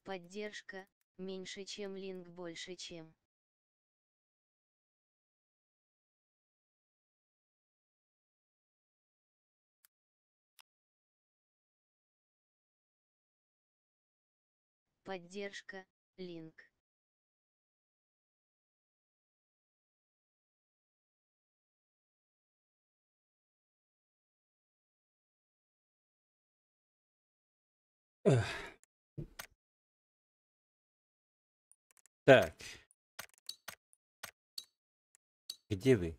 Поддержка, меньше чем линк больше чем. Поддержка, линк. Так. Где вы?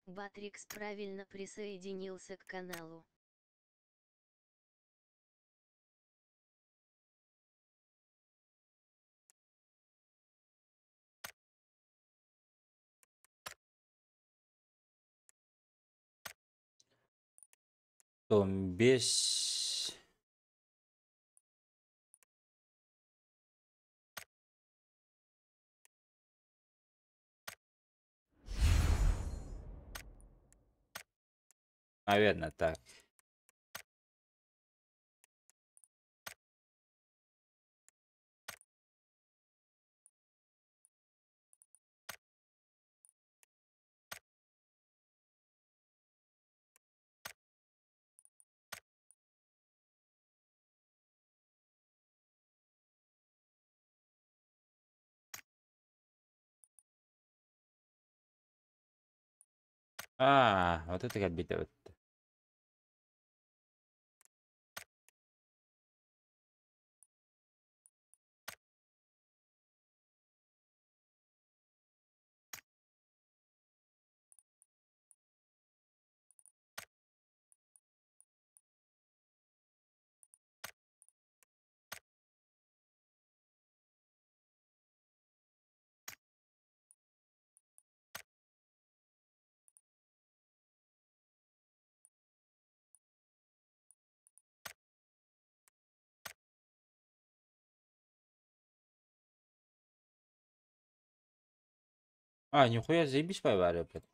Батрикс правильно присоединился к каналу. Том без... Наверное, так. А, вот это как бита вот. А, нихуя заебись поварил, блядь.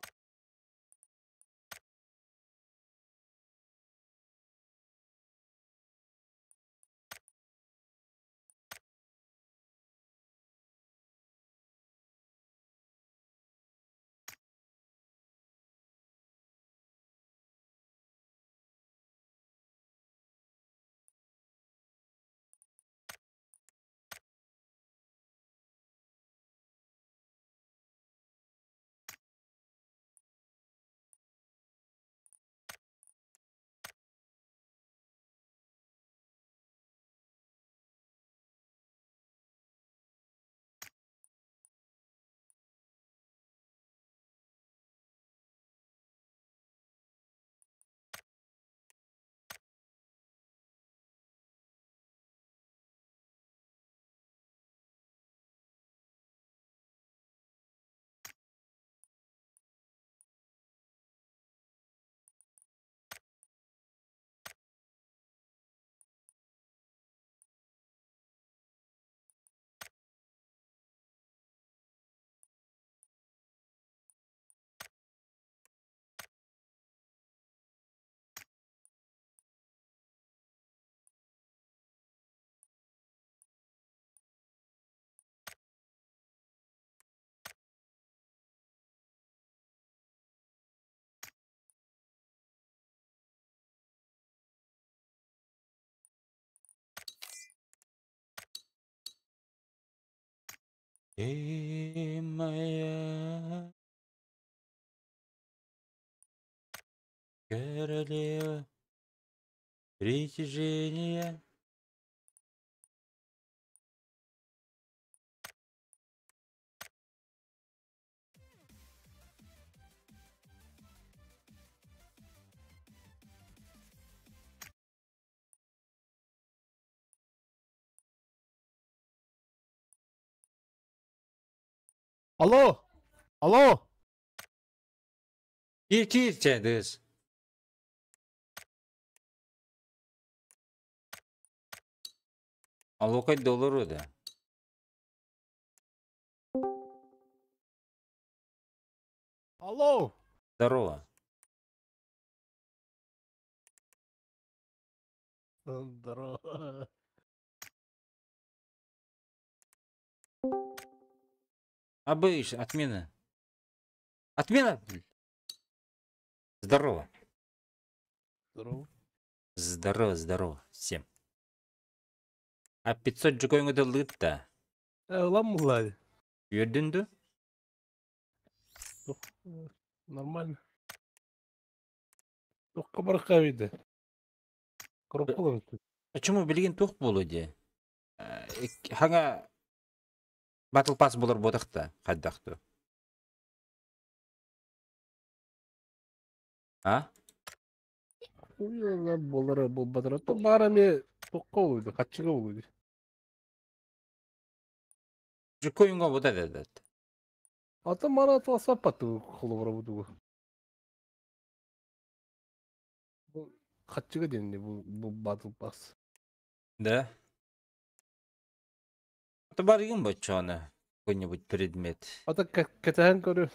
Ты моя королева притяжения. Алло! Алло! Киир киир чэ дыыс. Аллокай доллару да. Алло! Здорово. Здорово. Абыш, отмена. Отмена! Здорово. Здорово. Здорово, здорово всем. А 500 жукойҥу дыллыыт да. Ылан буллаады. Үөрдүн ду? Нормально. Туохха барыкка эбит. Коробкалар. Почему билигин туох буолуо дии? Хаҥа Battle Pass булар буотахта хайдах ту? А? Уйалар буолара буолбатара. То баара эмиэ туохха буолуй, хаччыга буолуй. Жукойунга вот этот. Ата мара туасаппат холобура бутугу. Бу хаччыга диэн бу Battle Pass. Да? Это барыгын боччоона какой-нибудь предмет. Ата кэтэһэн көрү.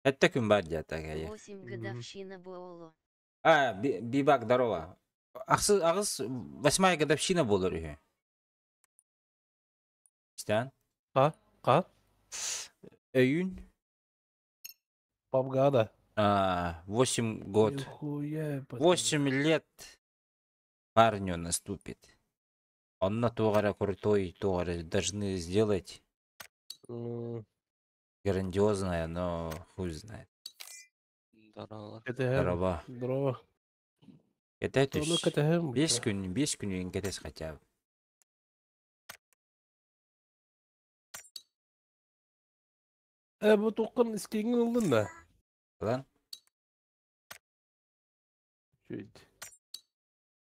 Это күн бар дията кайы. 8 годовщина буоло. А, Бибак, здорово. Ахсы, аҕыс, восьмая годовщина буолар үһү. Истэн? Ха? Ха? Өйүн? Пабгада. А, 8 год. Нихуя, 8 лет парню наступит. Он на туох эрэ крутой, туох эрэ должны сделать грандиозное, но хуй знает. Здорово. Кэтэһэн. Здорово. Здорово. Это Ону кэтэһэн. 5 күн, 5 күн кэтэс хотя бы. Э, бу туоххун скиҥҥин ыллын да? Ладно? Чуть.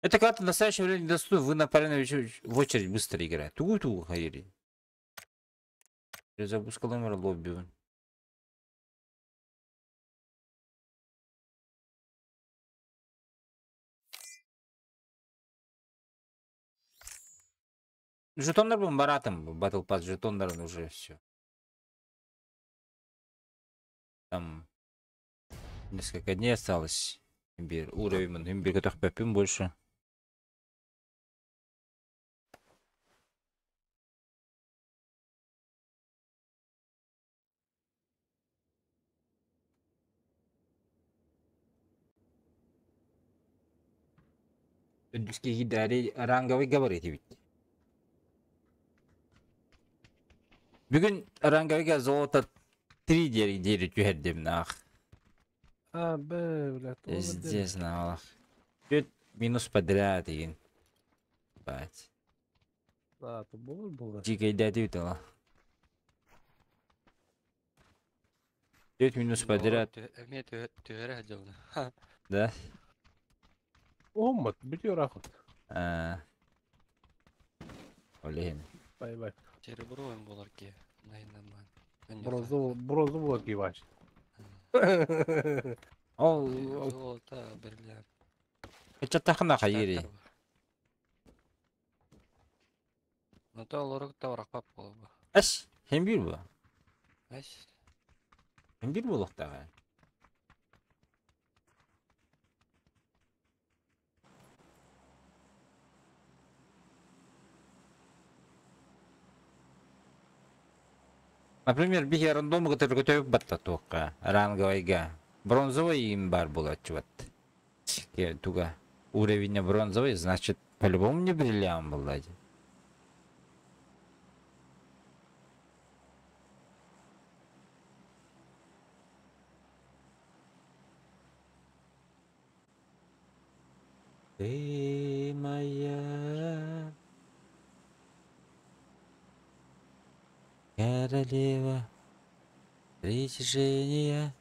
Это когда-то в настоящее время недоступно, вы на порядок в очередь быстро играете. Тугу-тугу хайри. Запускалымыр лобби. Жетондар был баратом, Battle Pass жетондар уже все. Там несколько дней осталось. Имбирь. Уровень имбирь готов попим больше. Гидари ранговый говорите ведь. Бүгүн ранговыйга золото 3 диэри түһэрдим нах. А, б, бля, Здесь нах. Чуть минус подряд деген. Бать. А, то было было. Дикий дала. Чуть минус подряд. Эмиэ түһэрэ сылдьабын. Да? Оммат, бүтүөр ахыт. А. Олehen. Бай-бай. Серебро буолар ки. Найнаман. Бронза, бронза буолар кивач. Ол Золото бриллиант. Чаттахына хайыри. Ну то олорук тавракпап буолба. Эс, хем бир бу. Ась. Хем бир буолуохтааҕа. Например, биһи рандом кытары көтөбүк батта туохха, ранговайга. Бронзовый им бар буолааччыбат. Туга. Уровень бронзовый, значит, по-любому не бриллиант был. Ты моя королева притяжения.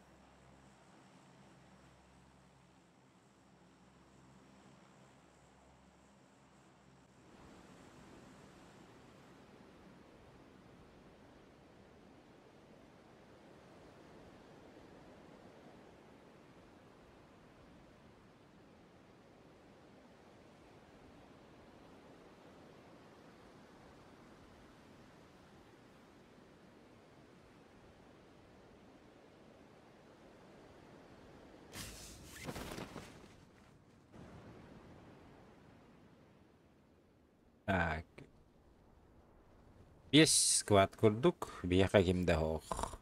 Бес сквад курдук, биһиэхэ ким да суох.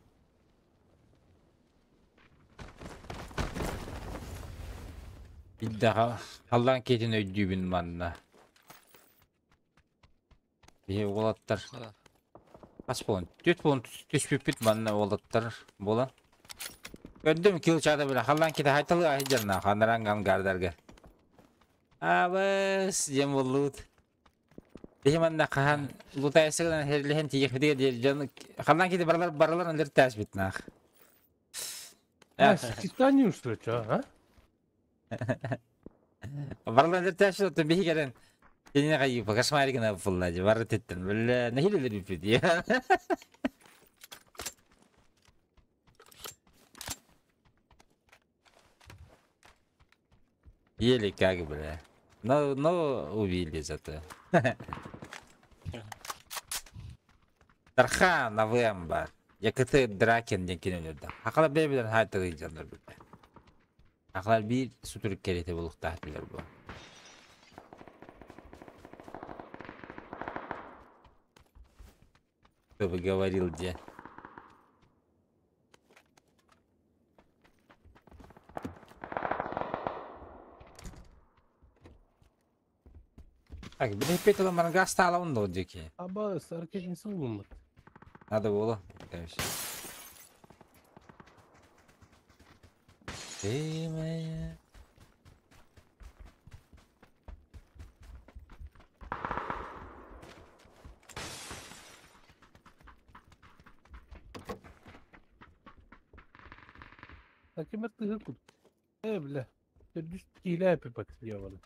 Илдэҕэ халлаан киэтин өйдүүбүн манна. Биһи уолаттар хас буолан? Түөрт буолан түспүппүт манна уолаттар буолан. Көрдүм кил чаата билэ халлаан киэтэ хайталы аһыдьарна ханаранган гардарга. Абыс диэн буоллубут. Биһи манна хаһан лутайсыгынан херлиһэн тиийэхпитигэр диэри дьон халлаан киэтэ баралар баралар өлөр тээспит наах. А, Титанию что, чё, а? Баралар өлөр тээспит оттон биһи кэлэн кинини хайыыпа кошмарик гына булла дии бары титтэн бля нэһилэ өлөрбүппүт дии. Еле как, бля. Но убили зато. Тархан АВМ бар. Якыты Дракен диэн кини өлөрдө. Хахалар бэйбилэн хаайталыы дьоннор билбэ. Хахалар биир сутурук кэриэтэ булуктаах билэр бу. Кто бы говорил где. Так, билиппит ыла газ таалабын да диэки. Аба, саркет не Надо было, конечно. Ты моя. Таким это кут. Бля. Ты киляпи подъебаны.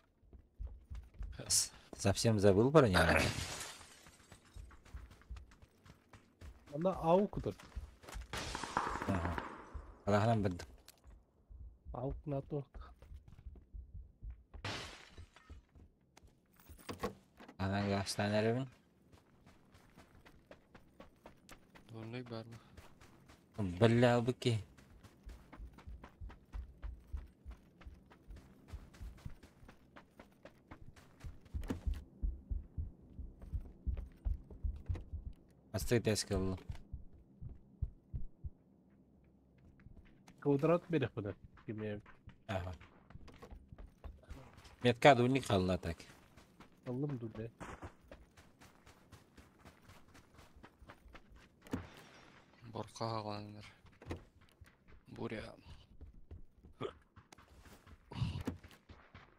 Совсем забыл про него? Она аук тут. Ага. Алаханан бадды. Аук на то. Анан гастан эребин. Дурный бар mı? Бля, быки. Астык тэскэл. Квадрат берег буда. Киме. Ага. Метка дурник халла так. Аллым дуде. Борка хагаланыр. Буря.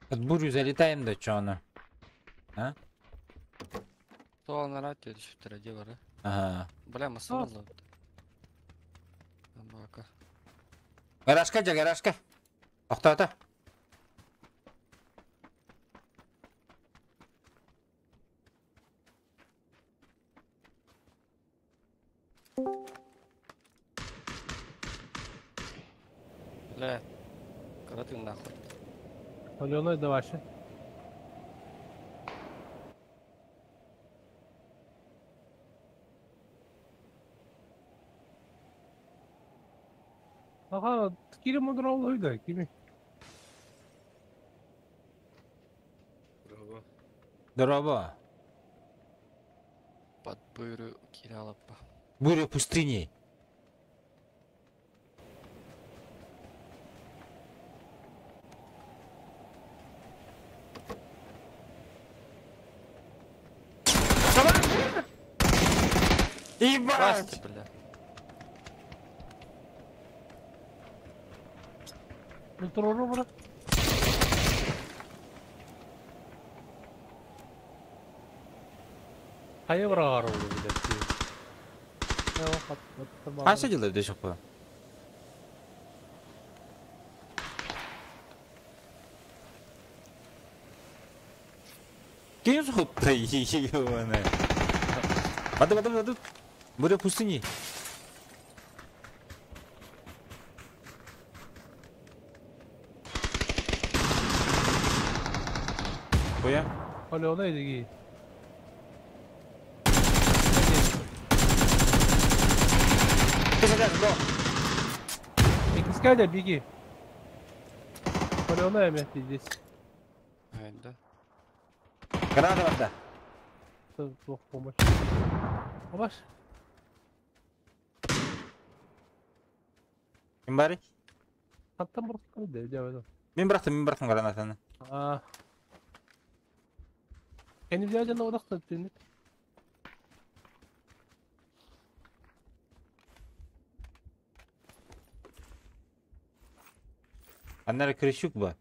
Под бурю залетаем да чё она? А? То она түшүптөр де бар. Ага. Бля, масына алды. Бака. Гаражка же, гаражка. Тоқтата. Бля. Когда ты нахуй? Аленой давай ще. Ага, кире мудрал да, кими. Здорово. Под бурю киралапа. Буря пустыни. Ебать! Бля. Ну трору, брат. Хайа брагар oldu блядь. Қанша жылдар дөшіп қой? Кем соқты ебаный? Бады, бады, бады. Буря пустыни. Коя? Аленой деги. Ты бро. Искали, беги. Аленой опять здесь. Да. Граната барда. Плохо помощь. Абаш. Ким барый? Хантан бырахтан да дьэ. Мин бырахтым, мин бырахтым гранатаны. Аа. Кэннилэр дьоно одохтон түннүк. Аннара Крыщук ба?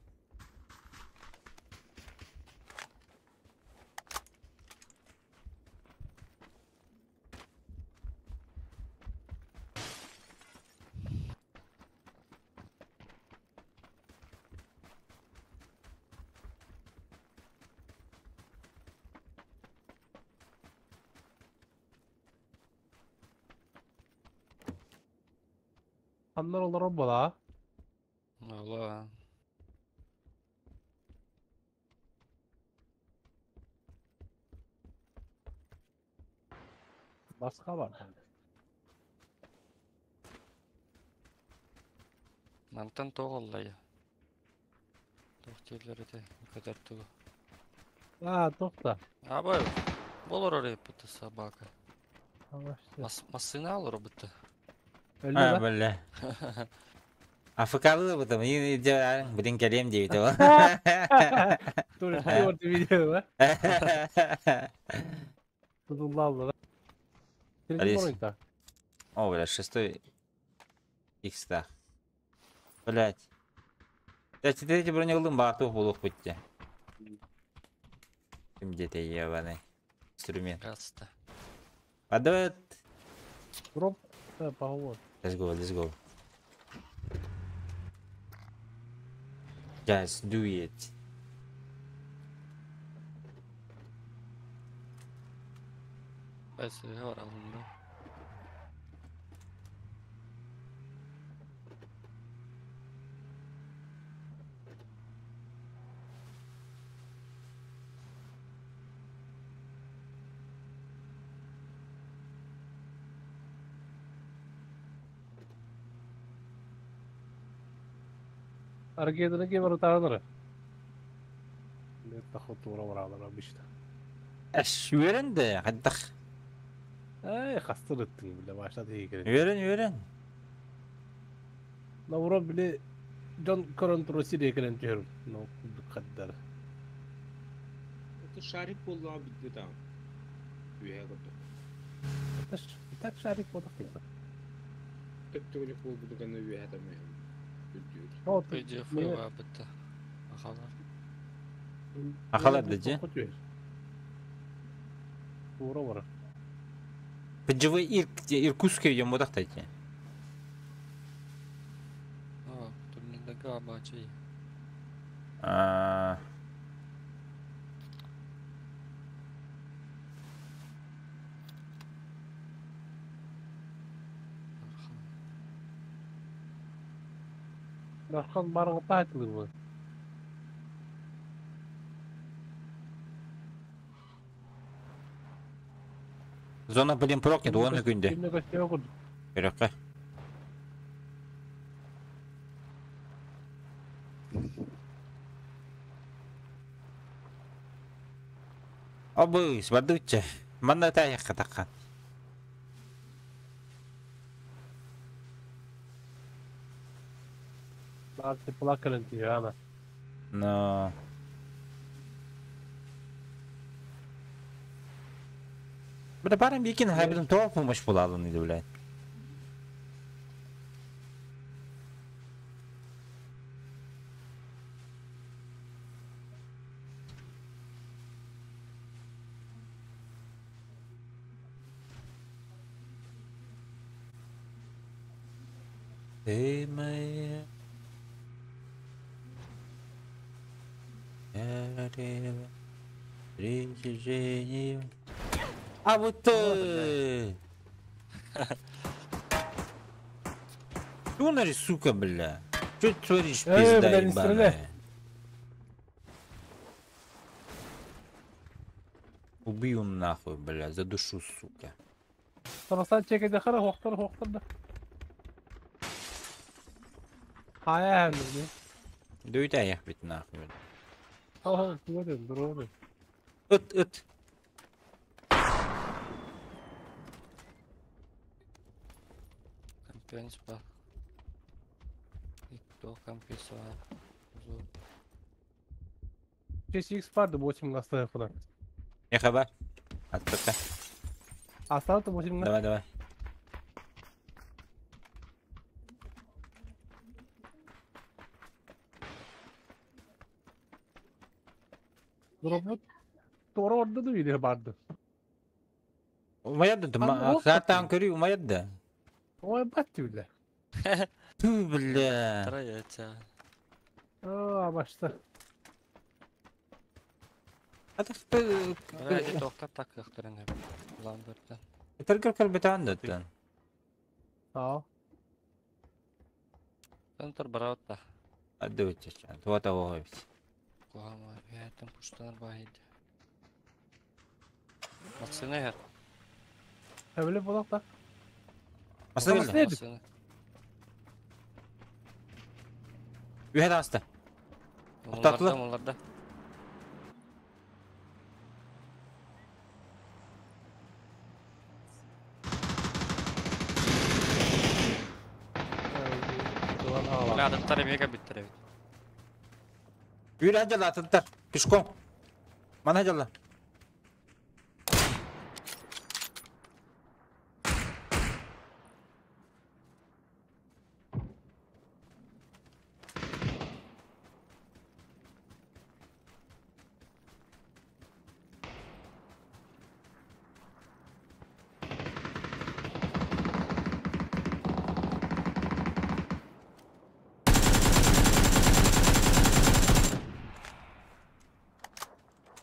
Ханнар олорор буолаа? Ола. Басқа бар. Мантан тоҕ оллайа. Туох дииллэр этэй, көтөр тугу. Аа, туох да. Абай, олорор эппит собака. Абаш. Массыына олоробут. Өллө А, да? бля. АФК-лыы бутым. Блин, кэлиэм диэбитэ ол. Тур орды видео ба? Тудуллаалла да. Третий Алис. бронька. О, бля, шестой икстах. Блять. Я третий броню ыллым, баатух булух бутте. Ким где-то ебаный. Инструмент. Раста. Подавай. Дроп. Да, поговор. Let's go, let's go. Just do it. Бэс баралым да. Аргедini кем ырытааныры? Нет, тахы тура баралара биште. Эш, үөрэн да, хайдах. Эй, хастыр ыттың биле башта тиги. Үөрэн, үөрэн. Лаура биле дьон көрөн тура сире кэлэн түһэр. Ну, каддар. Это шарик буоллаҕа бүттэ там. Үөһэ көрдөх. Так шарик бодох тиги. Төп-төгүрүк буолбуту гына үөһэ тамыһым. Үрдүүр. PDF бабыта. Ахалар. Ахалар да же. Тура бара. ПЖВ Иркутская идем вот так тайти. А, турнидага бачай. А. Дархан барыңы тайтылы бу. Зона, блин, прокнет, вон и күнде. Кимне көстө курдук. Көрөккө. Абыс, бадучча. Манна тайыққа таққан. Баар плакалын тиги ана. Но... Бля, барым бикин хайбытын тоқ помощь буладын иди, блядь. Ты моя королева притяжение. А вот ты! Чё сука, бля? Чё ты творишь, Эй, пизда бля, не стреляй. ебаная? Убью нахуй, бля, задушу, сука. Тарасан чекеде хара хоқтар хоқтар да. Хая хәмдер. Дуйта аяқ бит нахуй, бля. Ага, тугадын, дурады. Ыт, ыт. Компенс бар. Кто компенс бар. 6x vardı 8 оставил куда. Не хаба. Отпускай. Оставил 8 Давай, давай. Дробот Тора orada da video vardı. Умаядды, Ан, ол хатан көрүү умаядды. Ой бат bile. Ту, бля. Трояца. Aa başta. Бля, доктор так ыктырын хеп. Ламберттен. Тергер кэлбитаан даттан. Sağ ol. Центр бараутта. Аддыбытчачан. Туата оҕобит. Куама бээтэн пуштанар баайд. Максына хер. Öyle bulak da. Масына Масына келді. Неди? Максына. Үһэ тааста. Оларда, Тоқтатылы. оларда. Ulan Бля, ağla. адаттар эмеге биттер эбит. Үһэ жала атыттар. Пешком. Мана жала.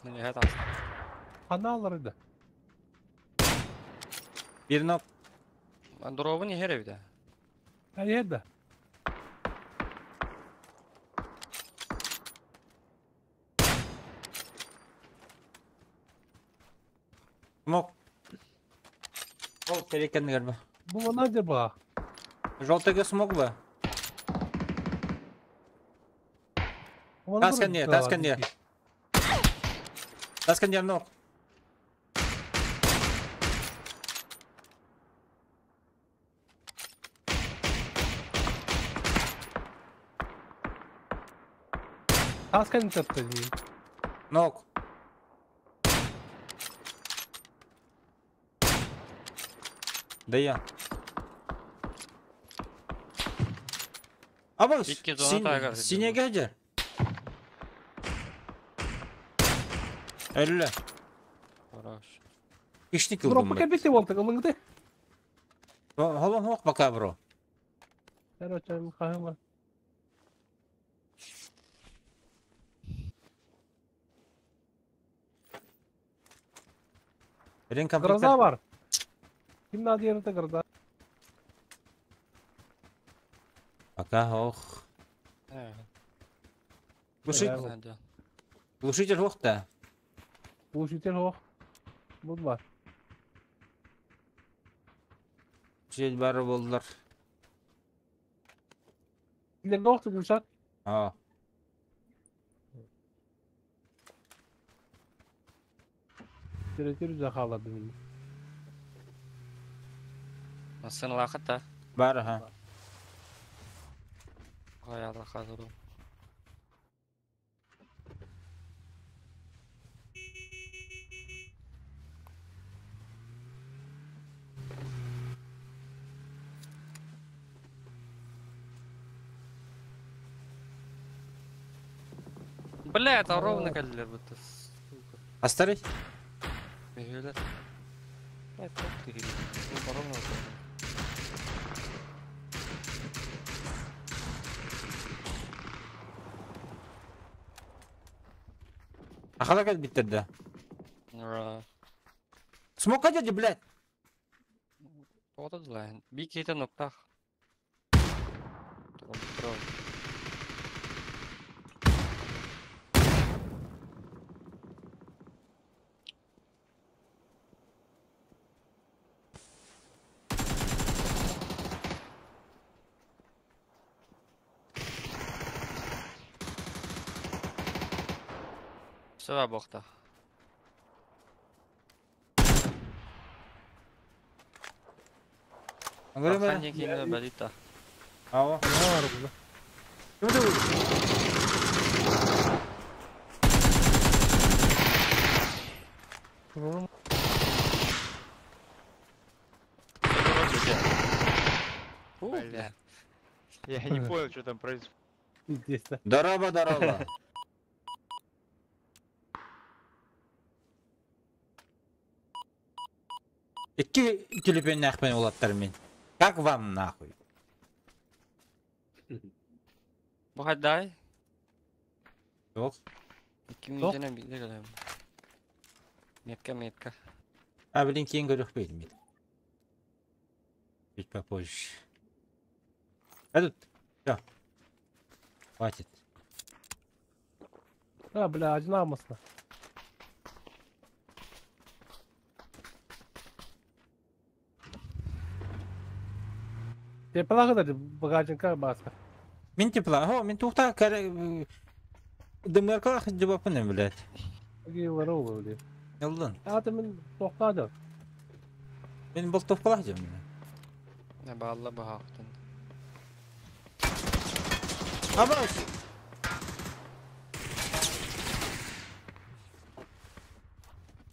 Міне хет аста. Ana alırdı. Bir нок. Дробын хер эбит. Her yerde. Мок. Ол керек көрбө. Bu bana acaba? Желтыйга смог бы. Bu bana Тас кэнниэ, тас кэнниэ. Тас кэнниэ нок. Tas kendi çattı. Нок. Да я. Абас, Икки зона тагар. синеге жер. Әлі. Хорош. Ишни кылдым. Drop'a bitti oldu. Alındı. Холон хоқ бака бро. Her hocam kahve var. Рен компьютер. Гроза var. Kimin adı yerinde Groza? Пока ох. Э, Глушитель, да. глушитель хоқ та. Bu şüter oh. Bu var. Глушитель бары болдылар. Ne oldu Gülşat? А. Direktör yüze ağladı beni. Масына лақыт та. Бары ха. Қаяла қазыру. Бля, это ровно каллер будто, сука. Астарый? Бегелер. Бля, как ты говоришь? Ну, ровно вот это. Ахала кәл биттерді. Ура. Смок дяди, блядь. Тоғыта дылайын. Би кейте ноктах. Тром, тром. Все, бохта. Архан диэн бэлита. Ава. Бля. Я не понял, что там происходит. Здорово, здорово. Икки түлүпүөннээхпин уолаттар мин. Как вам нахуй? Бу хайдай? Суох. Икки мүнүүтэнэн биирдэ кэлэм. Метка, метка. А, блин, киин көрүөх бэйдим. Чуть попозже. А тут, все. Хватит. А, бля, одна масла. Теплаҕа да багажникка бааска. Мин тепла, о, мин тухта кәрі... Дымыркалах жабапын, блядь. Гейлары ол блядь. Яллын. Аты мин тоқтады. Мин болтовкалах жам. Не баалла баһаахтын. Абас!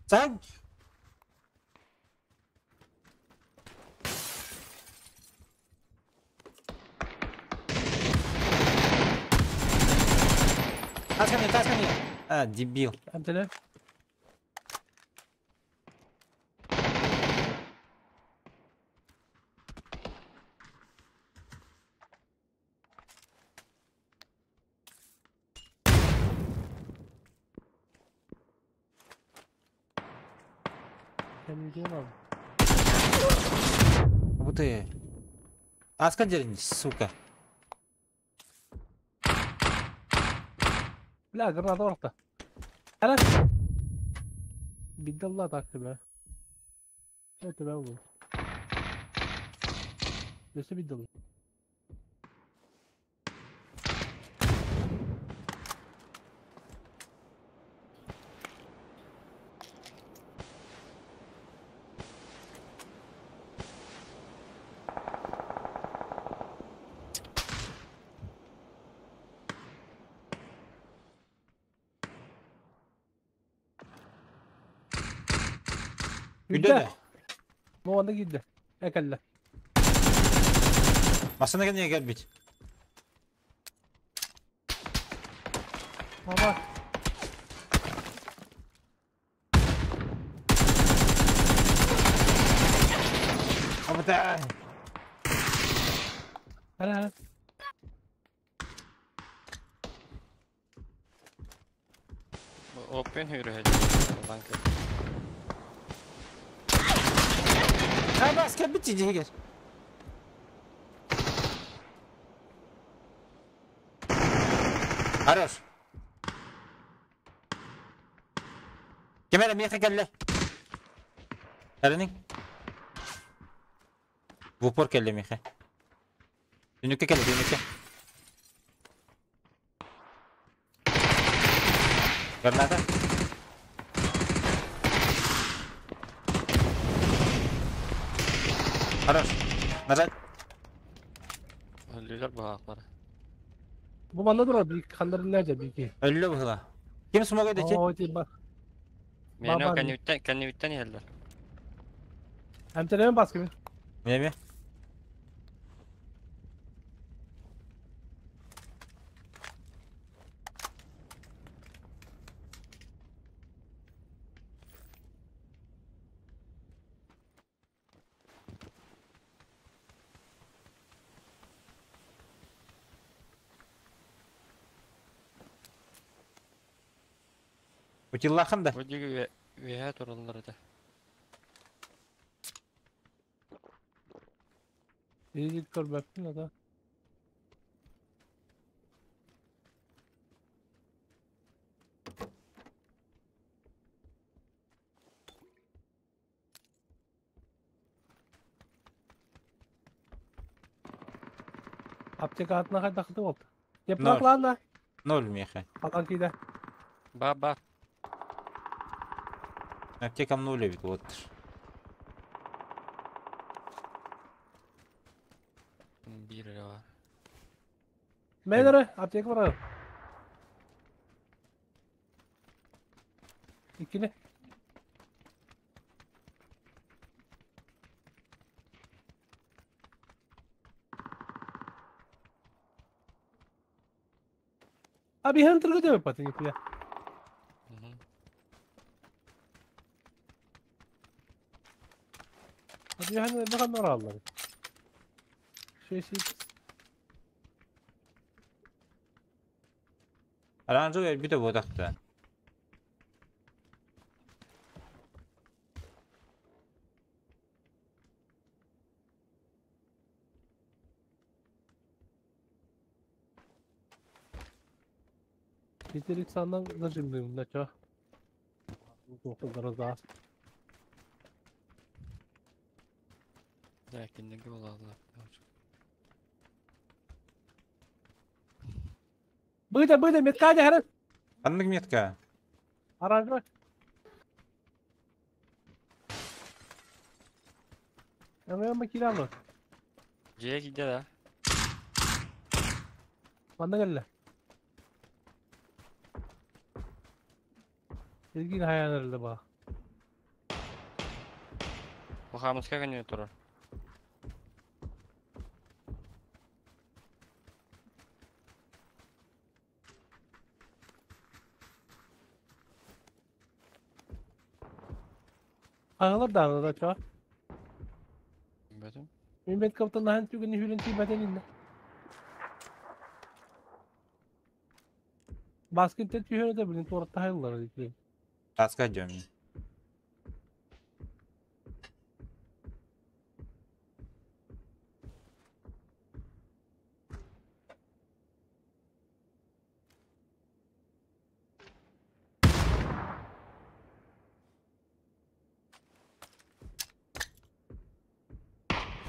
Сань! Тас ко мне, тас ко мне! А, дебил. Әмтеле. Вот ты. Аска дерни, сука. Бля, граната орта. Ана. Бидалла такты бля. Это бля был. Өсө бидалла. Күндө. Моғанда киирдэ. Экэллэ. Массына кэннигэ кэлбит. Мама. Абыта. Ара ара. Оппен хүрүһэ. Абас кэлбит дьиһигэр. Хорош. Кемere миэхэ кэллэ. Эрэнин. В упор кэллэ миэхэ. Түнүккэ кэллэ, түнүккэ. Граната. Хорош. Нажать. Өллүлэр баһаахлара. Бу манна турар бик ханнарын нәҗә бики. Өллө быһыла. Ким смогай дечи? О, ти ба. Миэнэ Баба. кэнниттэн кэнниттэн иһэллэр. Әмтелемен баскы. Неме? Утиллахан да. Бу диги үөһэ тураллар этэ. Иди көрбөппүн ата. Аптека атына кайдакты болду. Ноль. Теплакларна. Ноль меха. Алан кийде. Ба ба. Аптекам ноль ведь вот. Мен аптека бар. Иккини. Abi Hunter götür patini kuya. Abi Hunter bakalım ne aldılar. Şey şey. Оранжевый өлбүтэ буотахта. Yeterik sandan зажимдым на чё. Тоқталдар Да, киндеги буолаллар. Быда, быда, метка дьэ Ханнык метка? Оранжевый. Эми макилано. Дьиэ киирдэ да. Манна кэллэ. Илгин хаянырылды ба. Бу хаамыска кэннигэр турар. Хаһылар даҕаны да чоо. Билбэтим. Мин меткабытын наһан түгэни хүрэн тиийбэтэн иннэ. Баскеттен түһэн этэ билин туораттаһайлар дии. Таска дьөм.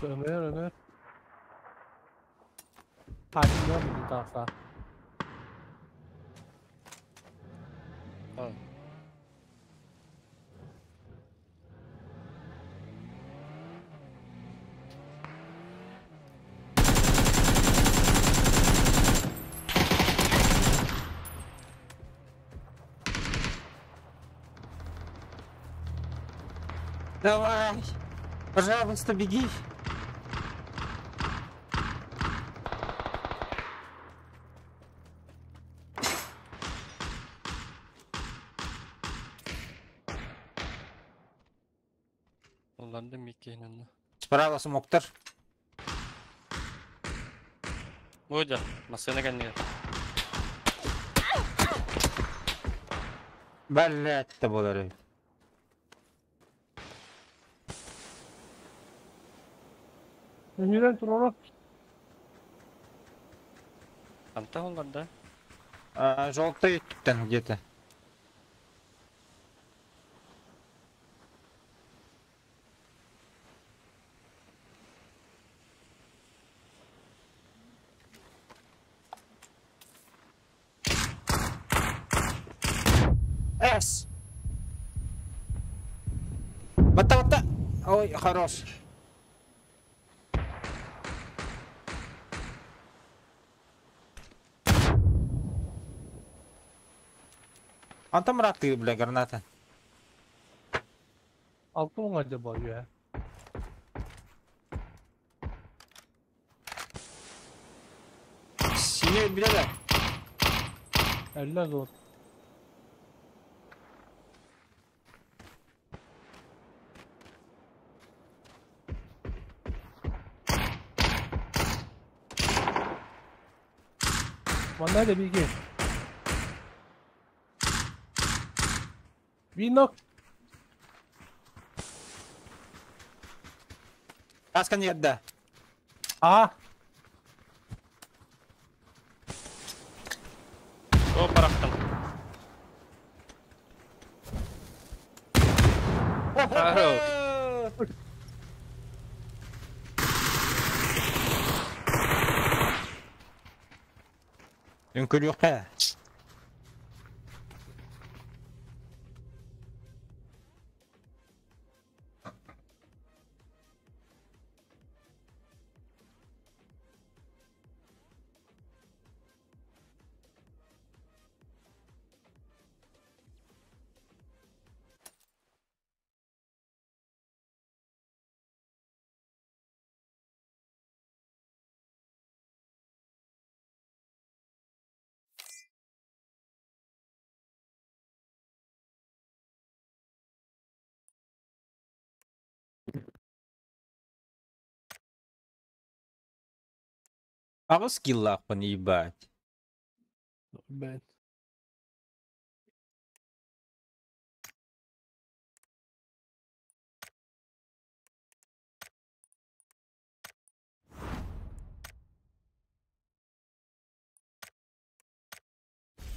Ömer Ömer. Hakim bilin taasa. Al. Давай! Пожалуйста, беги! Уллардым иккиһин онно. Справа смоктар. Бу дьэ, массыына кэннигэр. Блять, это буолар. Үһүрэн турара. Хантан улларда? Желтый там где-то. С! Батта, батта! Ой, хорош. Антон ты, бля, граната. Алты оҥа acaba үһэ. Синий, бля, да. Eller zor. Manna da bilgi. Bir knock. Каска нет, да. А, О, барахтан. Хорош. Үҥкүлүөххэ. Аҕыс киллаахпын ебать. Бэт.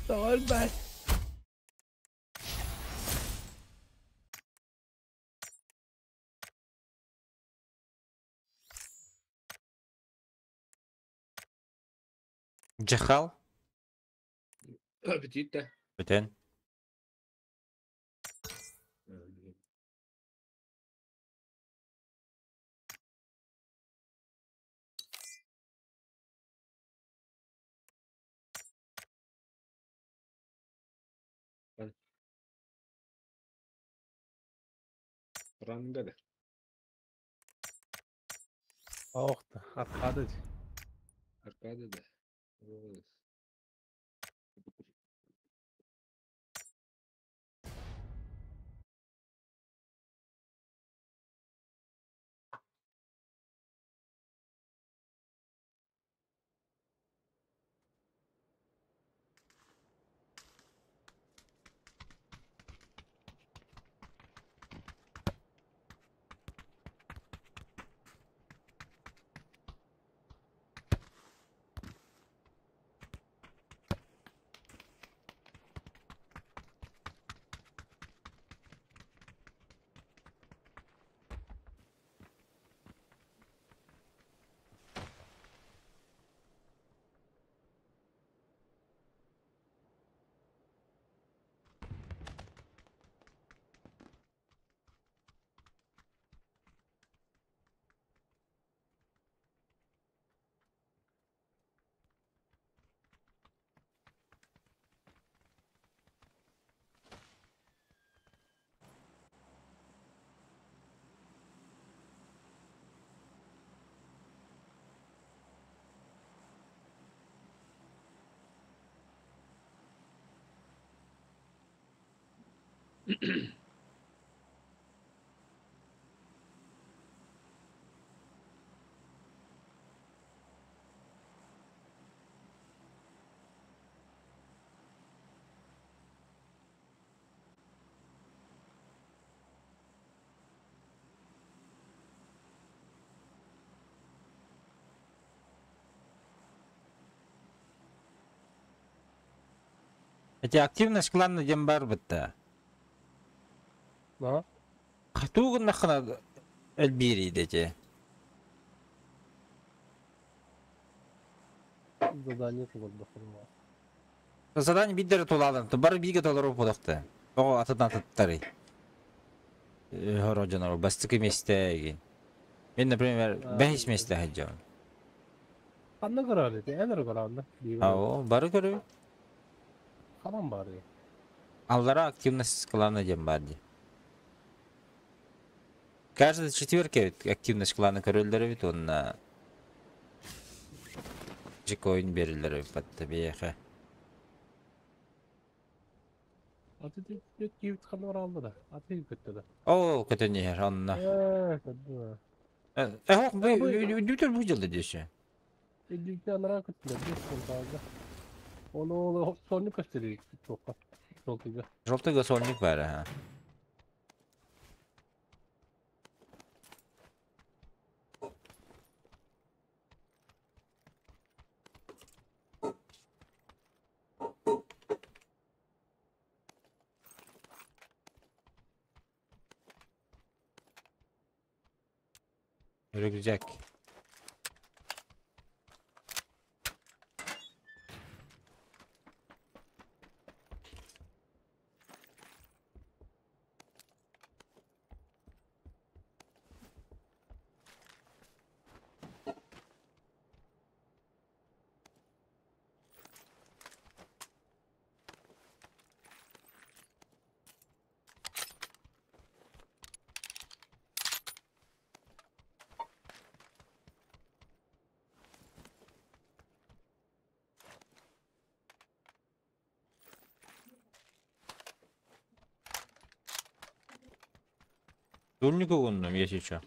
Тоҕо өлбөт? Дьахал Бүтүүт да. бүтэн. Ранга да. Ох, аркада дии. Аркада да. Ой. Эти активность клана диэн баар бытта. А? Тугу гыннаххына элбиирий эти. Задание толордоххуна. Задание биддere толалын. Бары биге толору подохты. Ого атынан таттары. Хорожонор бастыкы месте. Мен, например, бәһис месте хаджам. Ханна көрөр эти? Эн эрэ көрөҕүн да? Ао, бары көрү. Ханан баар дии. Аллара активность клана диэн баар дии. Каждый четверг активность клана көрөллөр эбит уонна жекоин берилер эбит батта биэхэ. Аты түт киибит ханна баралла да? Аты көттө да. Ол көтөн иһэр онно. Ээ, көттө. Э, бу үдүтөр бу жылды деши. Илдикте анараа көттүлэр биэс сылтаҕа. Ону ол соннук көстөр туохха. Жолтуга. Желтый сольник бар, ага. Рюкзак. Дульник угуннум, если чё.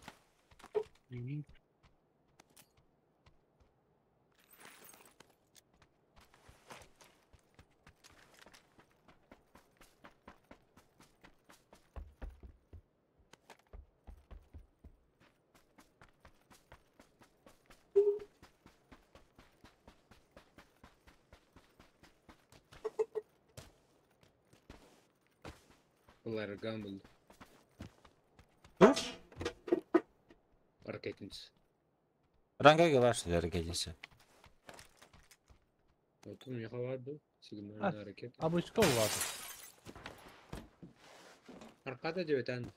Ыларыгаан булду. Туох? Ракетница. Ранга баар ракетница. Отун миэхэ баар дуу? Сигнальная ракета. Обычка улаатар. Аркада диэбэтэн.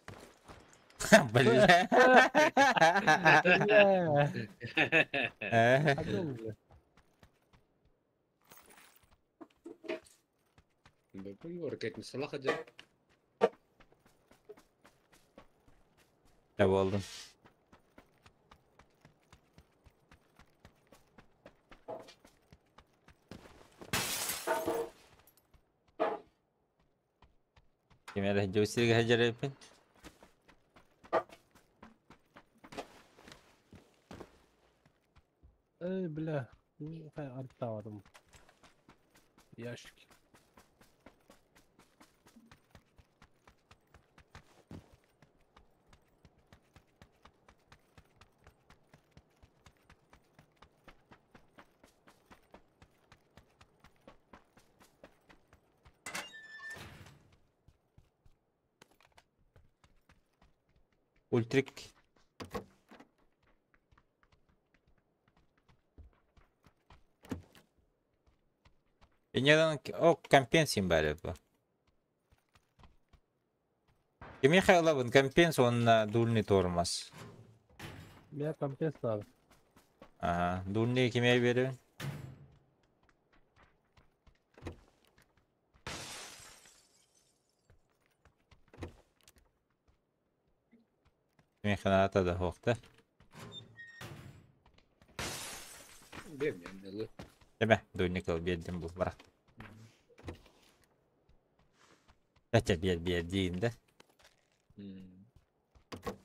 Бля. Бля, один бля. Бу ракетницалаах дьэ. Ne buldum. Ким эрэ дьоусиргэ сылдьар эбиппин. Эй, бля. Арыттаабатым. Ящик. Ультрик. Инньэ о компенсин баар бу. Кимиэхэ ылабын компенс уонна дульный тормоз. Меня компенс надо. Ага, дульный кимиэ биэрэбин? Кимиэхэ наада да суох да. Биэрмиэм ылы. Эбэ, дульник ыл биэрдим бу барах. Эчэ биэр биэр диин да.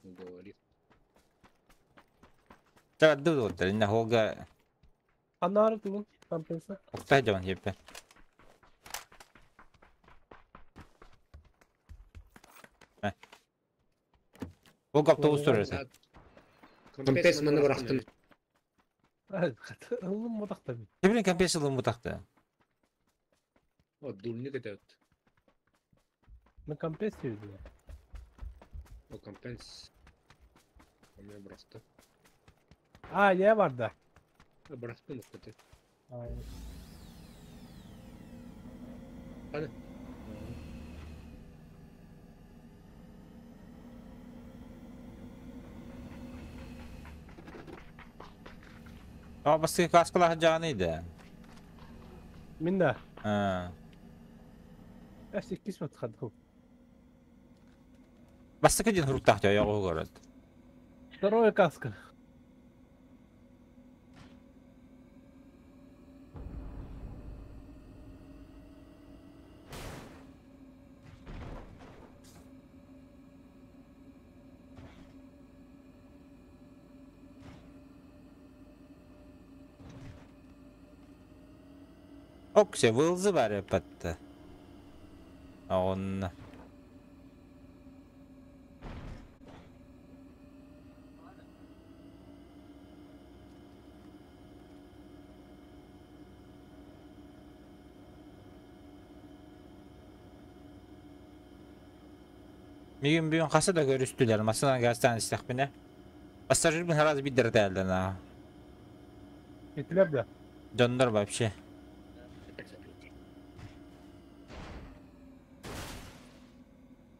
Говорит. Чэ дуоттар инна хога Анаары тугун компенса. укта дьон хиппе. Ол автобус турар этэ. Компенс маны бырахтым. Ыллым мутахта бит. Кимин компенс ылым мутахта. О, дульник это. На компенс видно. О, компенс. У меня бырахта. А, я бар да. Бырахтым это. Ай. Hadi. А бастыы каскалаах дьаҕаный да. Мин да. Аа. Эс иккис батхадым. Бастакы диэн хуруктаах дьойоҕу город. Второе каска. Оксе вылзы бар эппатта. Онна. Мигин бүгүн хаса да көрүстүлэр, масынан газтан истэхпинэ. Пассажирбын хараас биддэрэтээллэн аа. Итилер да. Дьоннор вообще.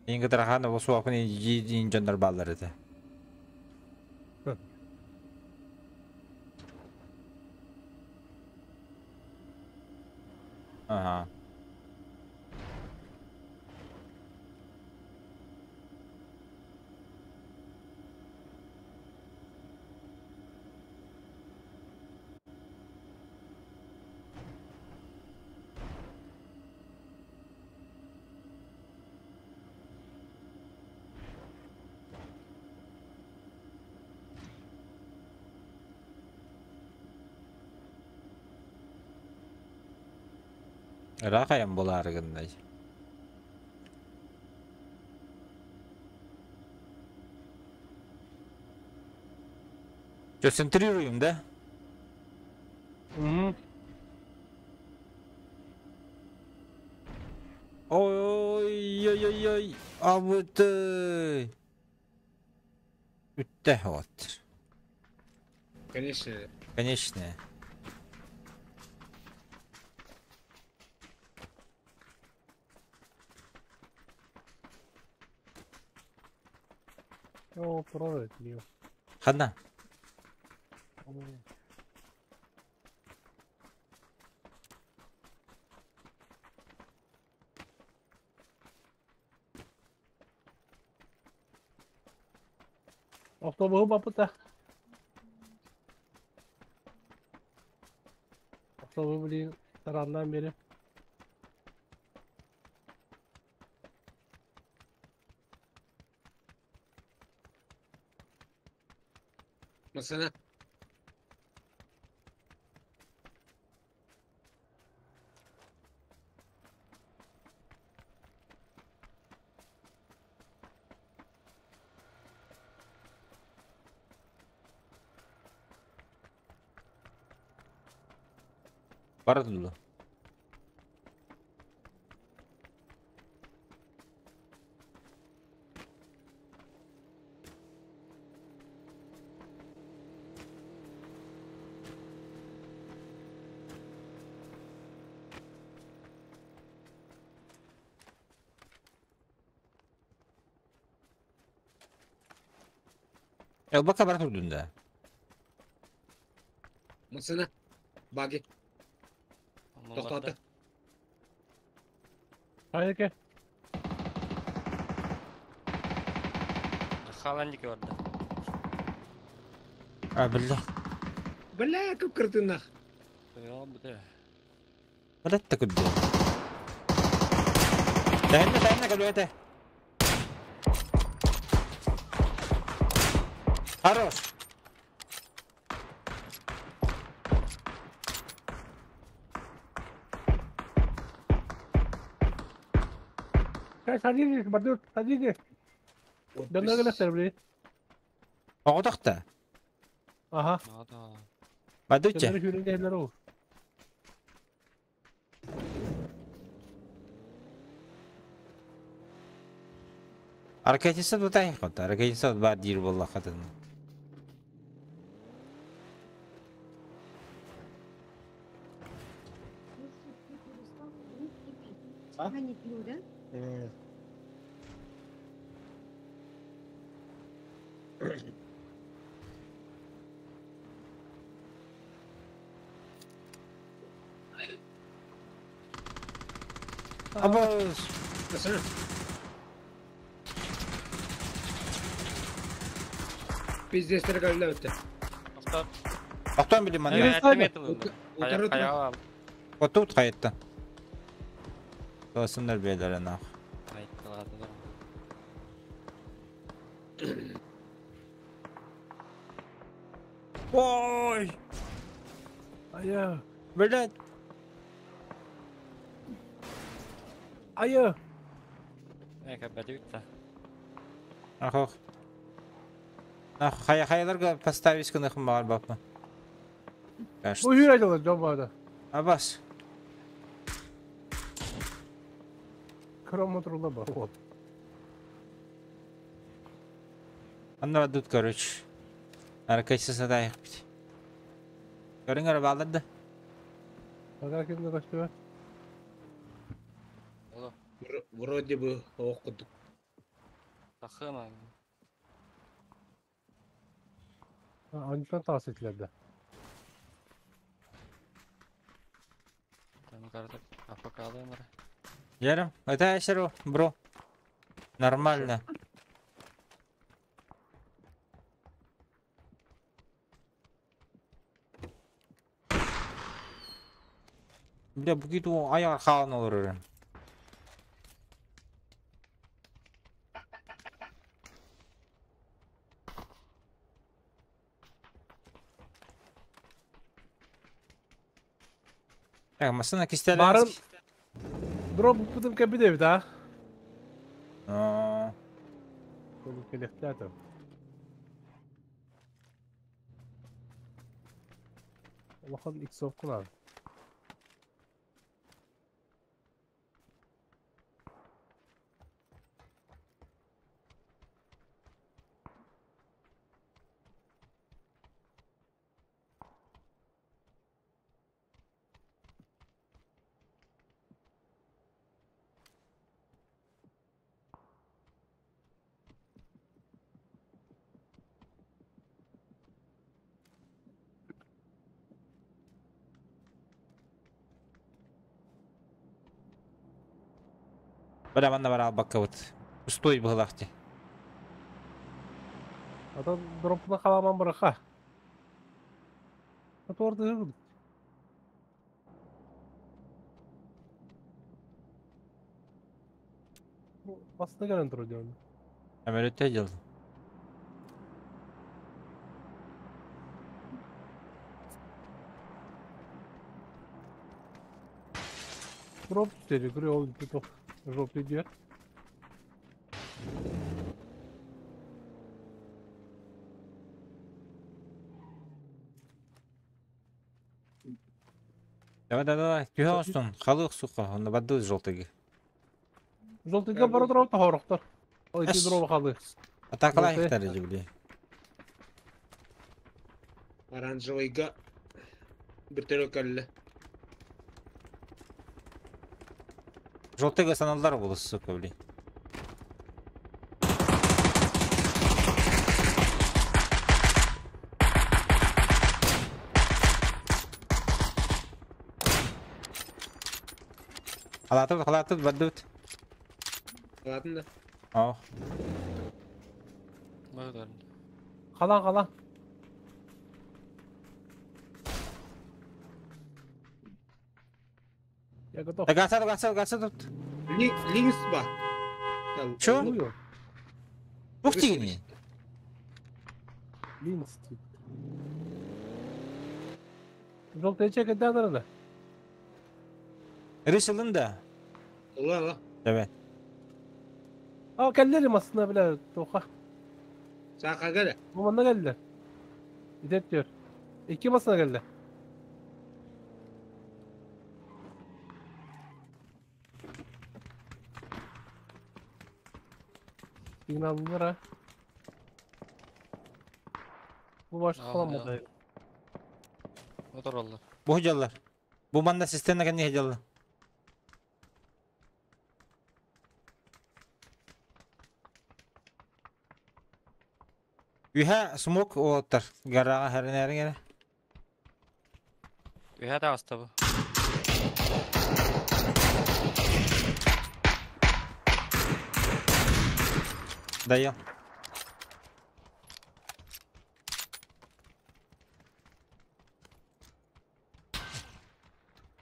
Ингитарахана босуапын дьиин дьоннор бааллар этэ. Ага. Ыраах айан буолаары гыннай. Чё, центрируем, да? Угу. Ой-ой-ой-ой-ой. Ой-ой-ой-ой. Абыты. Үттэ вот. Конечно. Конечно. О, турар этилио. Ханна. Автобуһу баппыта. Автобуһу билигин тараннаан биэриэм. Масана. Бара дулу. Элбака бара турдун да. Масана. Баги. Тоқтатты. Хайыке. Халандик барда. А, бля. Бля, көп кыртыннах. Бля. Бля, такой бля. Тайна, тайна, калюэте. Хорош. Садитесь, Бардук, садитесь. Донно келехтер, блин. Оҕотохта. Ага. Бадучча. Донно хүрүн кэллэр ол. Аркетиса тутай хот. Аркетиса бар диир болла хатын. А? Не пью, да? Абас. Пиздец, торговля өтті. Охтон билим манна. Отут хайытта. Тоосундар бээлere нах. Ой! Айа. Блядь. Айа. Эка бәдүтта. Ах. Ах, хая хаяларга поставить кынахым бар бапма. Бу хүрэ дылы жон барды. Абас. Кромотрула бар. Вот. Анна тут, короче. Аркайсы садай бит. Көрүңөр балдырды. Ага кимде көстүбө? Вроде бы оқыдық. Тахыма. Анчан тас этилерде. Там карта АФК-лымыр. Ярым, это әшіру, бро. Нормально. Бля, бугиту аяр хаан олорор. Так, машина кистелер. Барын дроп бутым кебиде бит, а? Аа. Келехтятым. Улахан иксов кылар. Бара манна бара албакка бут. Пустой быһылаах дии. Ата дроппуна халаман быраха. Аторды. Басына кэлэн турар дьон. Өмөрүттэ дьыл. Дроп түседі, күре ол тоқ жопты идет. Давай, давай, давай. Түһэ оҥостун. Халыах суха. Онно бардыбыт желтыйга. Желтыйга бара дроп тохорохтор. Ол ити дроп халы. Атакалаахтар дьибили. Оранжевыйга биртөрө кэллэ. Желтыйга саналлар булус, сука, били. Халаатыбыт, халаатыбыт, бардыбыт. Халаатын да. Оо. Быһыдарын. Халан халан. Я готов. Гаса, гаса, гаса тут. Лингс ба. Чё? Ух ты! Линкс тип. Желтый чек да. Рисылын да. Ла ла. Давай. А кэллэр масына бile тоха. Саха кэлэ. Бу манна кэллэр. Идет diyor. Iki masına geldi. Signallılar ha. Bu başka Al kalamadı. Otur Allah. Бу хожаллар. Бу манна системна кэнни хожаллар. Үһэ смок уоттар. Гарага хэринэрин эрэ. Үһэ таҕыста бу. Дайыл.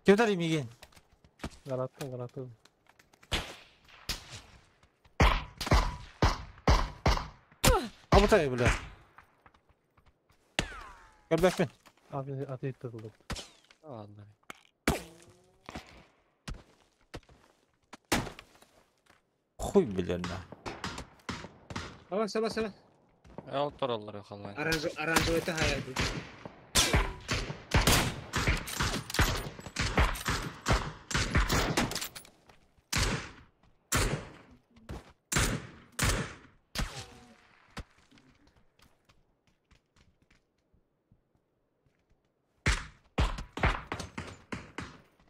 Кем миген? Гараттın гараттın. Абытай бля. Көрбөппүн. Abi atayı takıldı. Ладно. Хуй билерна. Аба саба саба. Ол тураллар халлаан. Оранжевый хайа.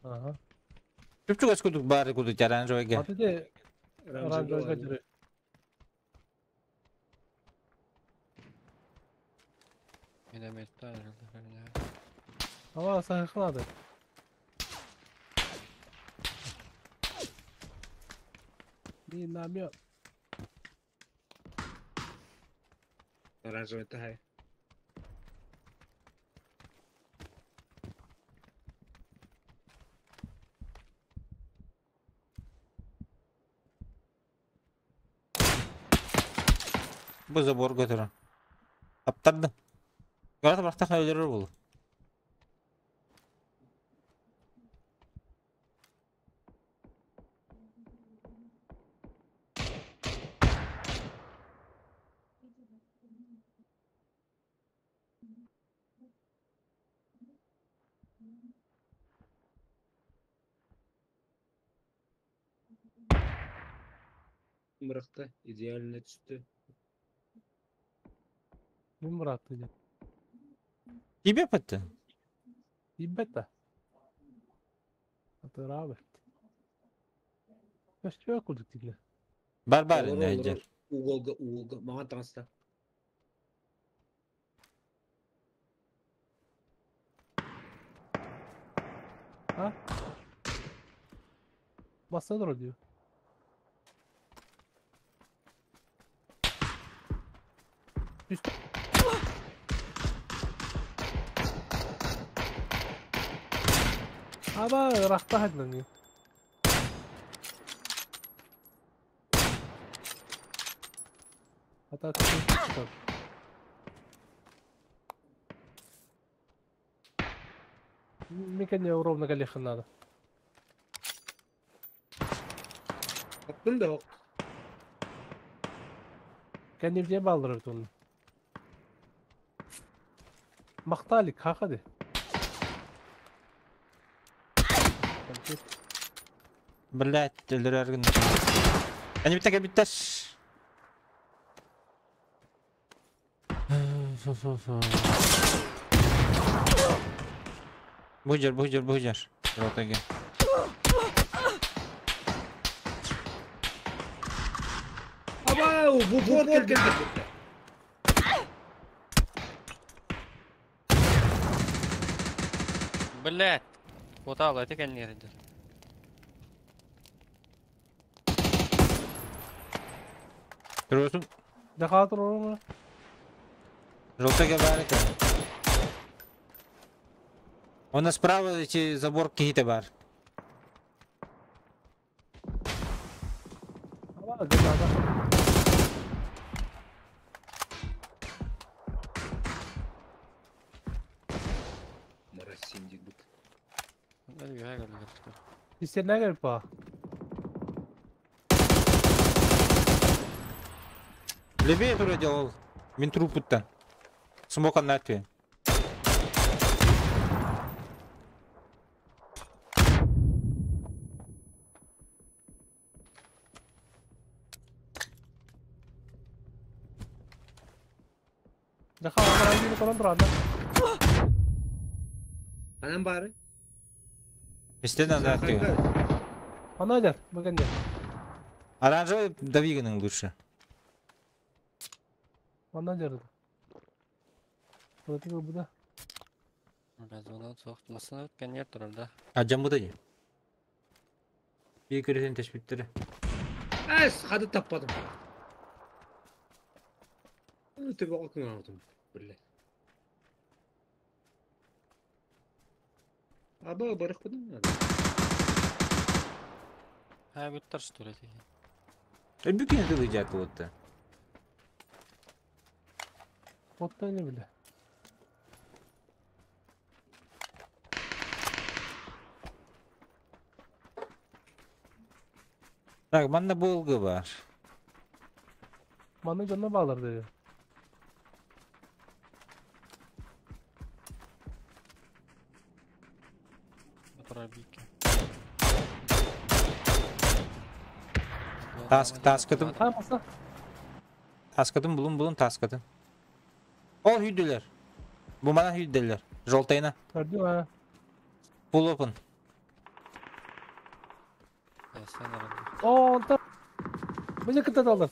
Aha. Чүпчүгөс кудук баары кудук оранжевыйга. Atı de оранжевый kaçırıyor. Минометтар. Ama sakıkladı. Миномет. Оранжевый хайа. Бу забор көтөрөн. Аптарды. Гарата барахтах өлөрөр болу. Мырыкты идеально түстү. Мин быраатты дьэ. Тебе пытты? Тиийбэт да. Атыраабыт. Көстүө курдук тигле. Бар бар Олор, инде олор, жер. Уголга уголга мага таҥаста. Басса дро diyor. Üst. Аба, рахта хаднаны. А так Микене ровно галеха надо. Attın da Kendim diye bağlarım onu. Махталик, хахады. Блять, өлөрөргүн. Они битте битте. Бужер, бужер, бужер. Ротаги. Аба, bu bor келген. Блять! Кутал, это кеннерди. Көрөсүң? Даха турар Желтыга бар экен. Онна справа эти забор кихите бар. Аба, гада. Моросин дигбит. Истерне келип ба. Левее тура делал. Мин трупуттан. Смокан натве. Даха ана көрөн турар. Анан бары. Истерне натве. Ана дер, бүгүн Оранжевый давиганың лучше. Ана дер. Вот bu da. Разонан соқтымасын өткен ер тұрар да. А жамбыда не? Bir көресен теспиттери. Әс, хады таппадым. Төбе алкын алдым. Билле. Аба, барых кудым. Ha бүттір что ли? Бүкін тылы жаты вот. Вот не биле. Так, манна болгы бар. Маны жонно баглар деди. Пробики. Таск, таскытым. Ha masa. Таскытым булун булун таскытым. Ол hüydüler. Bu bana hüydüler. Жолтайна. Көрдүм ha. Full open. О, онта. Бile кыта долар.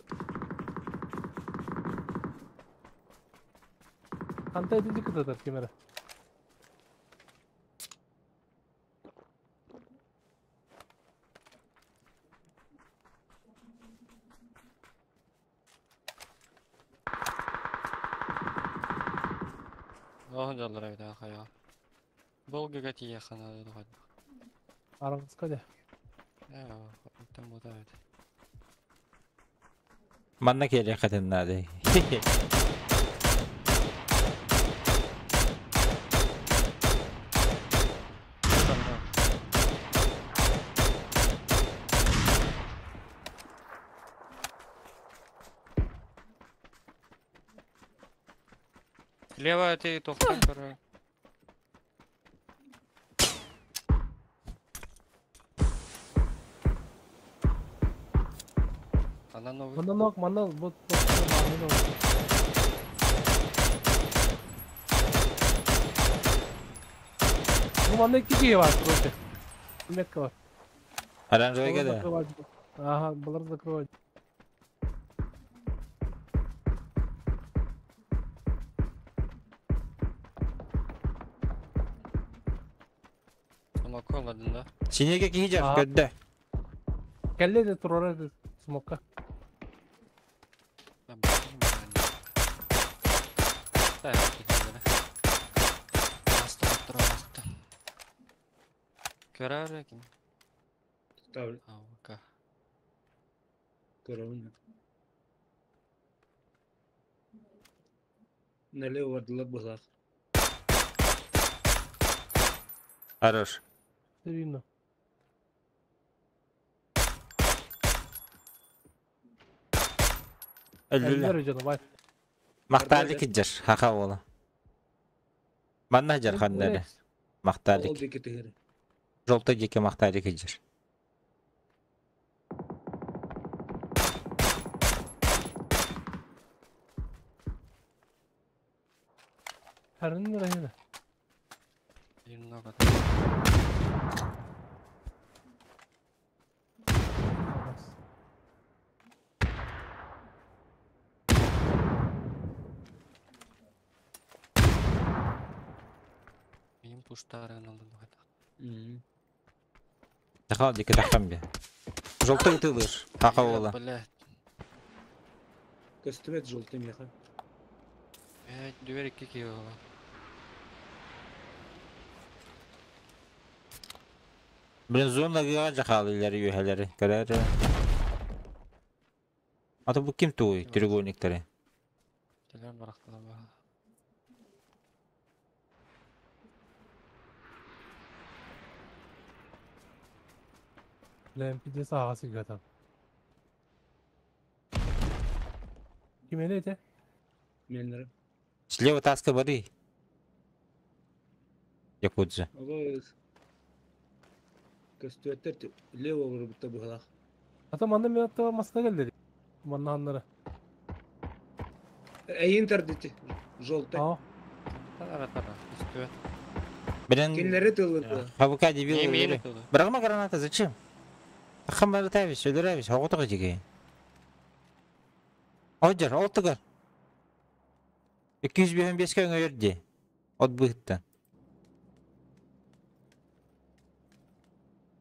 Антай диди кытатар кемере. Оһын жаллар эбит ахая. Болгыга тие хана духат. Араңызка де. Э, там бута эбит. Манна келе хатын нады. Слева ты тохтан көрө. Она новый. Манна нок, манна вот вот манна нок. Bu manna iki kişi var короче. Метка var. Оранжевый Бұлар да. закрывать. Ага, бұлар закрывать. Смоку ладын да. Синеге кихи Ага. жар көрдө. Келле де турар еді смокка. Так, Аста, аста. Көрөр ким? Тавр Аука. көрөбүн. Налево бардылар быһылаах. Хорош. Видно. Өллүлэ. Эллер дьоно бай. Махталик иджер. Хаха ола. Манна жар ханнары. Ол Махталик. диэки тыгыры. Желтый диэки махталик иджер. Хәрин рәһенә. Немного. Им пуштарын алдым. Хаха диэки тахтам бе. Желтый тылыш. Хаха ола. Блядь. Көстүбэт желтый меха. Блядь, дверь кикила. Блин, зона жахалылары юхалары. Көрөр. Ата бу ким туй треугольниктары? Телефон барахтала ба. Ләм пиде саға сигатан. Ким эле эте? Менлere. Слева таска бары. Якудза. Ого. Көстүбэттер лево барбытта быһылаах. Ата манна мен атта маска келди. Манна аннары. Эйин тардыты. Желтый. Аа. Тара тара. Үстүө. Блин, Кинилэри тыллыты. Хабыка дебил. Не өлөрү. мени тылы. Брагма граната зачем? Ахам тавис, өлөрөбүз, оготого жеге. Ожар, олтугар. 255 өңөрдү. От быттан.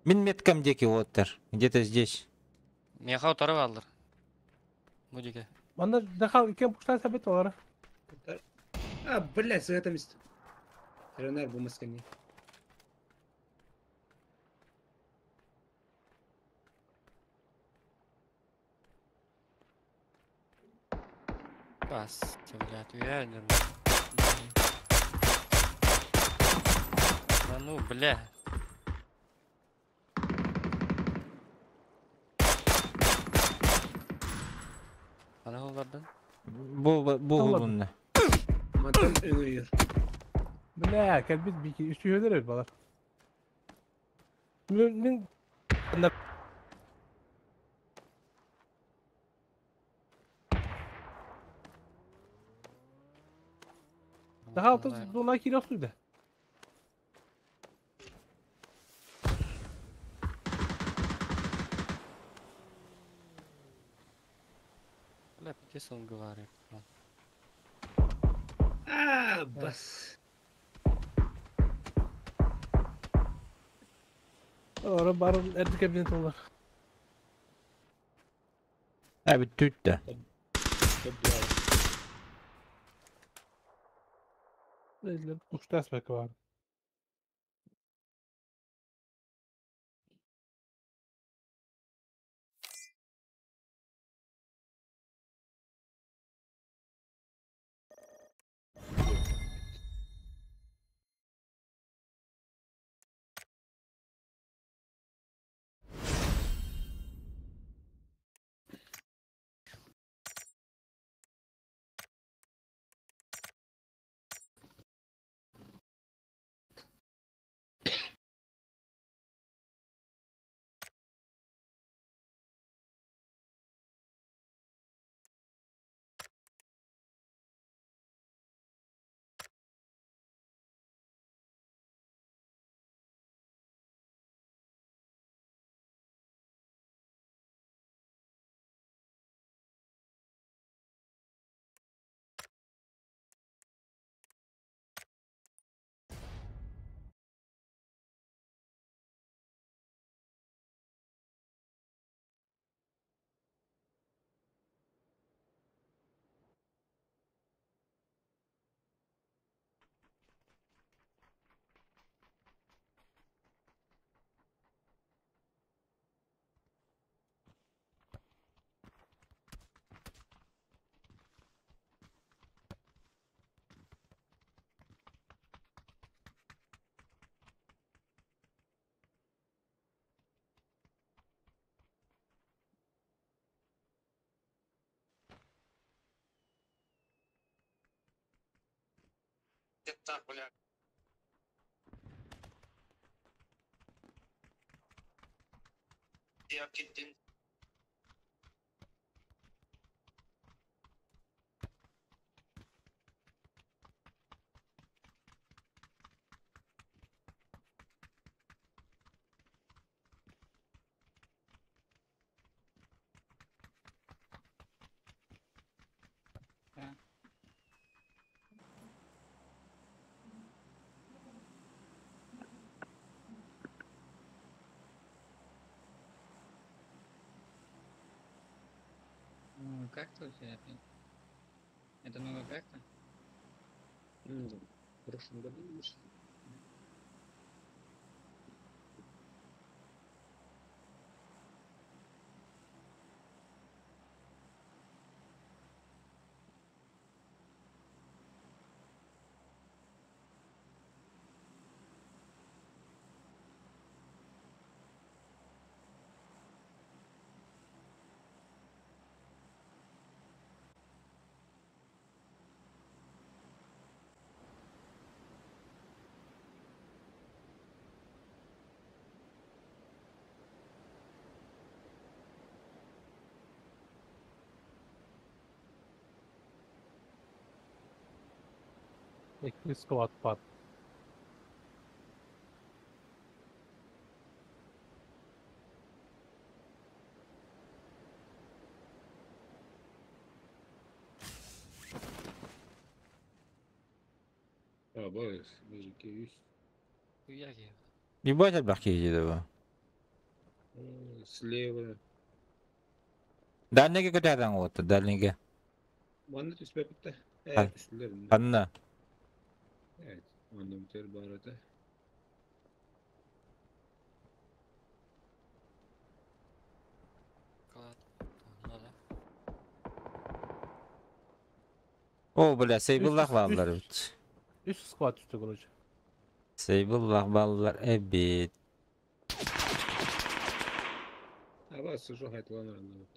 Мин меткам деки оттар. Где-то здесь. Меха утары алыр. Бу дике. Манна дахал кем пуштан сабет олар. А, блядь, с этом месте. Ренар бу маскани. Бас, блядь, уверен. Да ну, бля. Ана олардан? Бу бу Алладым. булунна. Мантан өңөйөр. Бля, кәлбит бики үчү өдөр балар. Мен мен Daha altı zona kilo suydu. Бля, пиздец он говорит. А, бас. Ора барın erdi kabinet olur. Abi түттэ. Uçtas belki var. Ну, карта у тебя опять? Это новая карта? Ну, в прошлом году вышла. Икки squad бар. А, баар, музыки есть. Хуяги. Ебать элбэх киһи дии бу. Слева. Дальнийга көтөөрөҥ уотта, дальнийга. Манна түспэппит Ха. Э, түстүлэр. Ханна? Evet. Манна бүтэр баар этэ. Клад. Надо. О, бля, сейбыллах Үс- бааллар эбит. Үс squad түстэ короче. Сейбыллах бааллар эбит. Аба сужу хайтыланар вот.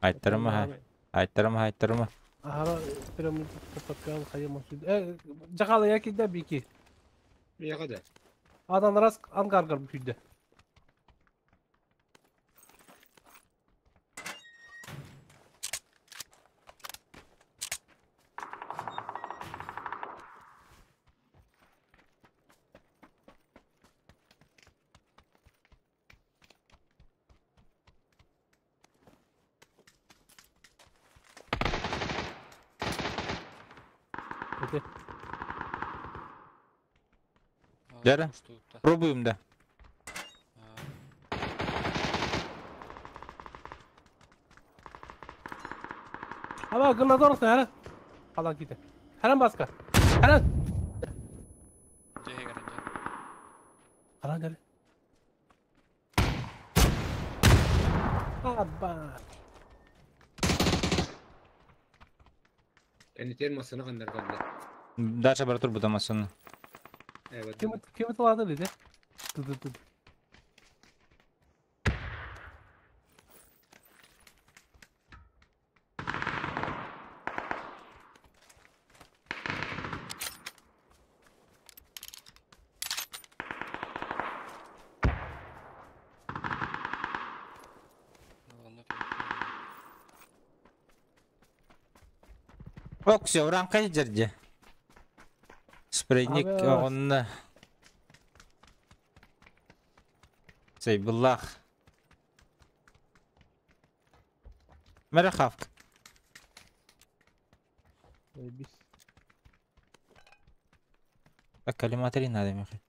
Айттарыма ха. Айттарыма, айттарыма. Ага, прям подкал хайым сюда. Э, жакалы я кидә бики. Мияга да. Адан раз ангаргар бүкүдө. Эти. Дәрі. Пробуем да. Ама гынадор хара. Халан ките. Харан баска. Харан. Халан дәрі. Аба. Энитер масына кандар калды. Дальше бар тур бутамасын. Evet. Ким ким тылады диде? Ды ды ды. Окси, уранкай жерде. Спрейник Абы. онна. Сейбыллах. Мерахавка. Бис. Так, коллиматоры надо, Михаил.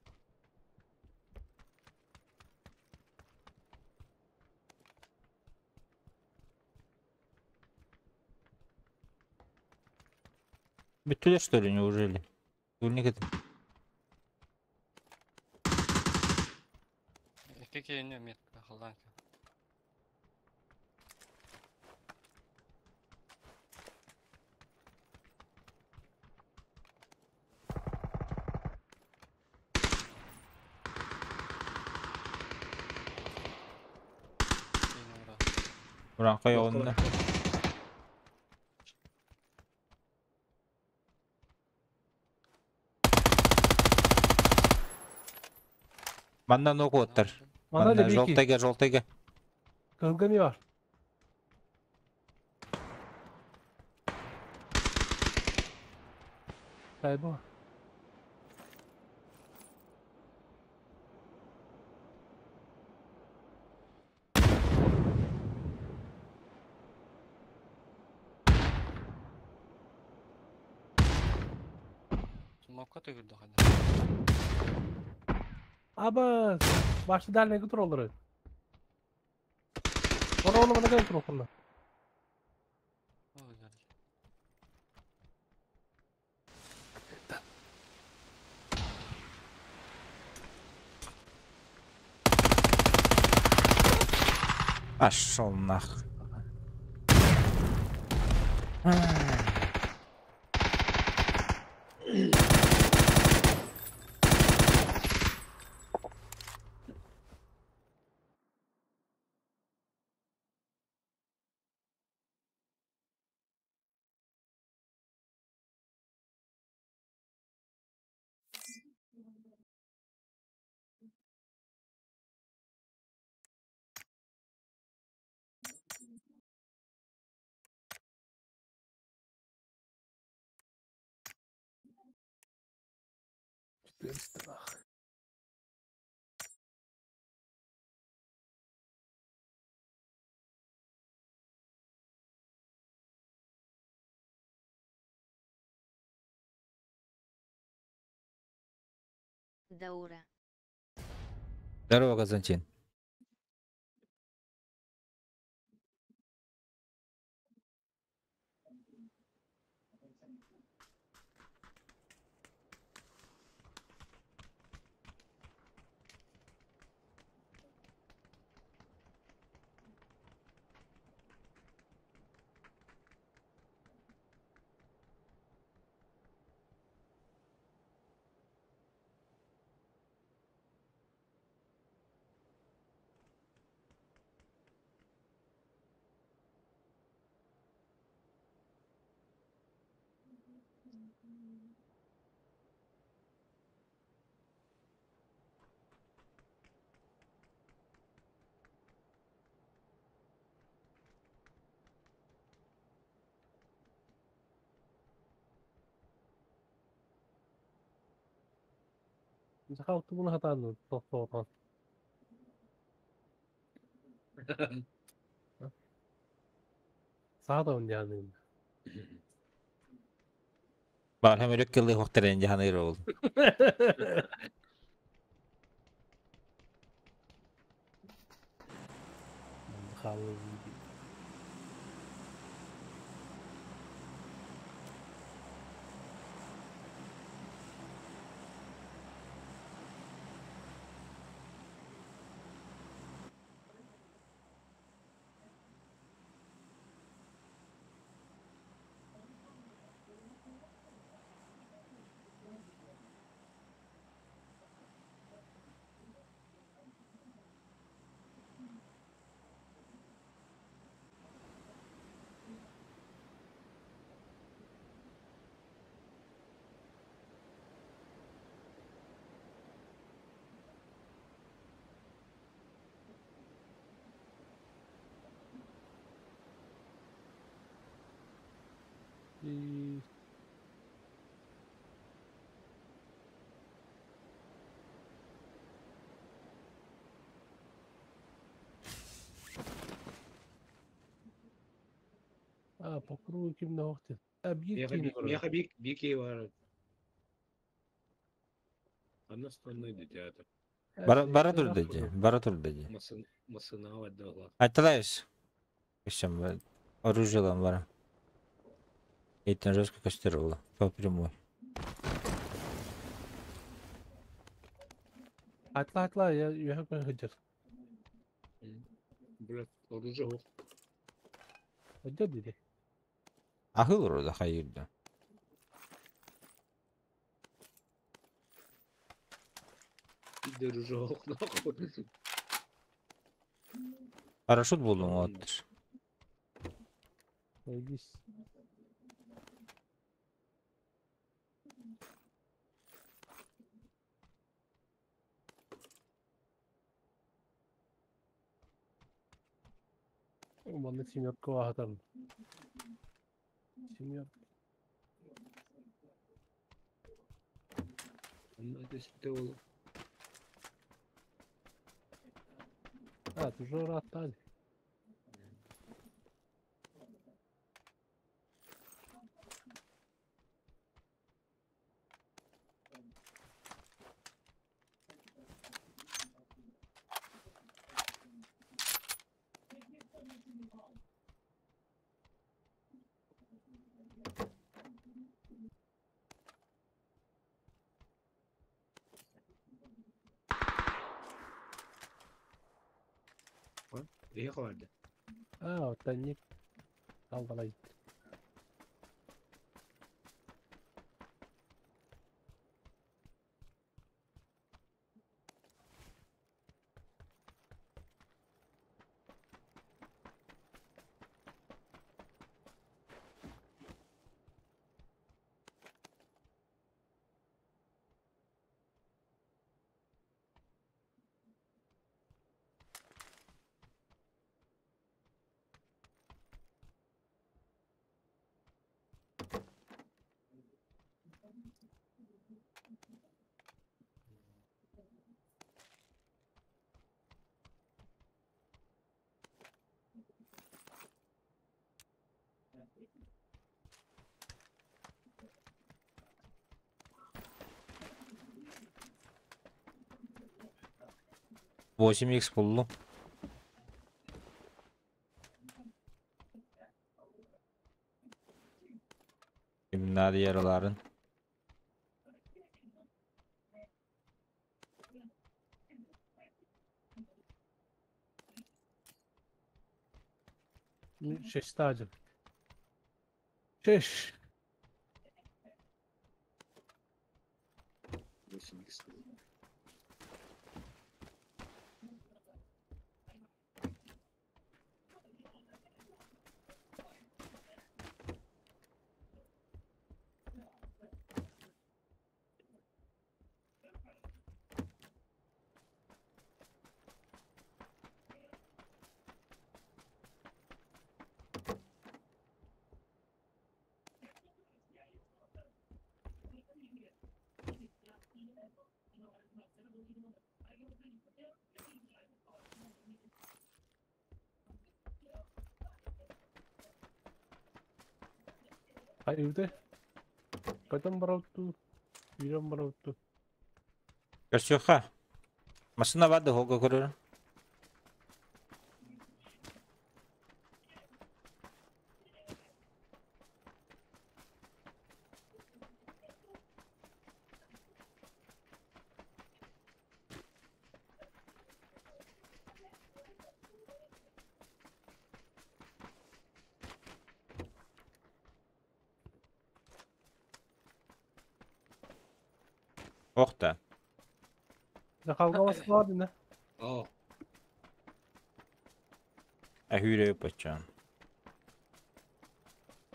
Бүтүлер что ли, неужели? Турник это. Какие не метка, холданка. Уранкай онна. Манна нокуоттар. Манна Манна да бики. желтайга, желтайга. Кылган бар. Кайбо. Смокка төгүлдü хана. Аба, башты дальний götür olur. Ora onu bana götür okuluna. О, güzel. Пошел нах. Даура. Здорово, Казантин. Kalktı bunu hatandı. Doktordan. Sağ da oynayalım. Бар hem өрөк кылы хохтерен жаханыр ол. А, по кругу ким на охте. А, бьет Меха бики бар. Одна сторона дитя. Бара турды ди, бара турды ди. Масына отдала. Айталайс. Всем оружие лам бара. Эйтен жестко кастировала. По прямой. Атла атла, я я хотел. Блядь, оружие. Отдел диди. Ахыл рода хайырды. Оружие нахуй. Парашют булдум оттыр. Здесь. Манна семерка аһатан. Семерка. Онно түстэ ол. А, ты уже ырааттаан. Биһи хабарды. А, вот они. Аллалай. 8x буллум. Kimler yaraların? Шестадин. Шеш. 8x. Hayırdır? Катан барауту, Иран барауту. Көрсүөххэ. Массыына баар да хого көрөр. Охта. Халга складына. О, Әһүүрэ пачан.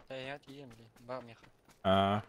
Я тиийем били. Бар миэхэ. Аа.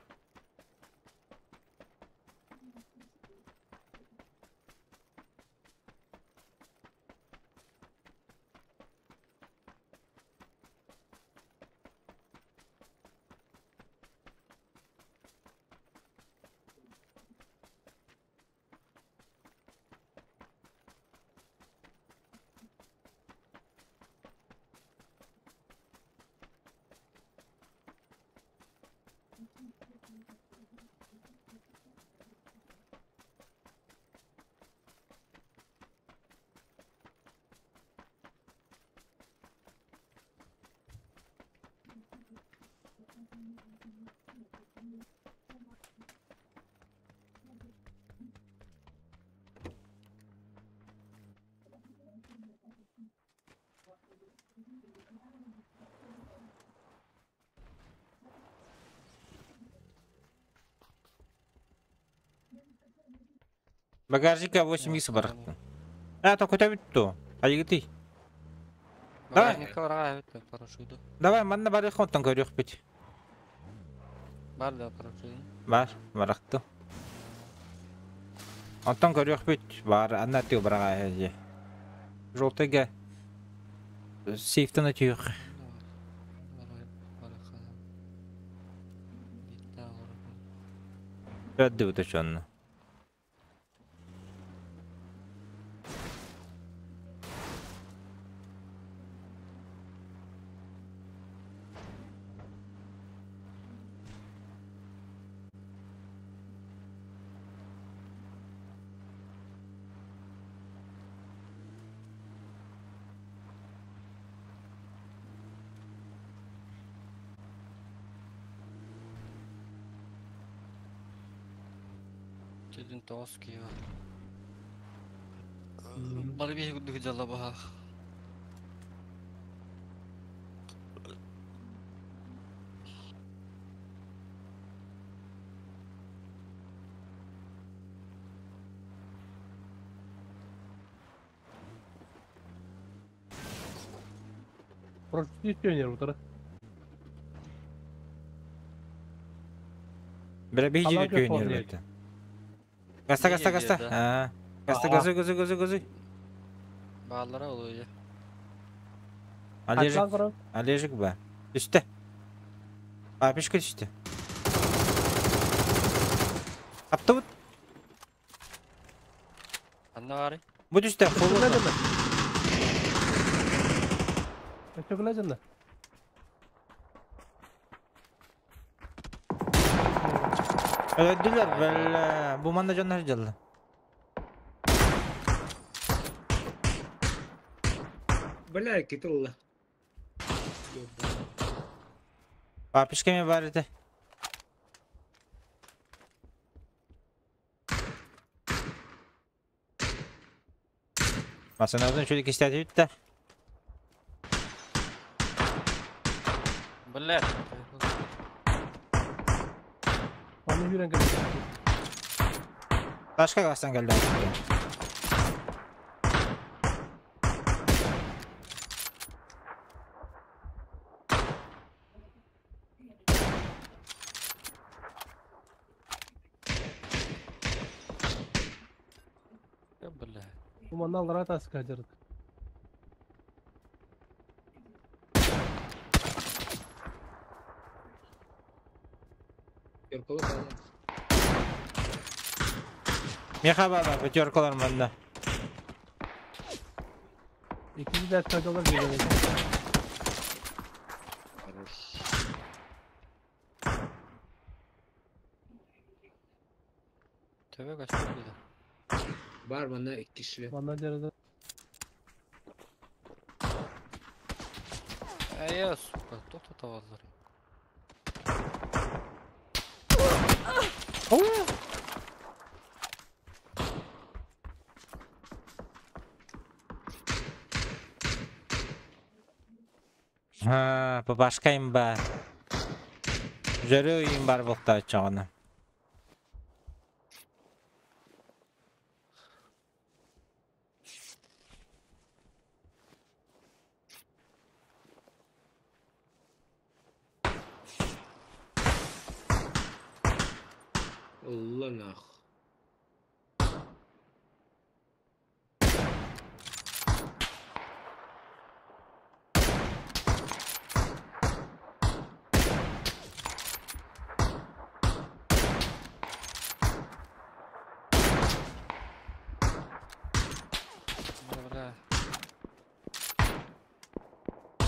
Багажника 8x барахтын. А, то көтө бүттү. Айгыты. Давай. Багажникка бараҕа эбит парашюту. Давай, манна барыах онтон көрүөхпүт. Бар да парашют. Бар, барахты. Онтон көрүөхпүт. Бар, анна тыу бараҕа эһэ. Желтыйга. Сейфтен өтүөх. Öldü bu çonnu. Дедин тоғыз киева. Бары bir күндүк жала баха. Прочти тренер утары. Бire bir Аллах жери yok түйүнөр oraya. бетти. Гаста гаста Не гаста. келді? Ha. Гаста Aa. газы газы газы газы. Баалара oluyor. Алежик, Атлан көрө. Алежик ба. Үстө. Апишка түстү. Апты бут. Анна бары. Бу түстө. Өтөгүлө жана. Өтөгүлө жана. Öldüler böyle. Bu manda canlar жалды. Бля, китылла. Апишка ме бар эте. Масанабын şöyle кистәтip битте. Бля. Аны хүрен келет. Башка гастан келди. Бля. Бу манна алара тас кажырык. Йорколу калды. Меха баба, пятеркалар манда. İkinci ders kaydolar geliyor. Хорош. Төбө kaçtı dedi. Бар мана iki kişi. Manna жерде Эй, сука, тоқта табалар. Ha, bu başka им бар. Жөрү им бар болта чагына. Allah нах. Бля, бля.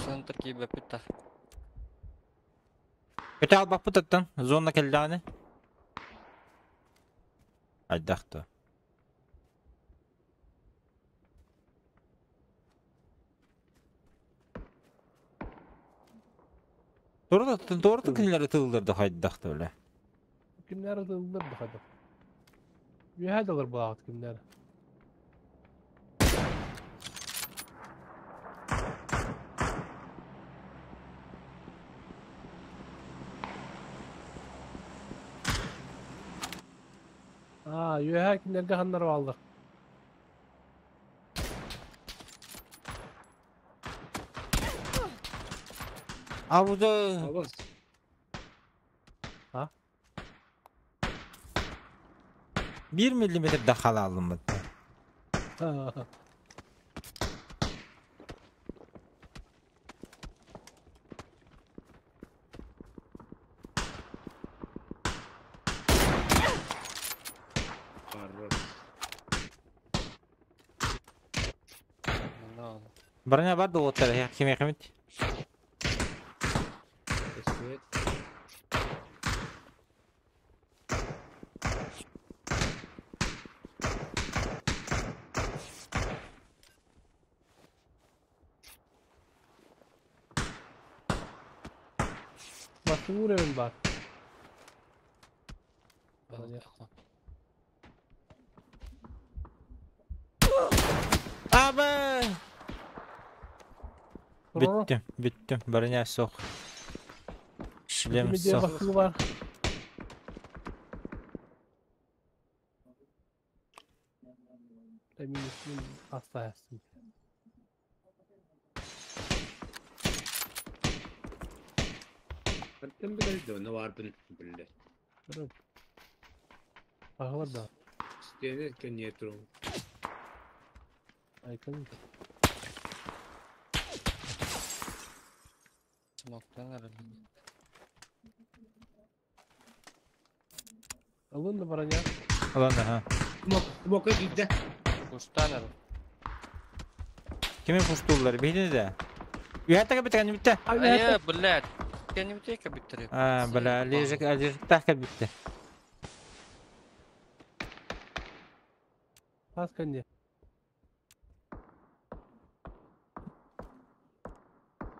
Центр кибе питта. Көтө албаппыт аттан, зона келдәне. Айдахты. Doğru da doğru da kinlere tığılırdı haydahtı öyle. Kimler ылдыр хадыр. Үһә далар булагат кимнәр. А, үһә кимнәргә ханнар алдык. А bu da Абас. 1 millimetre daha aldım bu. Броня бар да уоттар, ким химит. Көстүбэт. Бастыҥ уровень баар. Аба! Бүттүм, бүттүм. Броня суох. Шлем Медиа суох. бастыҥ баар. Минус астаайасың. Хантан билэр да, баарбын биллэ. Аҕалар да. Стене кэнниэ турун. Айкын. Смоктан эрэллэр. Ылын да броня. Ылан аха. Смока киирдэ. Кустаан эрэл. Кими пуштууллар, биһини да. Үһәттәге биткен битте. Айа, блядь. Кэннибитэ кэбиттэр. А, бля, лежик, лежик так битте. Тас кэнниэ.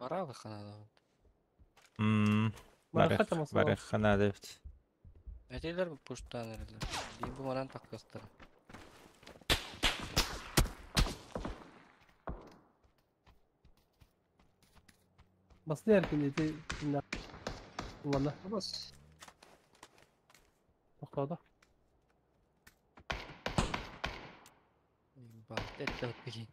Баралы ханада. Мм. Барахха Барых, тамасы. барых ханада бит. Этилер бу пуштаан эрэллэр. Бии бу манан таккастар. Басты эркин ити кинне. Улана. Бас. Тоқтады. Баат этте бигин.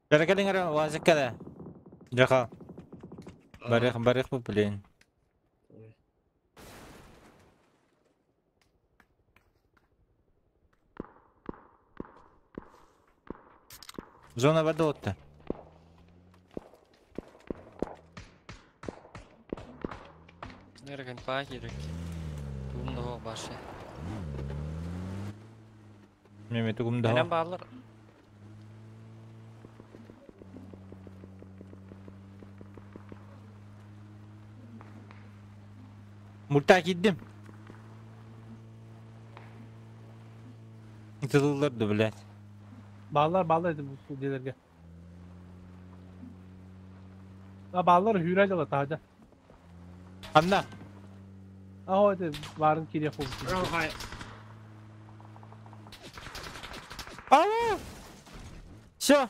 Бәрекелің ара, вазыкка да. Жақа. Барых, барых бу, блин. Зона барды отты. Нерген паа керек. Тугум да башы. Меме тугум Менен да. баалар. Мульта киддим. Тылыларды, блядь. Bağlar bağlar edi bu diğerlerge. Ha bağlar hürel ala taca. Anna. Ah o edi varın kiriye oldu. Хай. Ау! Все.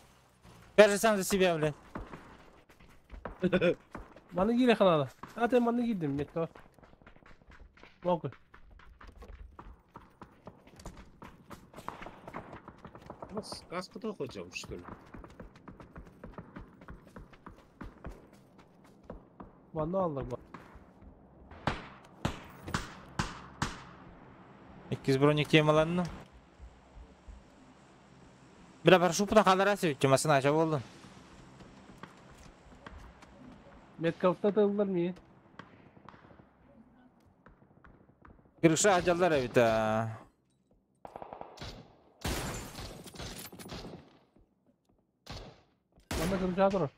Кажи сам за себя, блядь. Bana gir kanala. Zaten bana girdim Metro. Mogu. Бас, каската хотел, что ли? Bana aldık bak. Иккис броник темаланны. Бля, прошу пута халарасы, чемасын ача болдun. Metcalf'ta da alırlar mı? Крыша ажалдар эбит. а. Bana kırmızı durur.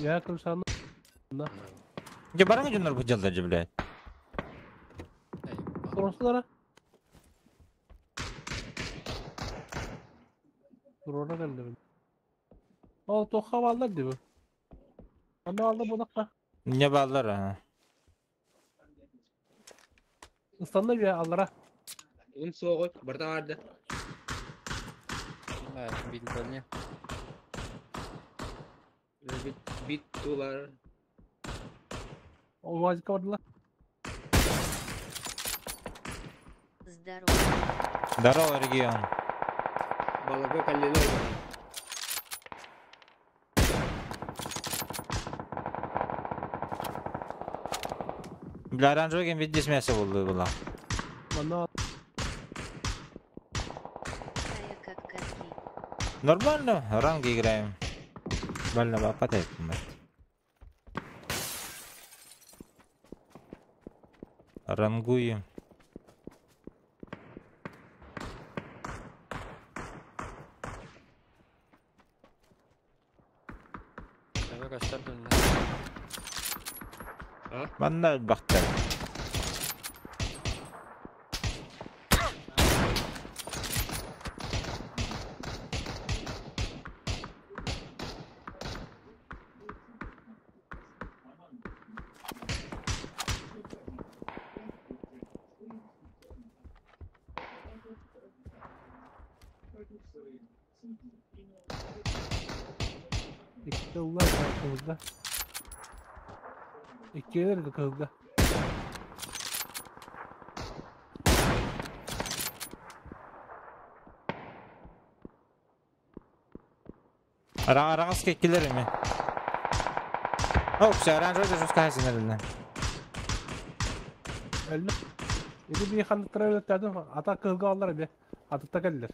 Ya kırmızı Же барыңа жоннор бу жалдар же, блядь. Durursulara. Durura geldi. O toka aldılar diyor. Ana aldı bu dakika. Не баллар а. Ыстанна бия аллара. Ун суоҕу барыта баарда. Билбэлни. Бит бит тулар. Ол УАЗикка бардылар. Здорово. Здорово, регион. Баларга каллилар. Бля, оранжевый кем видишь мясо булды была. Манна Тая как катки. Нормально, ранги играем. Больно попадает. Рангуем. Эбэ көстөр дүннэ. Манна бахтар. Икки ыллар кыһылга. Иккилэр да кыһылга. Араҕас кэккилэр эми. Оп, все, оранжевый даже скайсың элинен. Өллө. Ити бии ханныктара өлөттөөдүм ата кыһылга аллар эбе. Атытта кэллэр.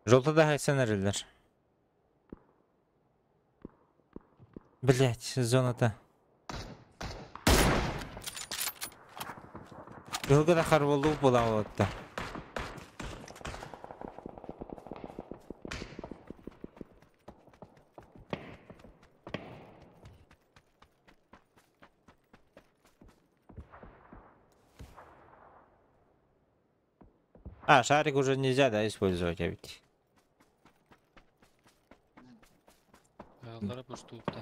Желтый да хайсан эрэллэр. Блять, зоната. Кыһылга да харболлук буолаҕа. А, шарик уже нельзя, да, использовать, а ведь. Аллара пустуупта.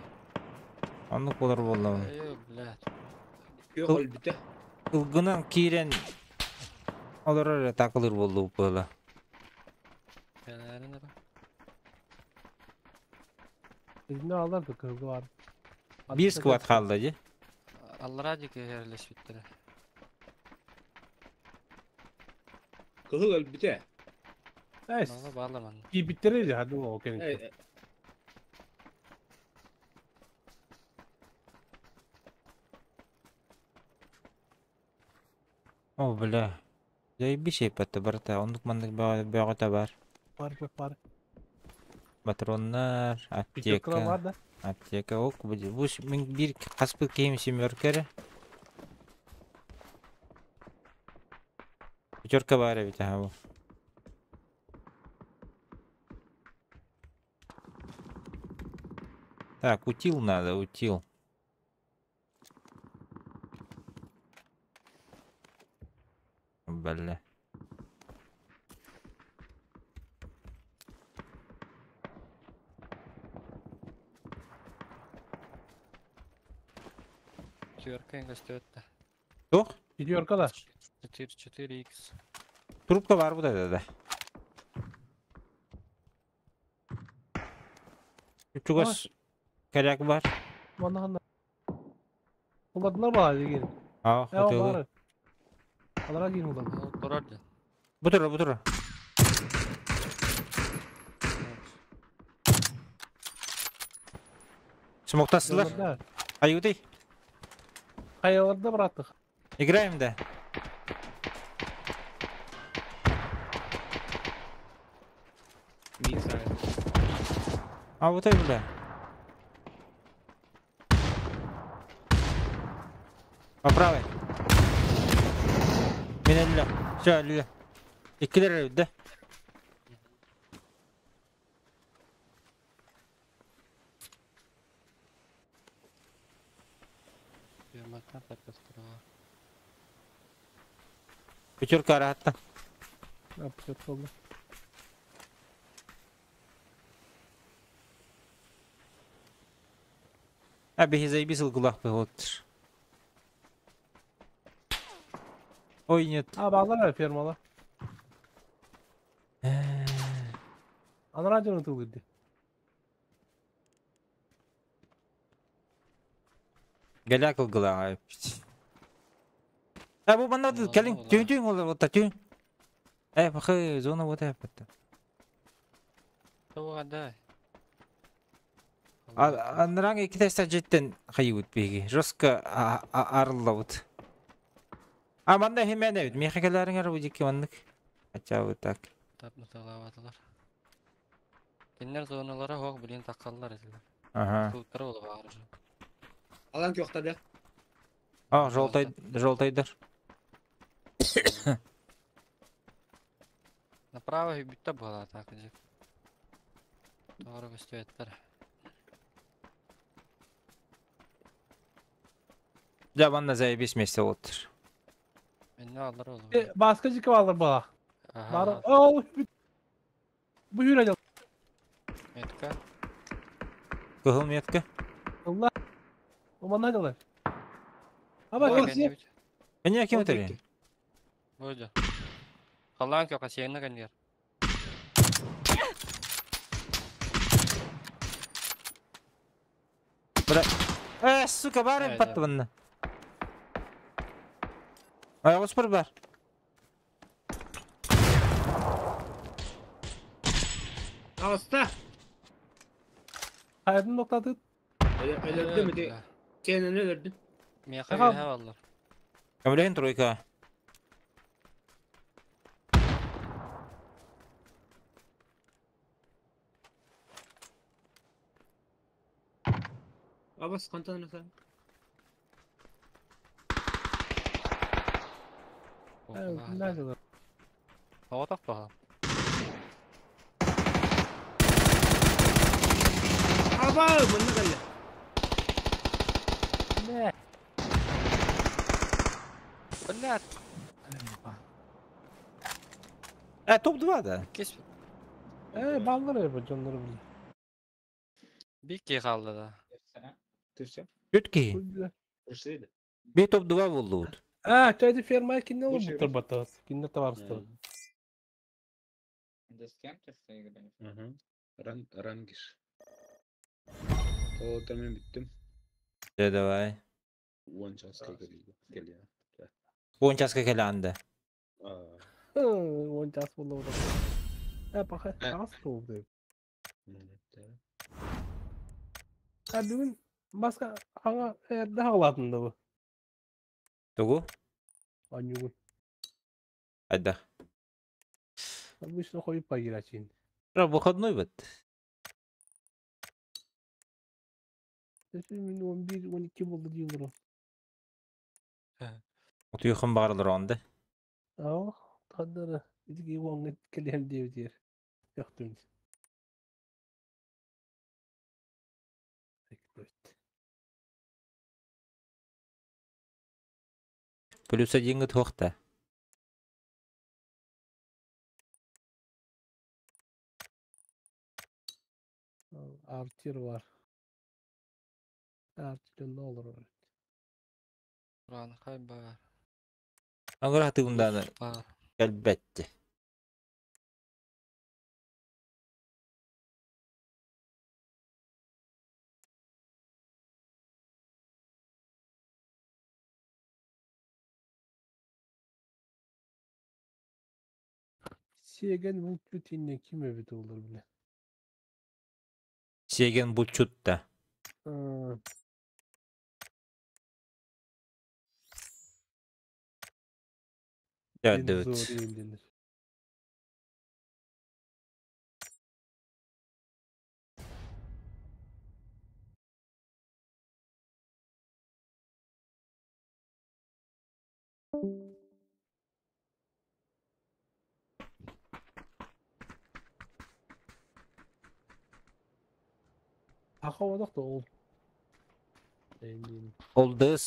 Оннук болар буолла. Э, блядь. Күөх өлбүтэ. Ылгынан киирэн олорор эрэ такылыр буоллубут буола. Кэлээрин эрэ. Итинне аллар да кыһылга бар. Биир сквад хаалла дии. Аллара диэки эрэлэспиттэрэ. Кыһыл өлбүтэ. Эс. Манна баалар манна. Киирбиттэрэ дии ханнык ол кэнниттэн. Э, О, бля. Заебись еппетте барыта. Оннук маннык бөҕөтө бар. Бар бар. Патроннар, Пятеркалар аптека. бар да. Аптека ок. Бу мин биир хаспыт киһим семерка эрэ. Пятерка бар эбит аха бу. Так, утил надо, утил. Бля. Четверка көстүөттэ. Туох? Пятерка да. 4 4 х. Трубка бар бу да да. Чугас коряк бар. Манна ханна. Улардылар баар деген. А, Э, хотелы. бар. Алара дейін уларды. Ол турар дии. Бу тура, бу тура. Смоктастылар. Да. Аюдый. Хайаларда бараттык. Играем, да. Мин саҕа. А вот это, бля. По правой. Мин өллө. Все, өллө. Иккилэр да. Фирматтан таппастырыга. Пятерка араатта. А, пятерка oldu. А биһи заебись ылгылаах быһыттыр. Ой, нет. А, баалар эрэ фермала. Анараа дьону тылгырды. Галяк ылгылааҕа. А бу манна кэлин түүн түүн ол вот түүн. Э, пахы зона вот это. Туга да. Анраң икки теста жеттен хайыбыт биһиги. Жестко арыллабыт. А манна хемен эбит. Миэхэ кэлээриҥэр бу дьикки маннык. Хотя бы так. Тапмыталаабатылар. Кинилэр зоналара хоох билин таккаллар этилэр. Ага. Туттара ола баар уже. Алан көхтәдә. А, желтый, желтыйдар. Направо бүттэ буолаа так дьик. Тоҕо көстүбэттэр. Дьэ, манна заебись месте болуттар. Инне аллар ола. Э, Баска жики баалар баа. Бары. Аха. Ол бу хүрэ Метка. Кыһыл метка. Allah. O manna дьалар. Аба Ой, кэкси. кэннибит. Эне ким өтөрүн? Бу Халаан кёка сиэнна кэннигэр. Бра. Э, сука, бары Айда. патты банна. Ай, оспор бар. Аста. Хайдын ноктаты. Өлөрдүм ити. Сенен өлөрдүм. Миэхэ Аха. үөһэ баллар. Камлейн тройка. Абас кантан аса. Ne дьалар. Тоҕотох баха. Аба, мынна калла. Не. Блядь, Э, топ-2 да. кис Э, баалар эрэ дьоннору били. бикки хаалла да. Түшсе. Үт киһи. Би топ-2 болду. А, чайды ферма кинне Слушай, ол буттар батас. Кинне товарстар. Да с кем ты что играешь? Ага. Ран рангиш. О, там мен биттим. Дэ, давай. 10 часка келди. Келди. 10 часка келанды. А. Он час болду. Э, паха, ас болду. А бүгүн баска аңа эрде хаалатын да бу. Тугу? Анюгун. Айда. Обычно хоюп пагирачин. Ра, выходной вот. Мен 11, 12 болду дейм. Отуйхан баарылар онды. Аа, таддара. Итиги оңга келем деп дер. Яктым. Плюс один гыт хуохта. Артир бар. Артир не olur? Уран хай бар. Аңгыра тыгымданы Бар. кэлбэтти. Сиеген булчут инне ким эбит olur bile. Сиеген булчутта. Аа, Дәдүт. зор инденер. Аха одақ да ол. Эндин. Олдыс.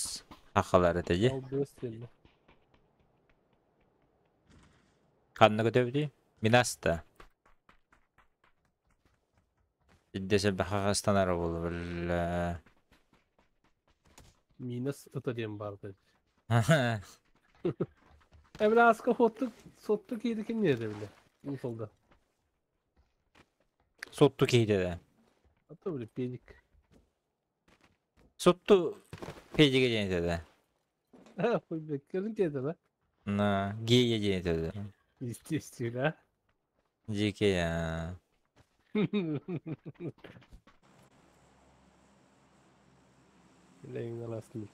Хахалар этэ дии. Албыс диэннэр. Ханна көтөбүтүй? Минаста. Иддесе бахаҕастанар буолла бля. Минус ыта диэн баар. Эбile аска хоттук сотту кииди ким диэде бile. Усолда. Сотту киһитэ да. Ата бile педик. Сотту педиге диэн этэ да. Ha, хуй бе, кэлин диэде да. На гея диэн этэ да. Естественно. Дикий. А. Лейн арасында.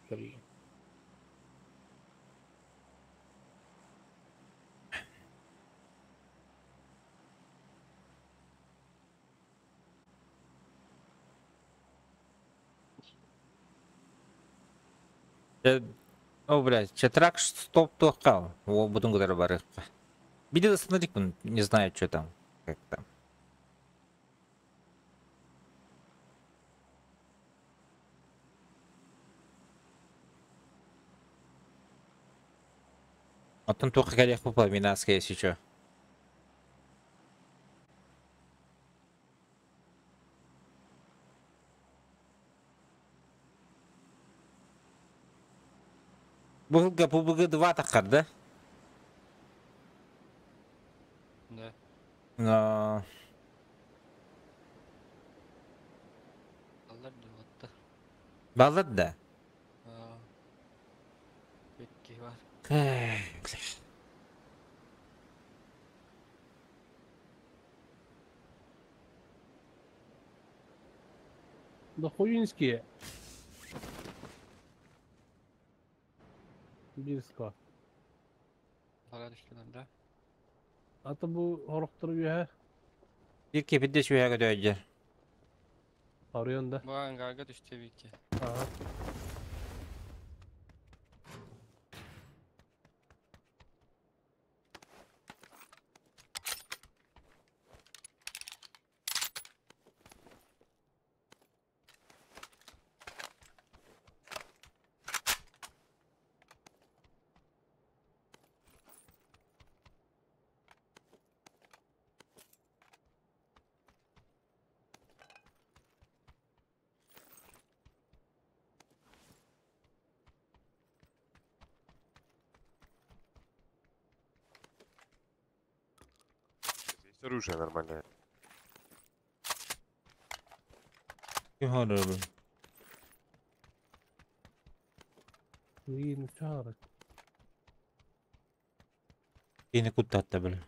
О, блядь, четрак стоп туохха. О, бутун кытары барыахха. Видео смотри, не знаю, что там, как там. Оттон туохха кэлиэх попа Минаска, если что. Бу PUBG 2 таххар, да? Да. Но... Аллар да. Баллар да? Бекки бар. Да хуинские. Бирска. Бара түштүлэр да. Ата бу хорохтор үһэ Bir kepidde şüyäge döýjer. арыйан да. Бу ангарга түштү бикки. Ага. Есть оружие нормальное. Kim horror? Yine çağırık. Yine kuttatta бile.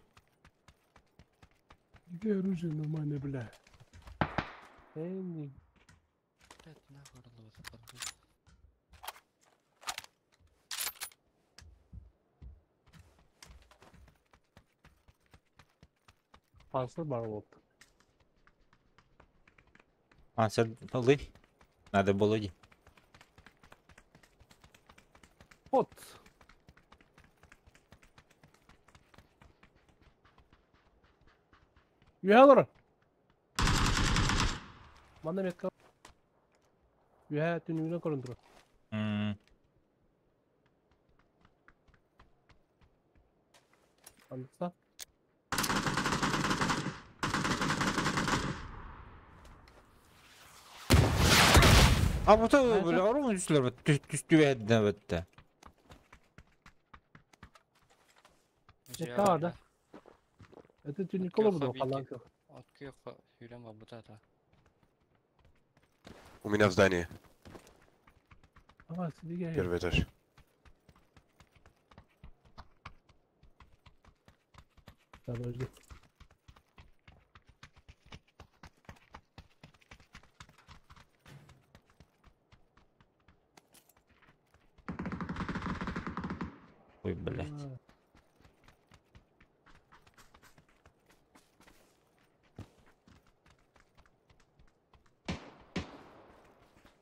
Где оружие нормальное, бля? Эй, Блядь, нахуй орловаться. Пансыр бар болду. Ансер полы. Надо было. Вот. Үһэ олор. Манна метка. Үһэ түнүгүнэн көрөн турар. Андыкса. А вот бля, орун үстүлөр түстү бэддэ бэтте. Метка бар да. Это түнүк олор бу калан. Откы хүрен бабыта. У меня в здании. Ага, сидиге. Первый этаж. Подожди. Ой, блядь.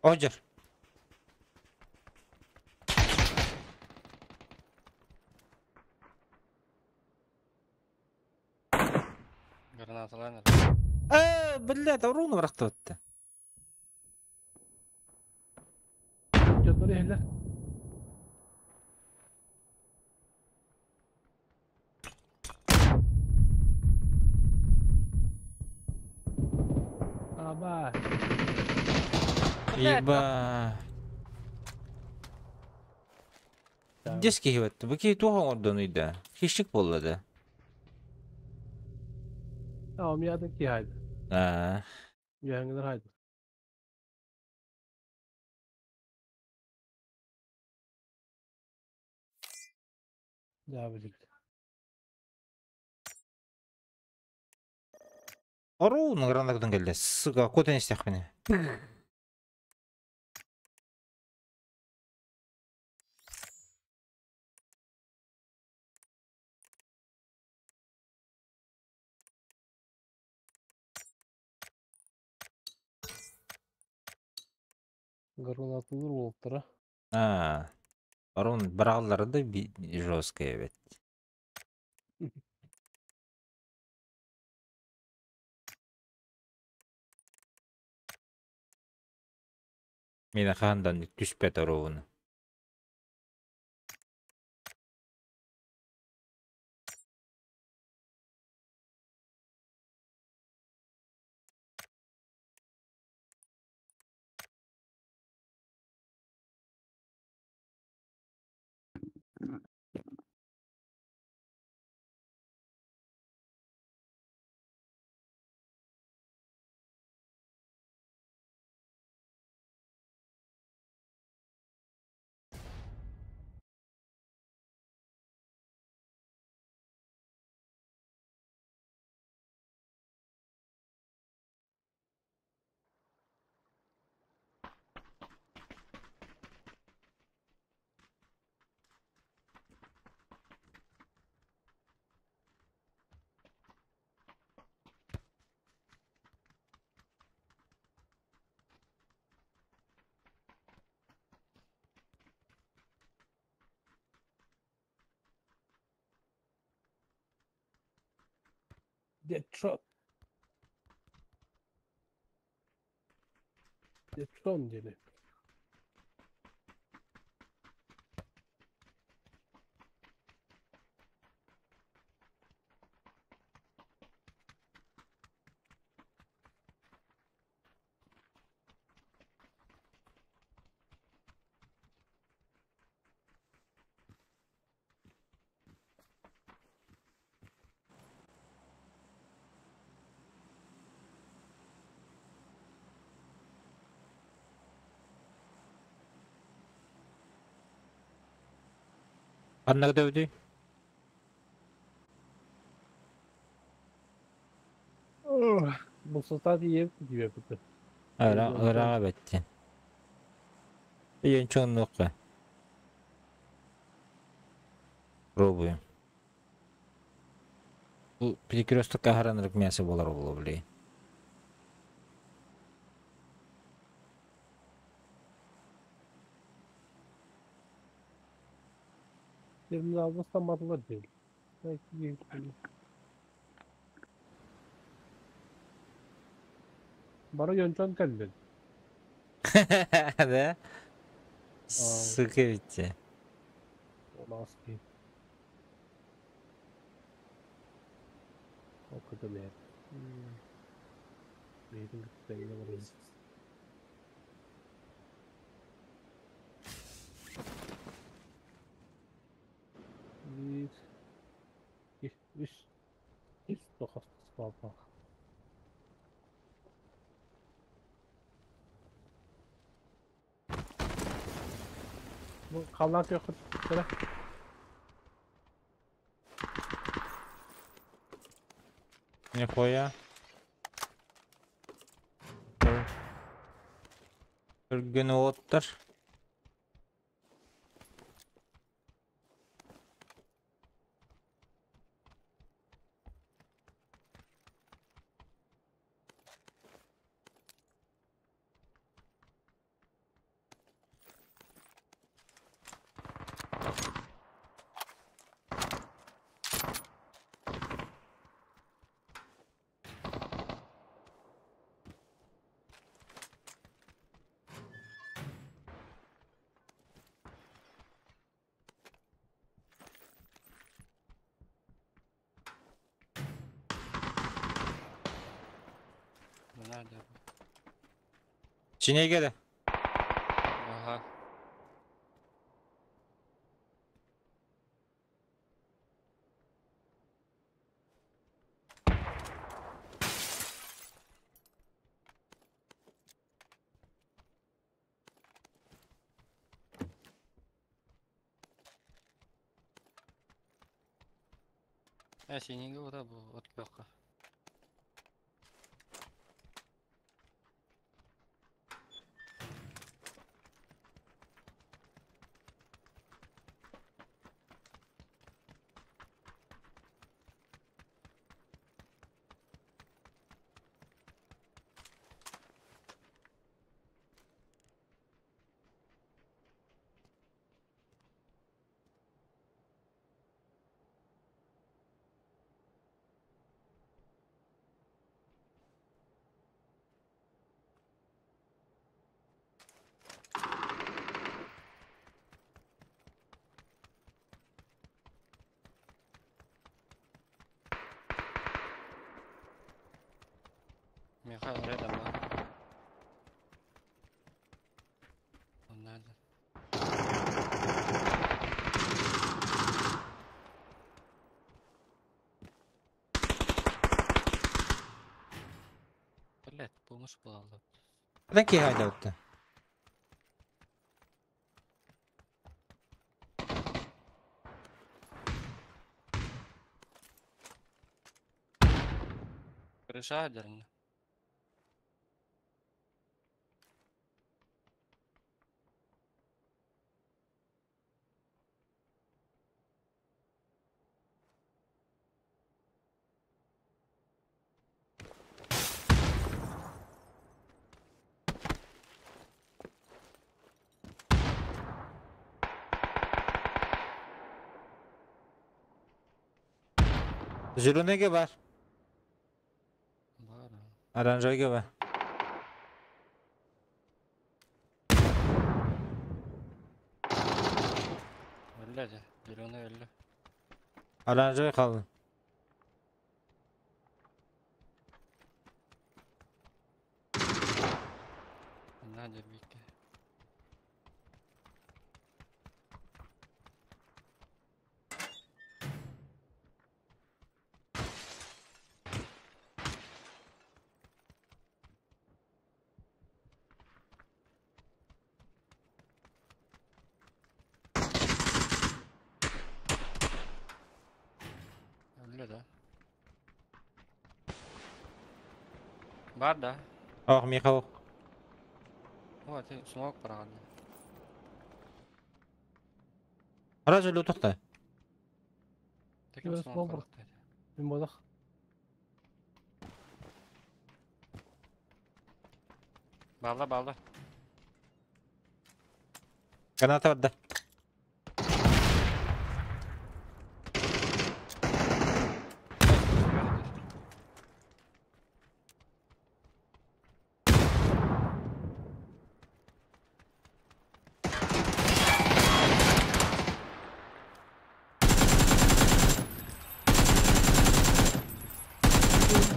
Оджер. Гранаталар. Блядь, руну бырахты. Жоннор эхлер. Еба. Дес киһи бэтти. Бу киһи туох оҥордон ыйда? Хищник буолла да. Амиядын ки haydi. Аа. Үөһэҥҥилэр haydi. Дьаабылык. Оруу, награнагдан кэллэ. Сука, куотан истэхпинэ. Гранаталар уолтара. Аа. Барон быраҕаллара да жесткая эбит. Мин хаандан түспэт оруобуна. Detron. Detron диэни. Ханна көтөбүтүй? Бу сылтаа тиийэбит диэбиппит. Ыра ыраҕа бэттин. Ийэн чоннуохха. Пробуем. Бу перекресток аһаранырык мясо буолар буолуо билигин. Терминалга ыстамматылар диэн. Бары дьонтон кэллин. Да? Сука ведь. Ласки. Ол кытын Бэйэтин кытта тэҥҥэ барыам. Биир, икки, үс, үс тохос спалпах. Бу халлаан күөххүт көрө. Нихуя. Түргэн уоттар. Bu nerede bu? Çin'e gel. Синийгэ ута бу от күөххэ. Миэхэ рядом баар. Онно Блять, помощь буолаллар. Ханан киһи айдабытта? Крыша дерни. Зеленыйга бар. Бар. Оранжевыйга бар. Өллө дьэ. Зеленый өллө. Оранжевый хаалла. Онно дьэрбииккэ. Өллө да. Бар да. Ох, Михаил. О, ты смог параҕын. Разве лютухта? Таким Yes, смог смог. парахта. Мин буолах. Балла, балла. Граната барда.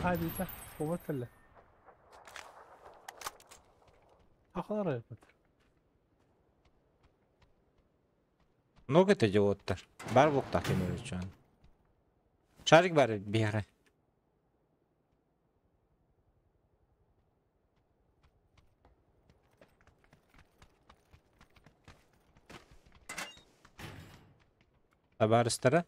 Хайдыта, кубат кэллэ. Ахлар айбыт. Много это делоттар. Бар буктах кемер Шарик бар биһиэхэ. Табаарыстара.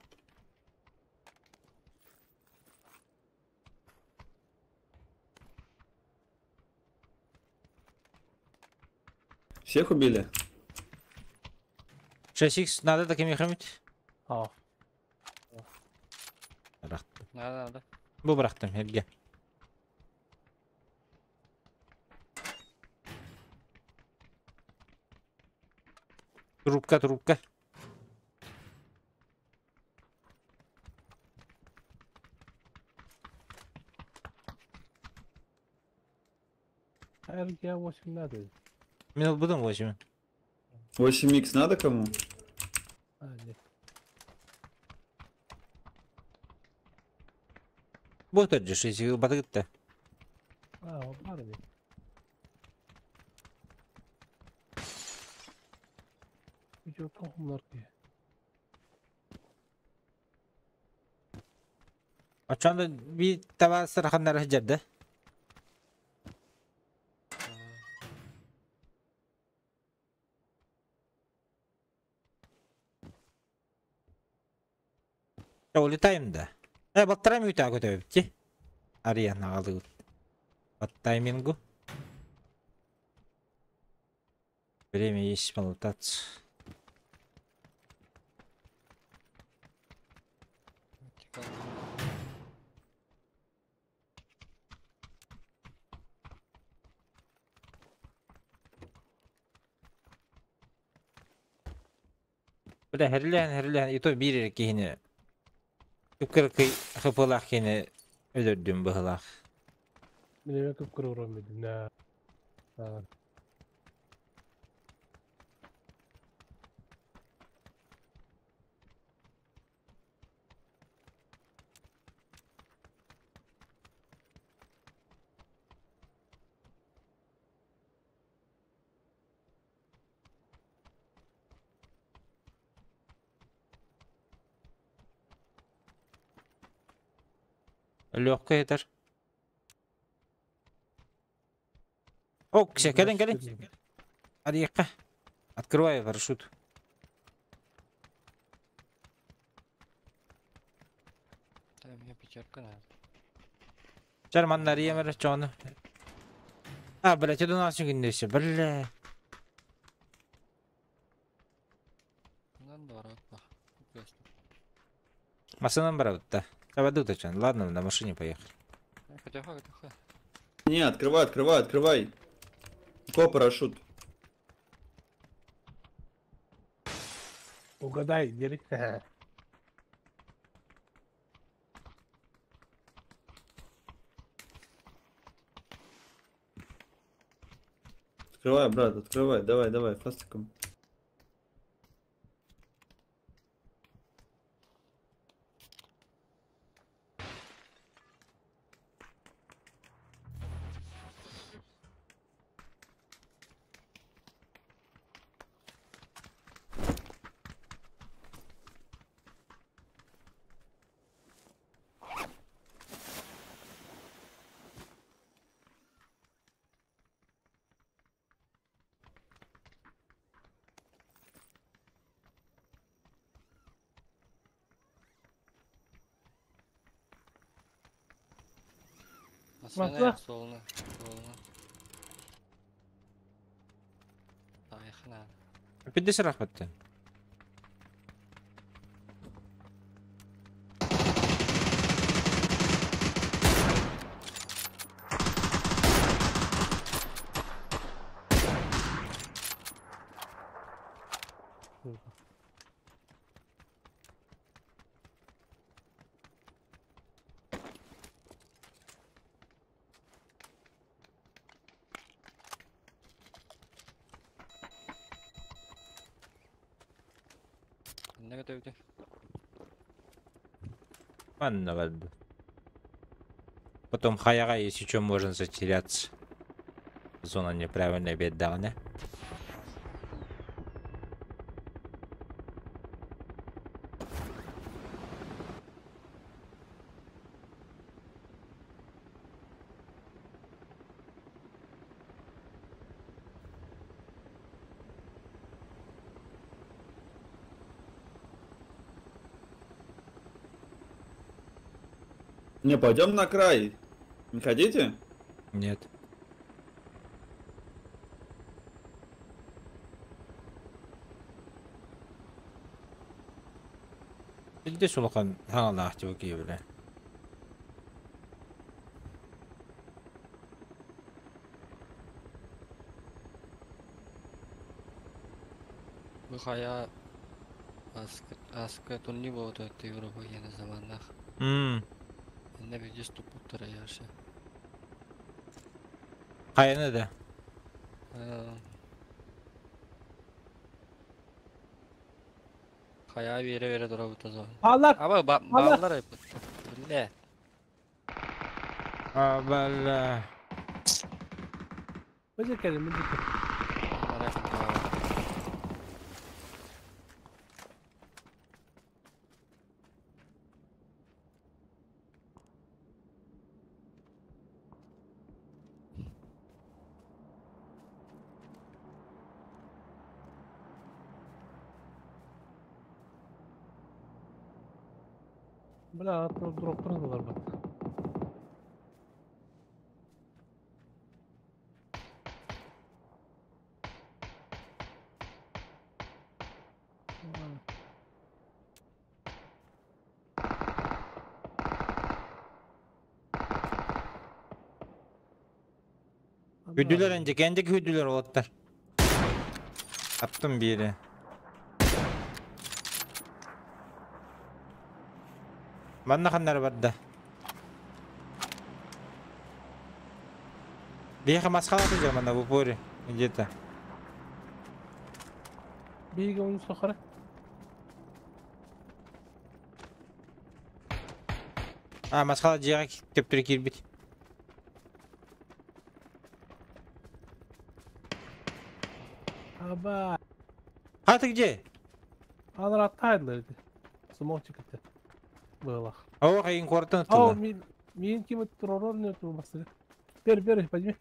Всех убили? 6x надо таким хэмит. Аа. Бырахтым. Надо, надо. Бу бырахтым эргэ. Трубка, трубка. РГ 8 надо. Мен ылбытым 8. 8х надо кому? А, нет. Бу төрдү 6 батыгытта. А, бар эми. Видео тохумнар ки. Очондо би табаастар ханнары сылдьар. Улетаем да. Балтараа мүнүүтэҕэ көтөбүт дии. Арыйан аҕалыыбыт. По таймингу. Время есть полутаться. Бля, хэрилээн, хэрилээн, и то биир эрэ киһини кып-кыракый хплаах киһини өлөрдүм быһылаах. Мин эмиэ кып-кыра уран билдим. Наа. Өлүөххэ этэр. О, ксе, кэлин, кэлин. Арыйыахха. Открывай парашют. Да, мне пятерка надо. Чар манна арыйам эрэ чону. А, блядь, это у нас күннүсэ, бля. Нам дорого. Массынан барабыт да. Давай тачан. Ладно, на машине поехали. Хотя, хотя. Не, открывай, открывай, открывай. Ко парашют? Угадай, дери. Открывай, брат, открывай. Давай, давай, фастиком. Масына солуна, солуна. Тайхана. Пиддес рахматтан. Не готовите? Ладно, ладно. Потом хаяга, если что, можно затеряться. Зона неправильная беда, не? Не, пойдем на край. Не хотите? Нет. Здесь улахан хаҥалаах тибэ бile. Бу хайа аска тунни болду Европа яны заманнах. Не видишь тупуттара яшы. Хайаны да. Хайа бере бере турабыт азон. Аллах! Аба баллар Бля. А, бля. Мыжы кэлин, мыжы кэлин. Бля, дроптарын ыларбыт. Hüdüler önce kendi hüdüler olotlar. Attım bir yere. Манна ханнара барда. Биһиэхэ масхалаты дьэ манна в упоре где-то. Биһиги оны сохара. А, масхала дьиэҕэ төптөрү киирбит. Аба. А ты где? Алар аттайдылар ити. Смокчик ити. Было. О, хайын куораттан Ау, ыттылар. мин мин ким туророр не турбасы. Бер, бер, возьми.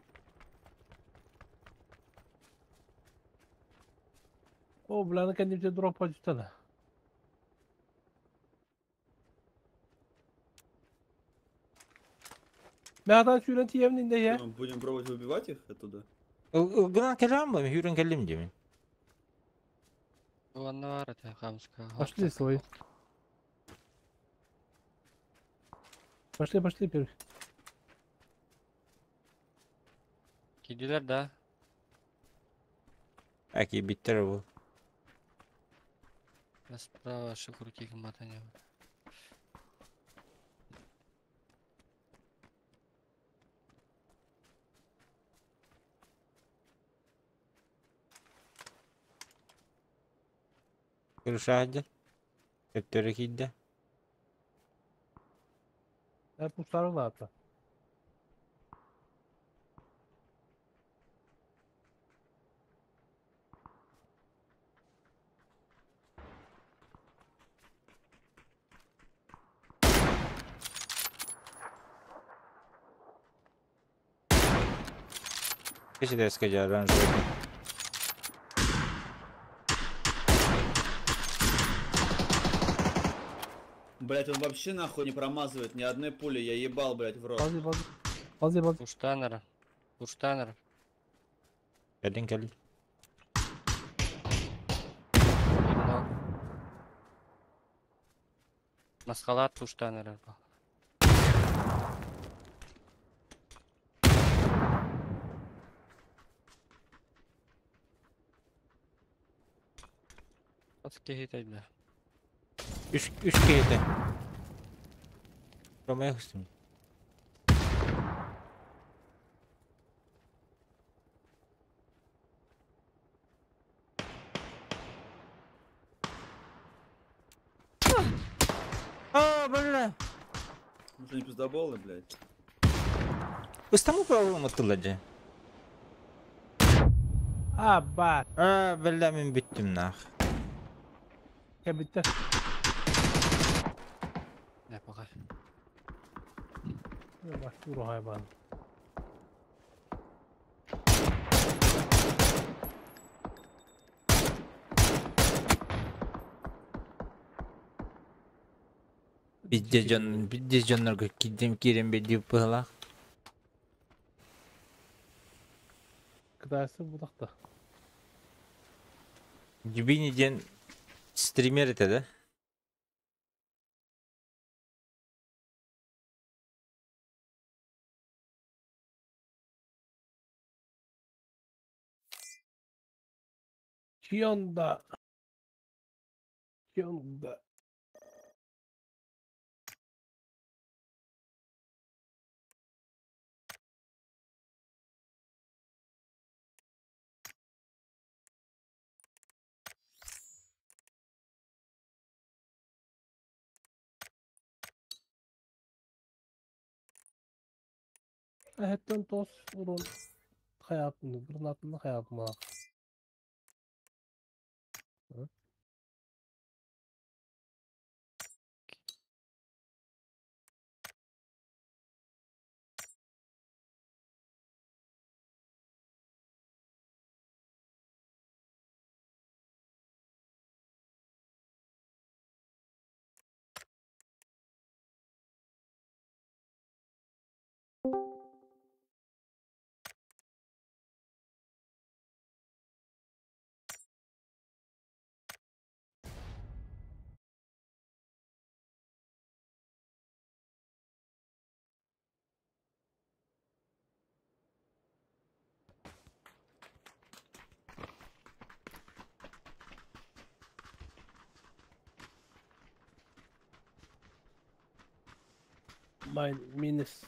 О, бля, на кендимче дроп почтана. Мягтан сүүрэн тиэмнин де я. Что, Будем пробовать выбивать их оттуда? Ылгынан кэлэм бу, хүрэн кэллим диэмин. Уонна бар этэ хамска. Пошли свои. Пошли, пошли первый. Киирдилэр да. Аки биттер бу. Справа шукурки матаня. Kırışa Төптөрү киирдэ. Я пустарыла ата. Киши дьэ оранжевый. Блять, он вообще нахуй не промазывает ни одной пули, я ебал, блять, в рот. Ползи, ползи. Ползи, ползи. Уштанер. Уштанер. Кэлин кэлин. Масхалат уштанер. От киһи бля. Үс үс киһитэ. Ромео хыстым. А, бля. Ну что, не пиздоболы, блять? Ыстамы правым аттылар дьэ. Аба. А, бля, мин бүттүм нах. Кэбиттер. Не пока. Баш хайбан. Бидде дьон, бидде дьоннорго киирдим киирэн биэрдии быһалаах. Кытайсы будакта. Дюбини диэн стример этэ да? Кионда. Кионда. Эһэттэн тос урун хаятын, гранатын хаятын. Mein minus.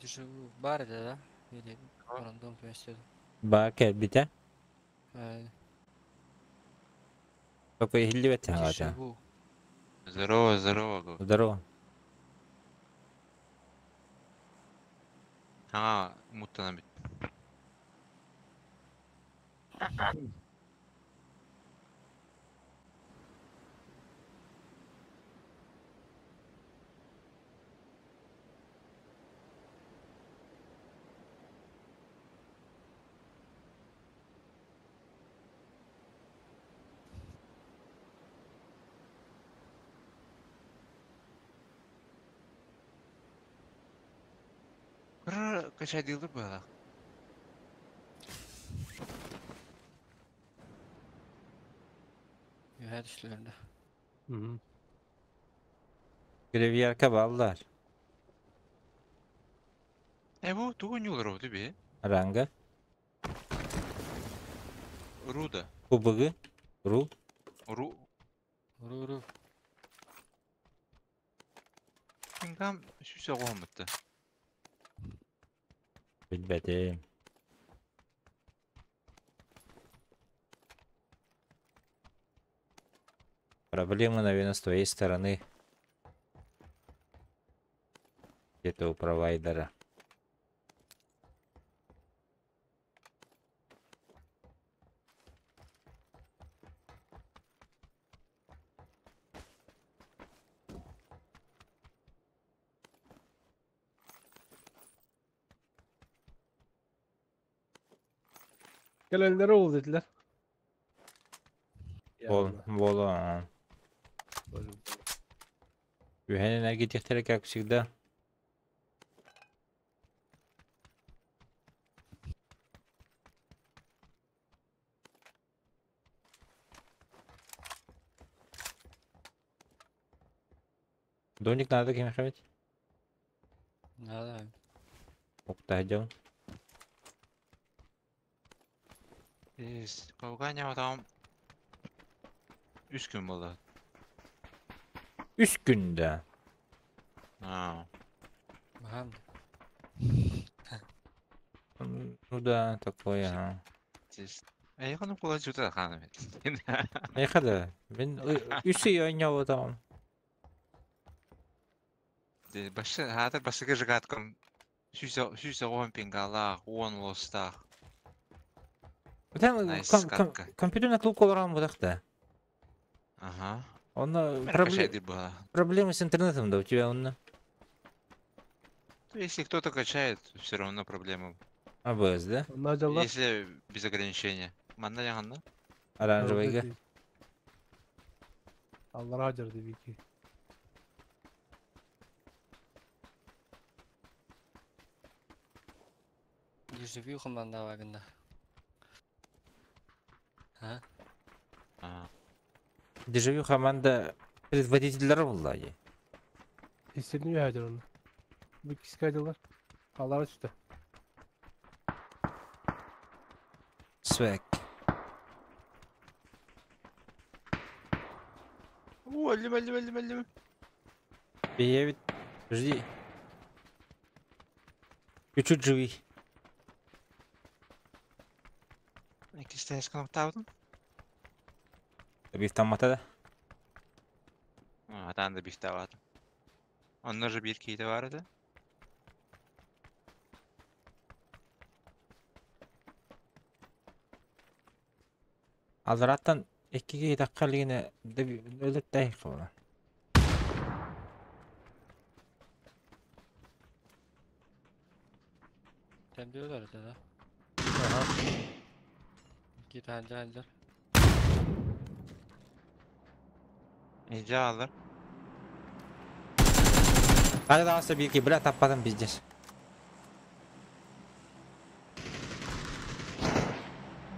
Дежавю бар это, да? Или рандом вместе? Бар кэлбитэ. Только иһиллибэт саҥата. Дежавю. Здорово, здорово, говорю. Здорово. А, муттанан бүт. Кыра качайдыылар быһалаах. Үөһээ түстүлэр да. Гревьярка баллар. Э бу тугу ньуулар обуту би? Ранга. Руда. КБГ. Ру. Ру. Ру ру. Кингам сүүс оҕоһуммутта. Билбэтим. Проблемы, наверное, с твоей стороны. Где-то у провайдера. Gelenlere ol dediler. Бол, бол, Үһэн энергетиктері, как всегда. Доник надо кем хавать? Надо. Укта идем. Из Кавганя там үс күн буолла. Үс күндә. Аа. Баһаам. Ну да, такое, ага. Эйханы кула жута ханым. Эйхада. Мин үс ый ойнап там. Башы хаатыр басыгы жыгаткым сүүс оҕон пингалаах, уон лостаах. Там Найс катка. компьютерный клуб олорон будахта. Ага. Он Качай была. проблемы с интернетом, да, у тебя он. Если кто-то качает, все равно проблемы. АБС, да? Надялар. Если без ограничения. Манна яғанна? Оранжевый. Аллара дерди вики. Дежавю командавагында. А? А. Дежавю команда предводительдер булла. Hissedini ühədir onu. Bu ikisi kaydılar. Allara düştü. Swag. О, өлдім, өлдім, өлдім, өлдім. Я ведь... Жди. Чуть-чуть живи. Иккистэс кнопта Бифтаммата да? А, там да бифтават. Онно же биир киһитэ баар этэ. Аллараттан икки киһи тахха илигинэ өлөттөй буола. Тэмдиэлэр этэ да. Икки таһырдьа сылдьар. Илдьэ аҕаллар. Hadi daha bir iki бля таппатым пиздец.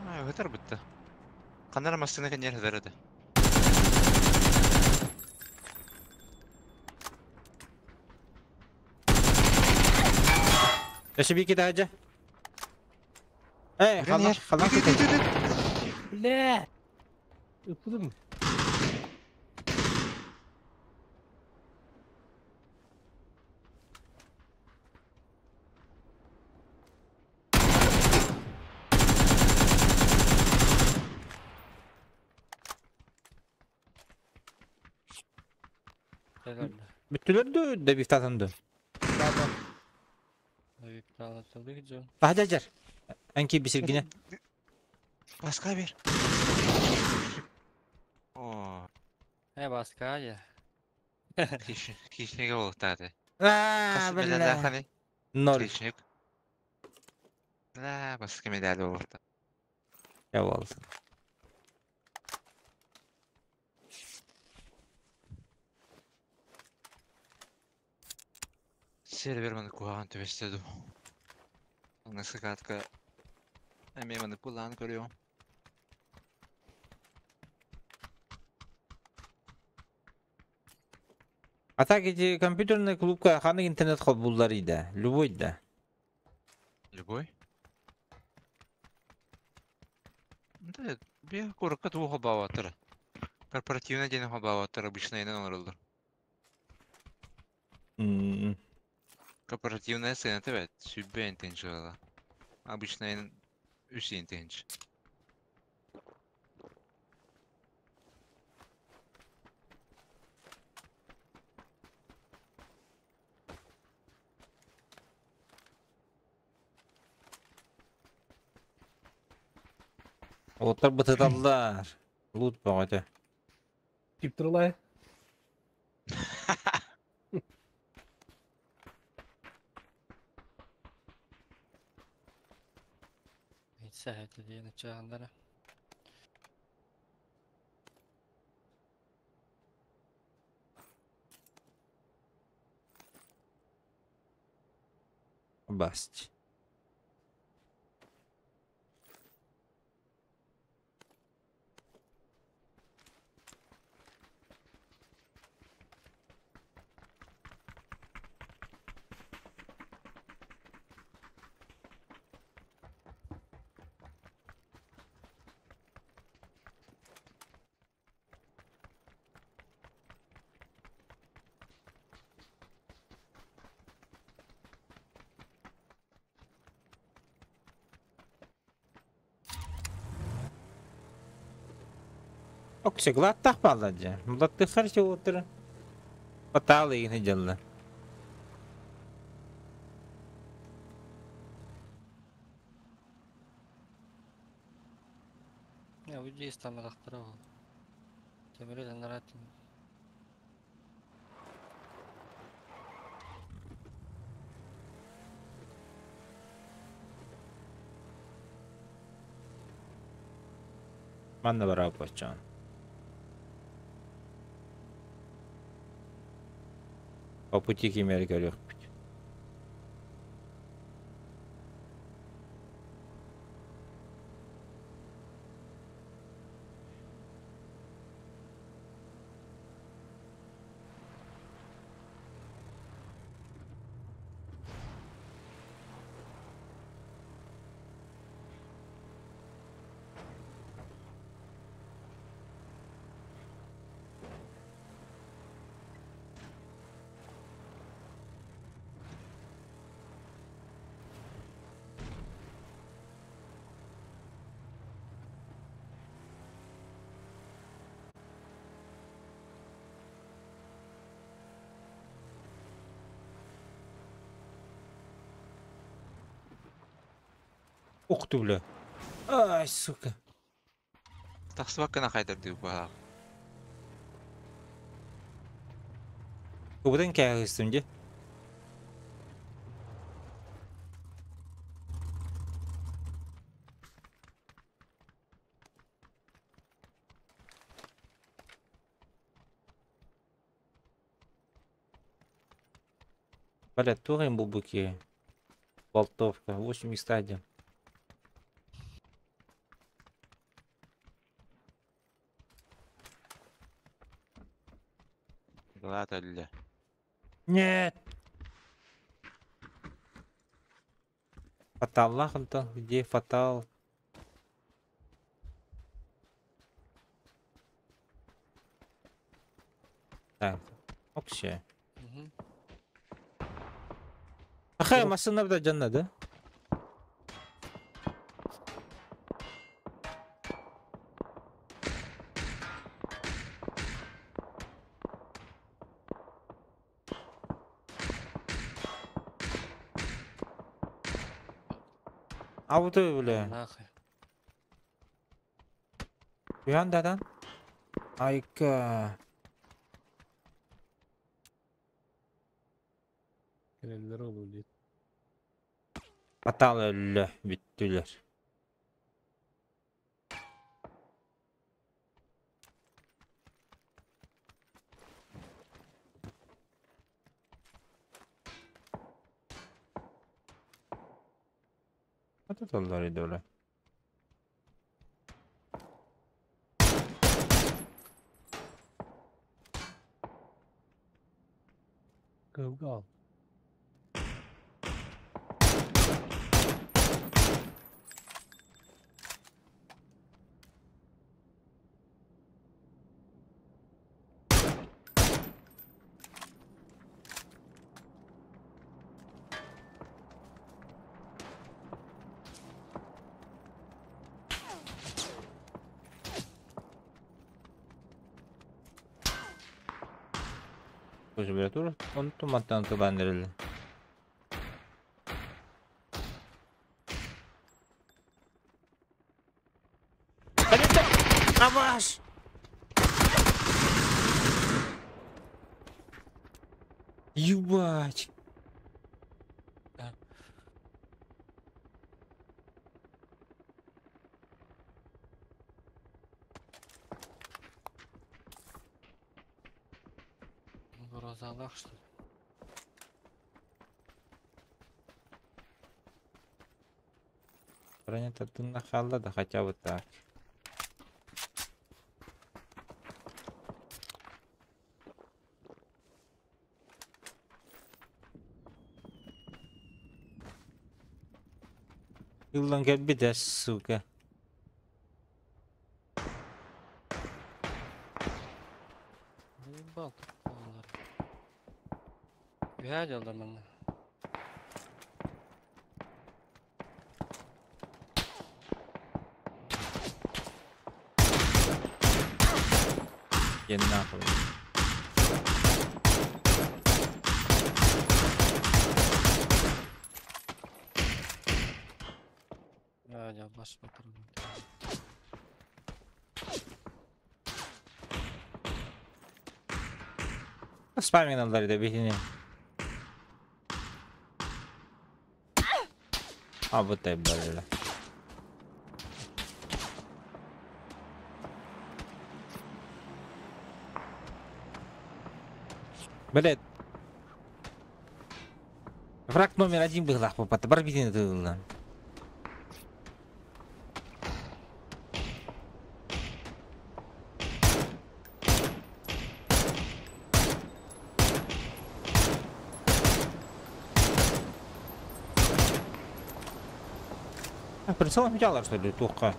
Аа, ыһытар бытта. Ханна эрэ массыына кэннигэр сытар этэ. Өссө биир киһи Эй, Үрэн халлан иһэр. халлан Үт, үт, киһи. үт, үт. Бля! Ыппытым. Helal. Бүттүлэр дуу, добивтатын дуу. Да, да. Добивталатылык дьон. Таһдьа дьэр. Эн киирбисиргинэ. Баска бер. О, Э, баска я. хищнигэ буолуктааты. Аа, Хас бля. медаллааххыный? Ноль. Хищник. Да, баска медаль буолуохта. Я буолтун. Сервер маны куһаҕан түбэстэ дуу. Аныгы эмиэ маны кулаан көрүөм. А так эти компьютерные клубка ханнык интернет холбууллар да, любой да. Любой? Да, биир куоракка тугу холбооботтор. Корпоративнай диэни холбооботтор, обычнайынан оҥороллор. Корпоративная сыаната эбээт, сүүрбэ тыһыынча Обычнайын үс тыһыынча. Оттар бытыталлар. Лут бөҕөтө. Тип туралай. Сэһэти диэн чааннара. Баст. Оксе глаттах балладжа. Мулаттыхар чоотыр. Баталы игини дьалла. Я уйди из там рахтара. Темир анаратын. Манна бараа бочон. По пути кимери көрүөхпүт. Ух ты, бля. Ай, сука. Тахсыбаккына хайдардыы баһаах. Кубутан кээһистим дии. Бля, туох им булбуки. Болтовка, 81. Глата өллө. Нет! Фаталлах онтон, где фатал? Так, вообще. Мгм. Ахай, машина да жанна, да? А вот и, бля. Нахуй. Уян дадан. Айка. Кэлэллэр ол диир. Фатал өллө бүттүлэр. Ататаллар идоле. Кыһылга ал. Тур, он туматтан тубан. Аваш! Ебать! Розалах, что ли? Бронята нахалла, да хотя бы так. Ыллан кэлбитэ, сука. Заебал тут олар. Үһә дьалдар манна. Иди нахуй. Үһә дьал бас батырым. Спаминг да бихини. А вот это бля. Блять. Враг номер один был, ах, папа, барбидин это. А, прицелом взяла, что ли, туха?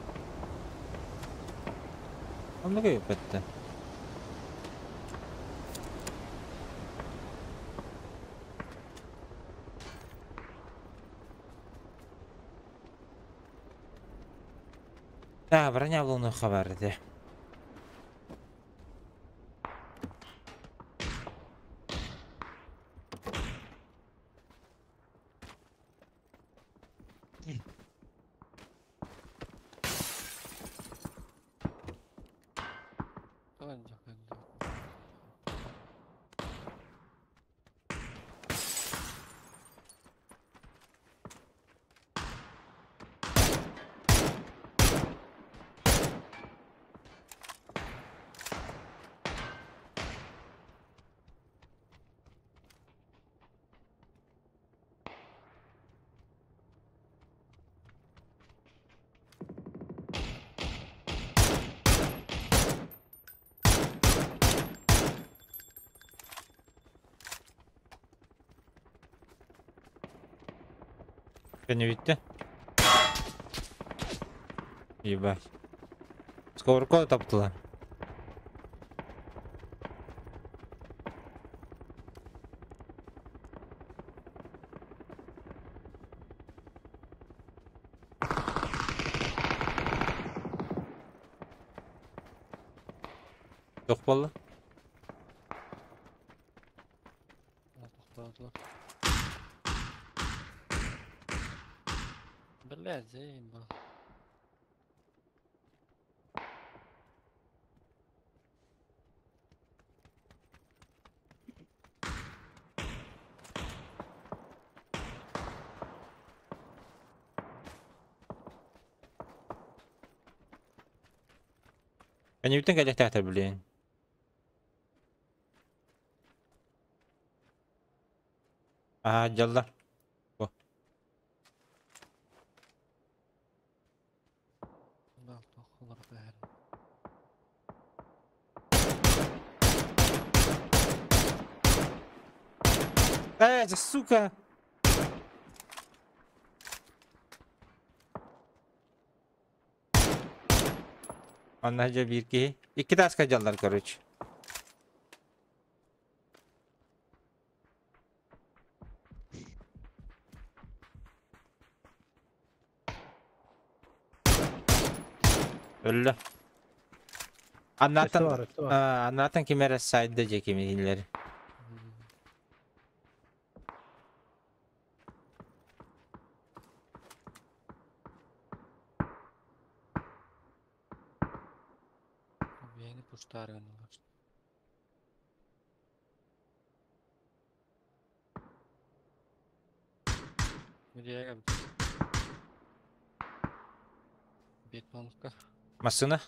Он много это. Да, броня в луну хабарды. Кэннибиттэн. Ебать. Сковородку таптылар. Туох буолла? Тохтоотулар. Блядь, заебал. Кэннибиттэн кэлиэхтээхтэр блин. Аа, дьаллар. Бу. Э, сука! Онно дьэ биир киһи. Икки тааска дьаллар, короче. Өллө. Аннаттан, аннаттан ким эрэ сайда дьэ кимиһиллэр. Бэйэни пуштаары гыннылар. Где Бетонка. Массыына?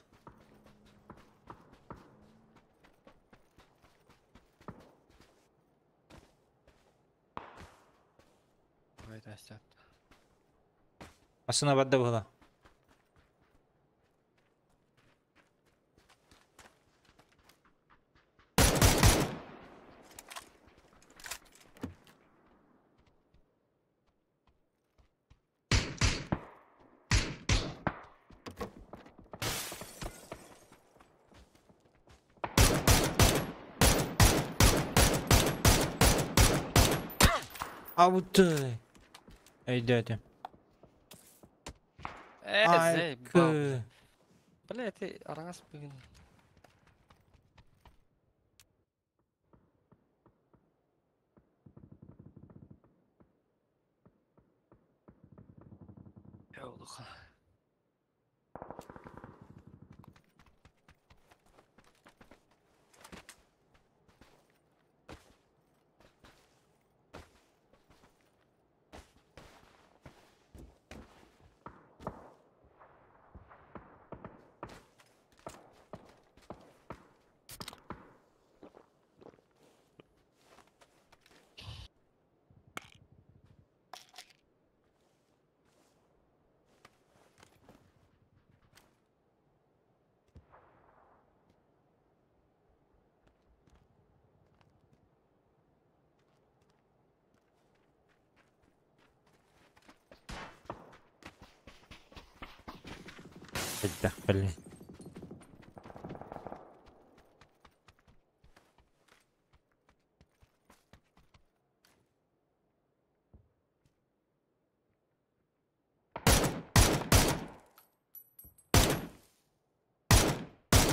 Массыына барда быһыла. Ауты. Өйдөөтүм. Э, заебал. Бля, ты араас бүгүн. Йолуха. Хайдах блин.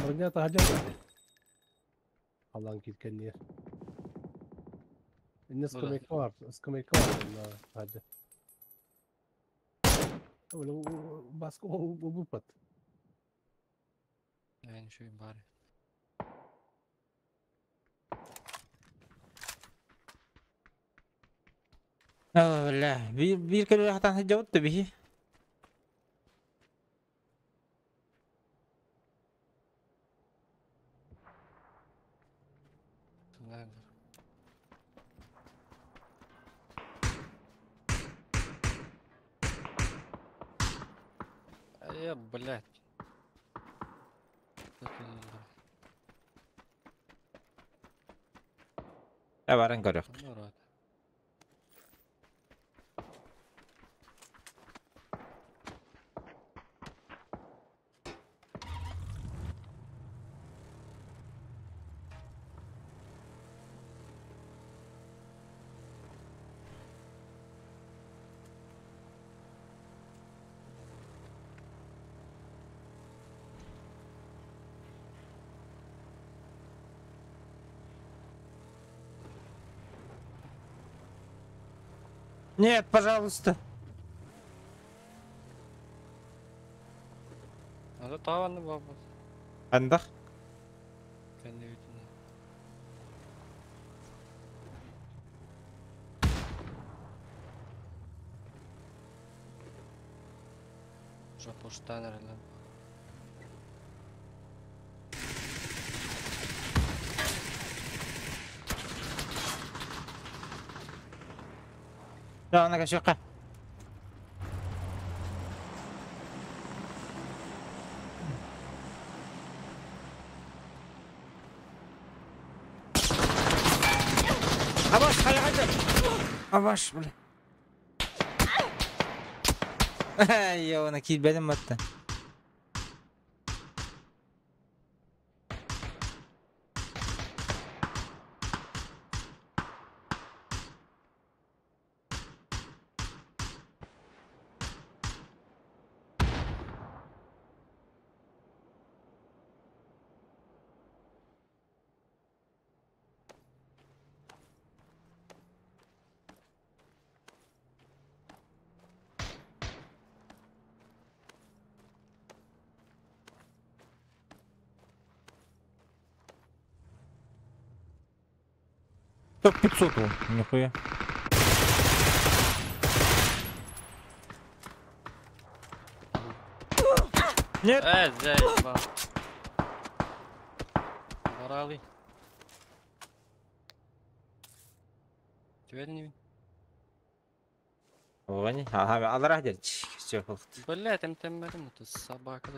Броня таһырдьа кэллэ. Халлаан кииркэнниэр. Иннэ скамейка бар, скамейка бар инна таһырдьа. Баска убупат. Я ничего им бари. Бля, биир биир кэлэ хатан сылдьабыт да биһи. Э, блядь. Э, баран көрүөх. Нет, пожалуйста. Аны таанны бабас. Андах. Кэннибитинэ. Уже пуштан эрэлэр. Да, она качака. Абаш, хайа Абаш, бля. Я оны киирбэтим батта. Топ 500 о, нихуя. Нет! Заебал. Баралы. Тебе не Они, ага, алара дер. Все, Бля, там там это собака.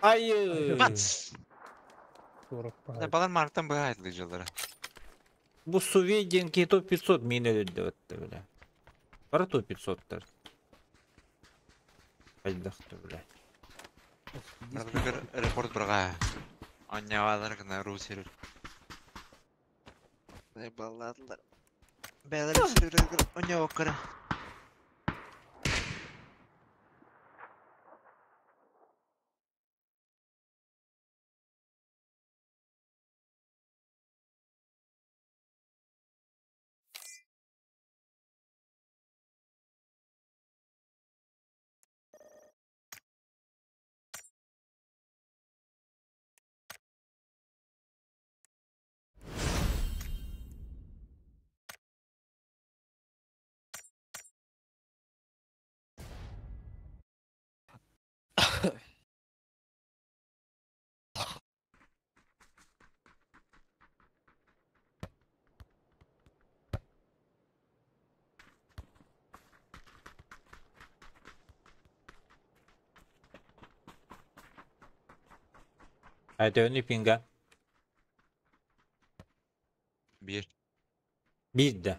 Ай! Бац! 40 Да балар мартан быһаайт лыжалара. Бу Суведенки топ 500 мин өлөдө бля. Бара топ 500 тар. Айдахты, бля. Бардыгар репорт бырга. Аннявалар гына рус эрер. Балладылар. Бәлер сервергер анняваккара. Ай, төнү пинга. Bir. Bir de.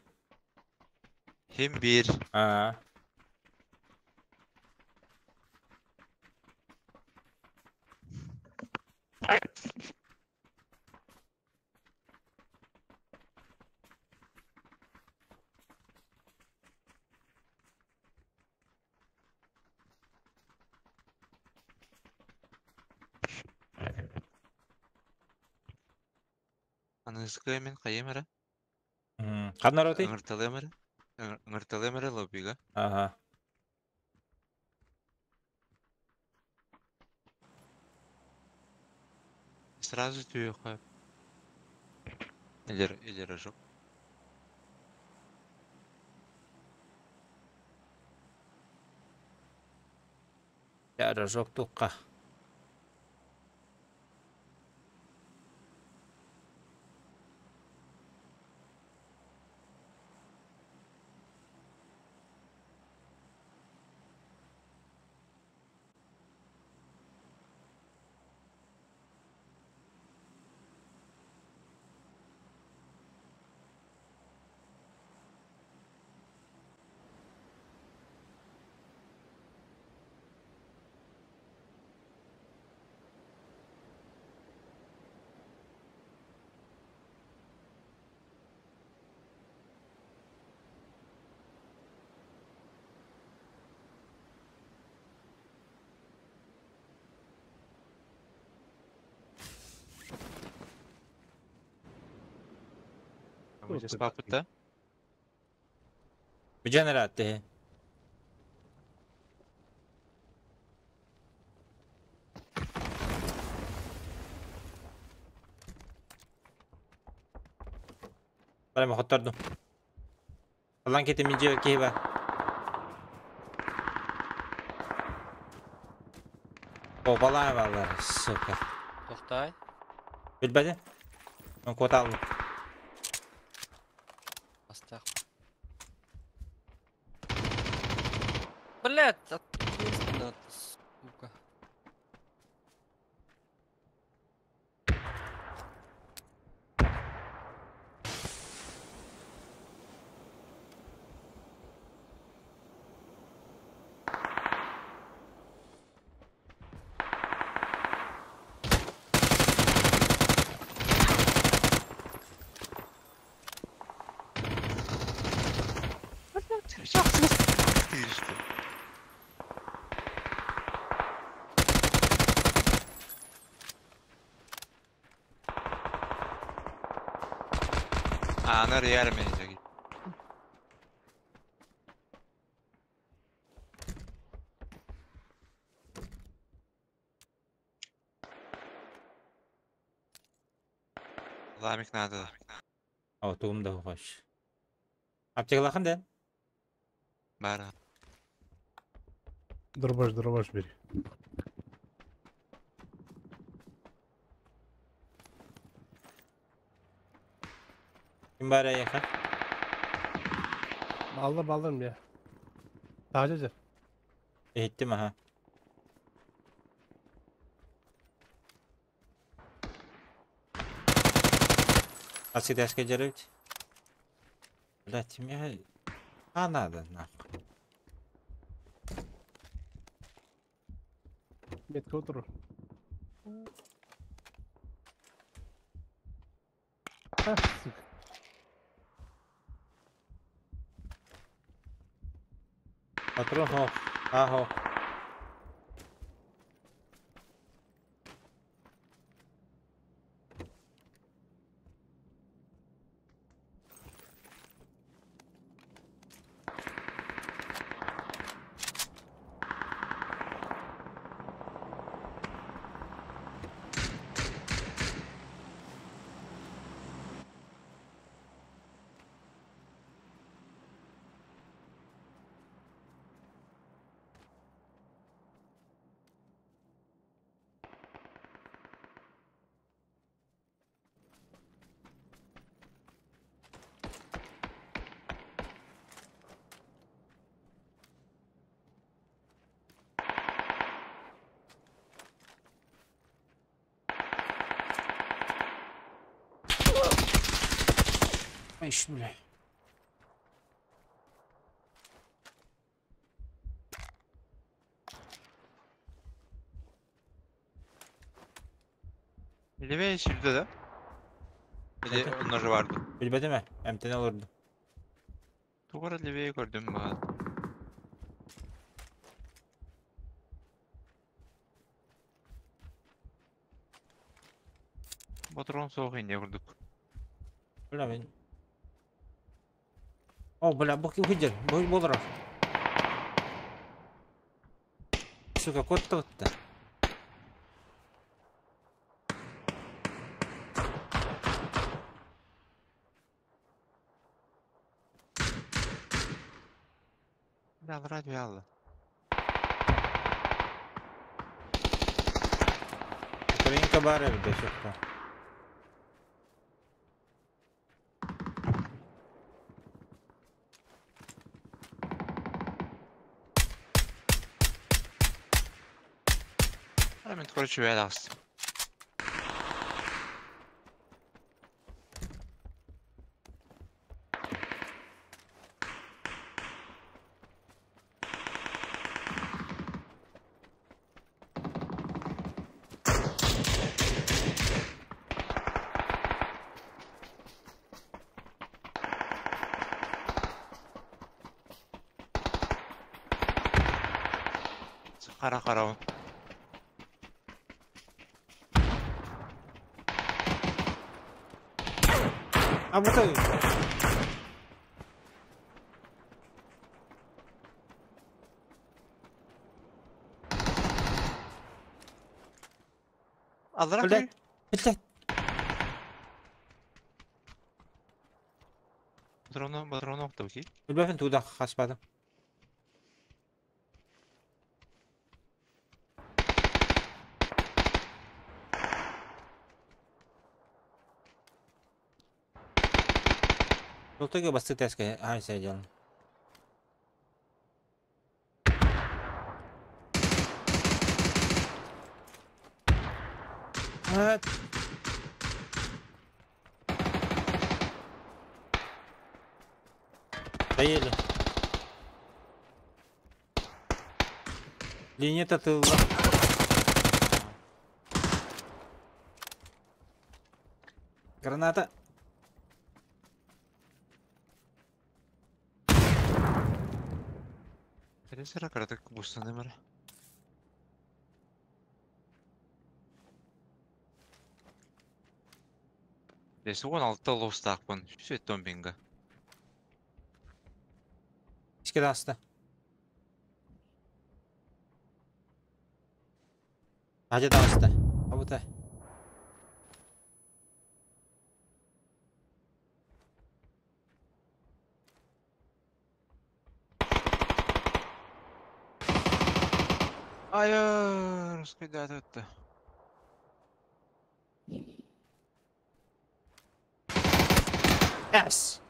Hem bir. А. Аныскы мен кайым эре. Ханна роти? Ыңырталым эре. Ыңырталым эре лоббига. Ага. Сразу түйе Или рожок. Я рожок туққа. Спапыта. Беженераты. Барам хоттордум. Алан кети минже киһи бар. Опалай балар, сука. Тохтай. Билбэди. Мен куота алдым. Астах. Блять, ответственно, сука. Ты что? А, она реально меня. Ламик надо. О, тугум да хош. Аптекалахан ден. Бара. Дробаш, дробаш бери. Ким бар аяха? Aldım aldım ya. Sadece. Ehittim aha. Асидашка жарыбит. Блять, мне... А надо, нахуй. Метка oturur. А, сука. Патрон хо. Ахо. Иш, бля. Левее сюда, да? Или он уже vardı? Билбэтим ээ, эмтен олорду. Тугара левее көрдүм баа. Патрон соох инде курдук. Бля, мен... О, бля, бу ким бу болор. Сука, кот тотта. Да, вроде алла. Украинка бар эбит, сука. Мен короче бәлі. Қара қара. А вот Аллара Блядь, блядь. Патрону, патрону оқтау ки. Билбэпин туда хаспадым. Жолтойга басты тәске ай сәйден. Evet. Доели. Линия тылла. Граната. Сера каратык бустан эмер. Дesi 16 лостаақпын. Сүт бинга. Иске аста. Ажа да аста. Абута. Айыр, раскидать это. Yes.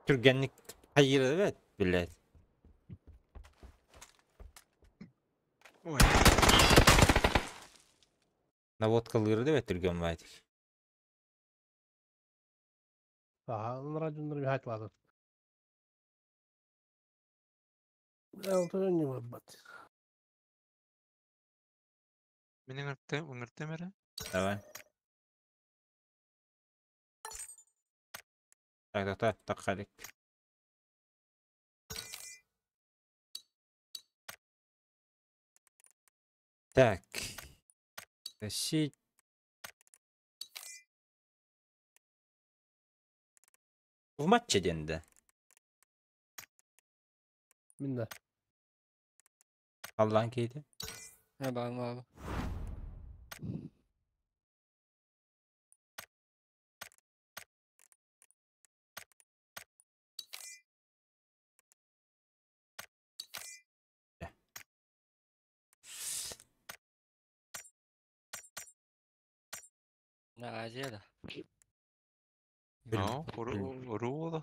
Түргенlik hayır evet блядь. Ой. Наводкалырды evet түрген байтик. Aha, радионер bir hayt Алтын бат. Мен ыңыртым эре. Давай. Так, так, так, так, халик. Так. Гасить. В матче денді. Минде. Аллан кейді. Ha ben abi. Ne acele da. No, уру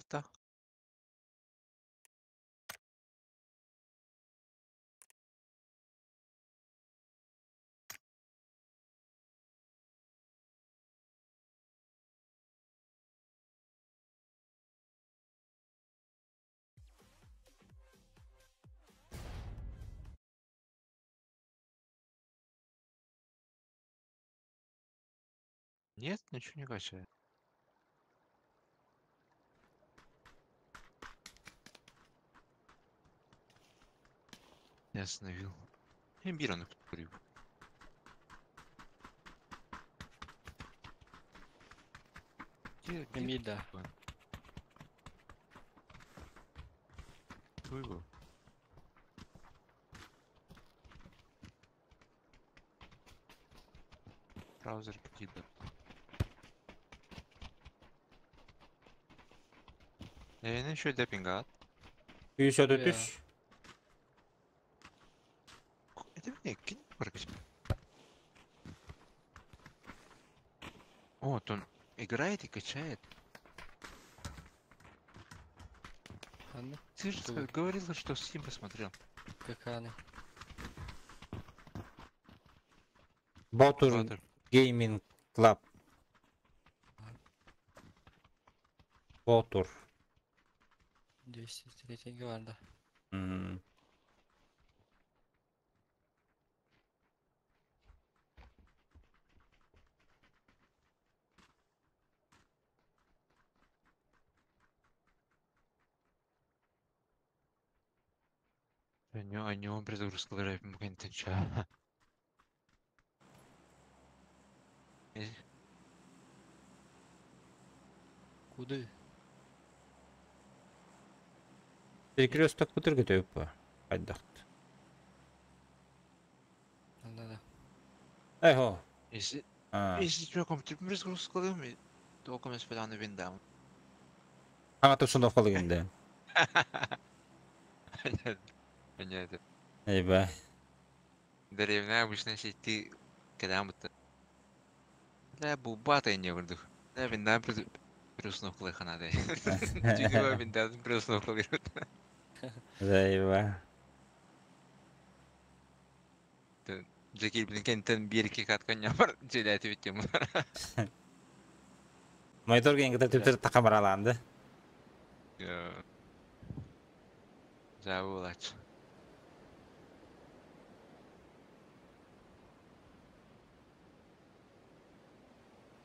Нет, ничего не качает. Я остановил. Я бираны курю. Где, где Мида. Твоего. Браузер какие-то. Э, еще депингат. Еще тут үш. Это мне кинь прыгать. Вот он играет и качает. Анна? Ты же говорил, что Steam посмотрел. Какая? Ботур Gaming Club. Ботур. 203 vardı. Hmm. Они он предгрузка рэп. Куды? Перекресток бутырга төп Хайдахт. Да-да. Эхо. Если... Если что, компьютер разгрузка, только мы спадану виндам. Ага, то что да. Понятно. Эйба. Деревня обычно сети, когда мы Да, бубата не вырдух. Да, виндам переустановка ханады. Тюнева виндам переустановка Заеба. Джеки блин, бирки каткан ямар желәти бит Монитор ген кытар түптер такамараланды. Жабылач.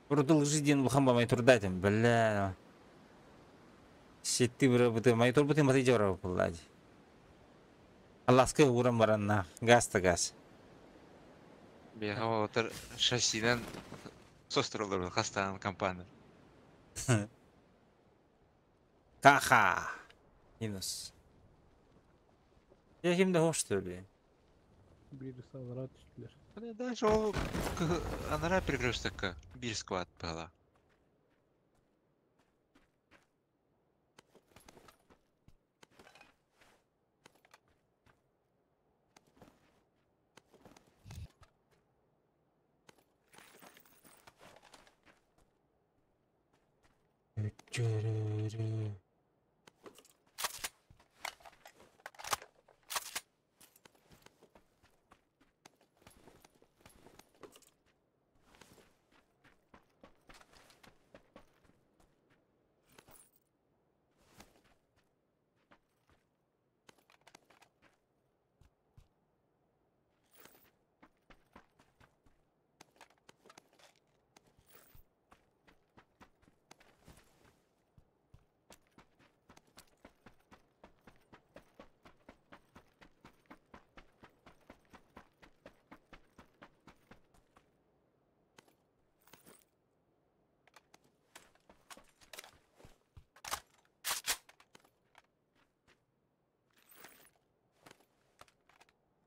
Урдул жизнь бухамба монитор датим, бля. Сетти бра бут монитор бут маты жора буллади. Алласка урам баранна, газ та газ. Бега отыр шассинен состырылыр хастан компания. Каха. Минус. Я кимде хош төли. Bir sağlara düştüler. Дальше ол анара перекрестокка бир склад была.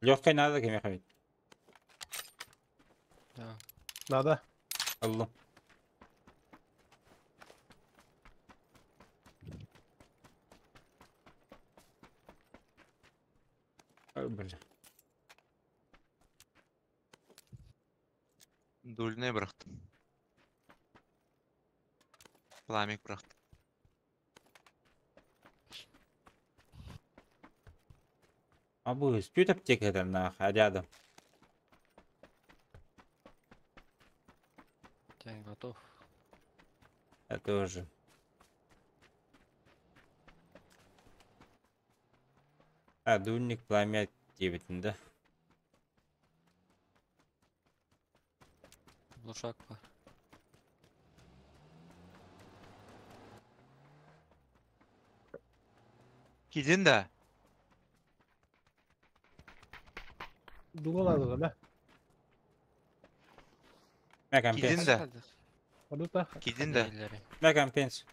Легкой надо, кем Да. Надо. Алло. Ой, бля. Дульный брахт. Пламик брахт. А будет, чуть аптека это на рядом. Я готов. Я тоже. А, дульник пламя 9, да? Глушак бар. Кидин да. Дула надо, да? Кидин да. Аduta. Кидин да. На компенс.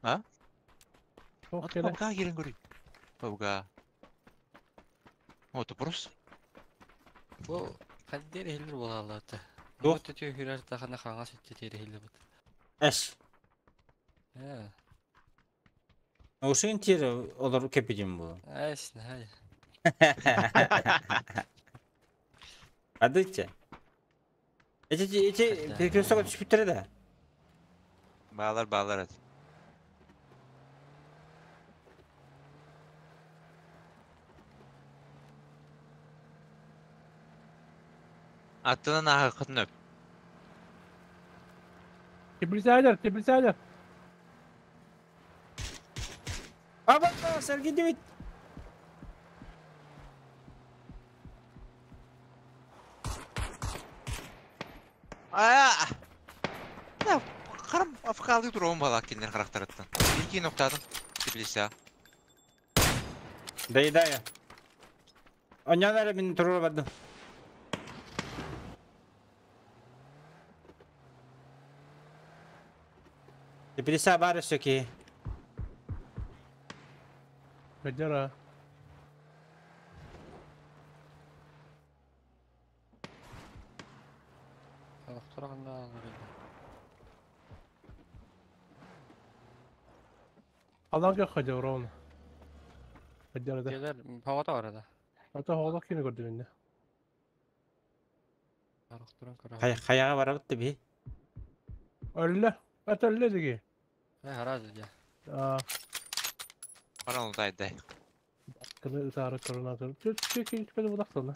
А? Çok Вот kere. бабга кирен көрей. Бабга. Вот просто. Бу хаддер хиллер болалаты. Туох? Бу төтө хүрэр тахана хаңа сүттө тери хиллер бут. Эш. Э, Ушин тир олар кепидим бу. эш, най. Адыча. Эти эти Хотя- перекресток түшүп да. Bağlar bağlar hadi. Аттынан ағақытын öp. Tebrikler, tebrikler. Аба, Сергей Демид. Аа! Да, қарам афқалы тұрғын бала келден қарақтараттан. Екі ноқтадым. Теплиса. Доедаю. Онян мин турура бардым. Теплица баар өссө киһи. Кадяра. Аланга ходил ровно. Кадяра да. Келер, павата бар да. Ата хоолок кини көрдүм инне. Хайаҕа барабыт да биһи. Өллө. Ата өллө диги. Харазы дьэ. Баран утайдай. Кыны ытаары коронатор. Чү чү чү чү булахсана.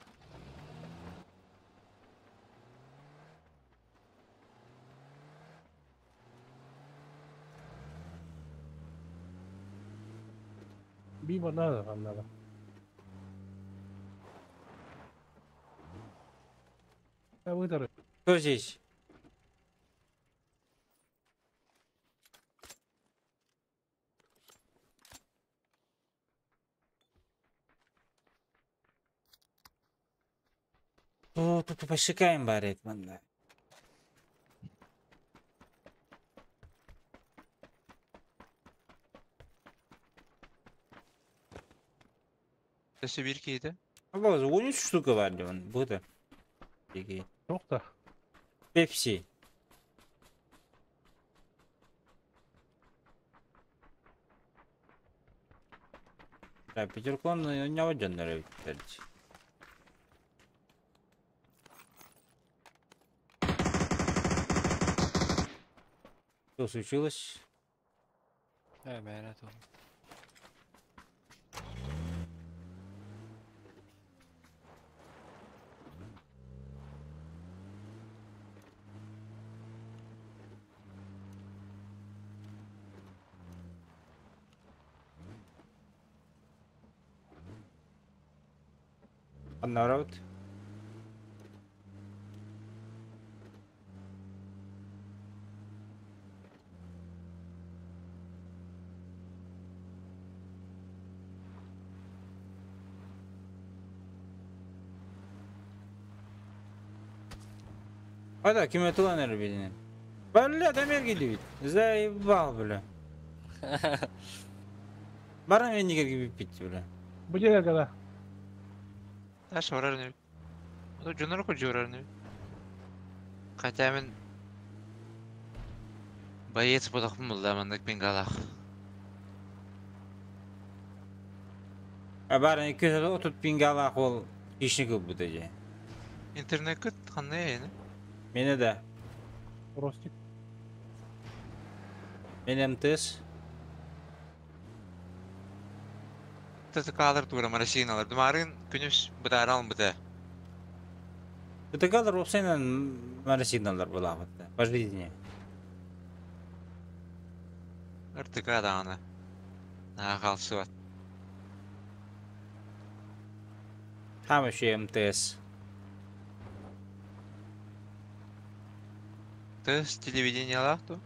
Би банада каннада. Выдары. Кто здесь? Тут пошикаем барет манда. Өссө биир киһитэ. Абаз, 13 штука бар он. Бута. Çok da. Пепси. Да, пятеркон не один нравится. Что случилось? Мэн это. Народ. А да, кем это ланер виден? Бля, да мерги дивит. Заебал, бля. Баран мен неге пить, бля. Бу жерге да. Таш барар не. Ото дьоннор кодьуорар не. Хотя мен боец бодохпун булла маннык бенгалах. А баран 230 пингалах ол ишник бу же. Интернет кыт ханна эни? Мени да. Ростик. Мен МТС. ТТК-лар тура марассиналар. Думарын күнүс бытаарал быта. ТТК-лар опсайнан марасигналар була По жизни. РТК даҕаны. Наа хаалсыбат. Там еще МТС. Тыс телевидениелаах ту?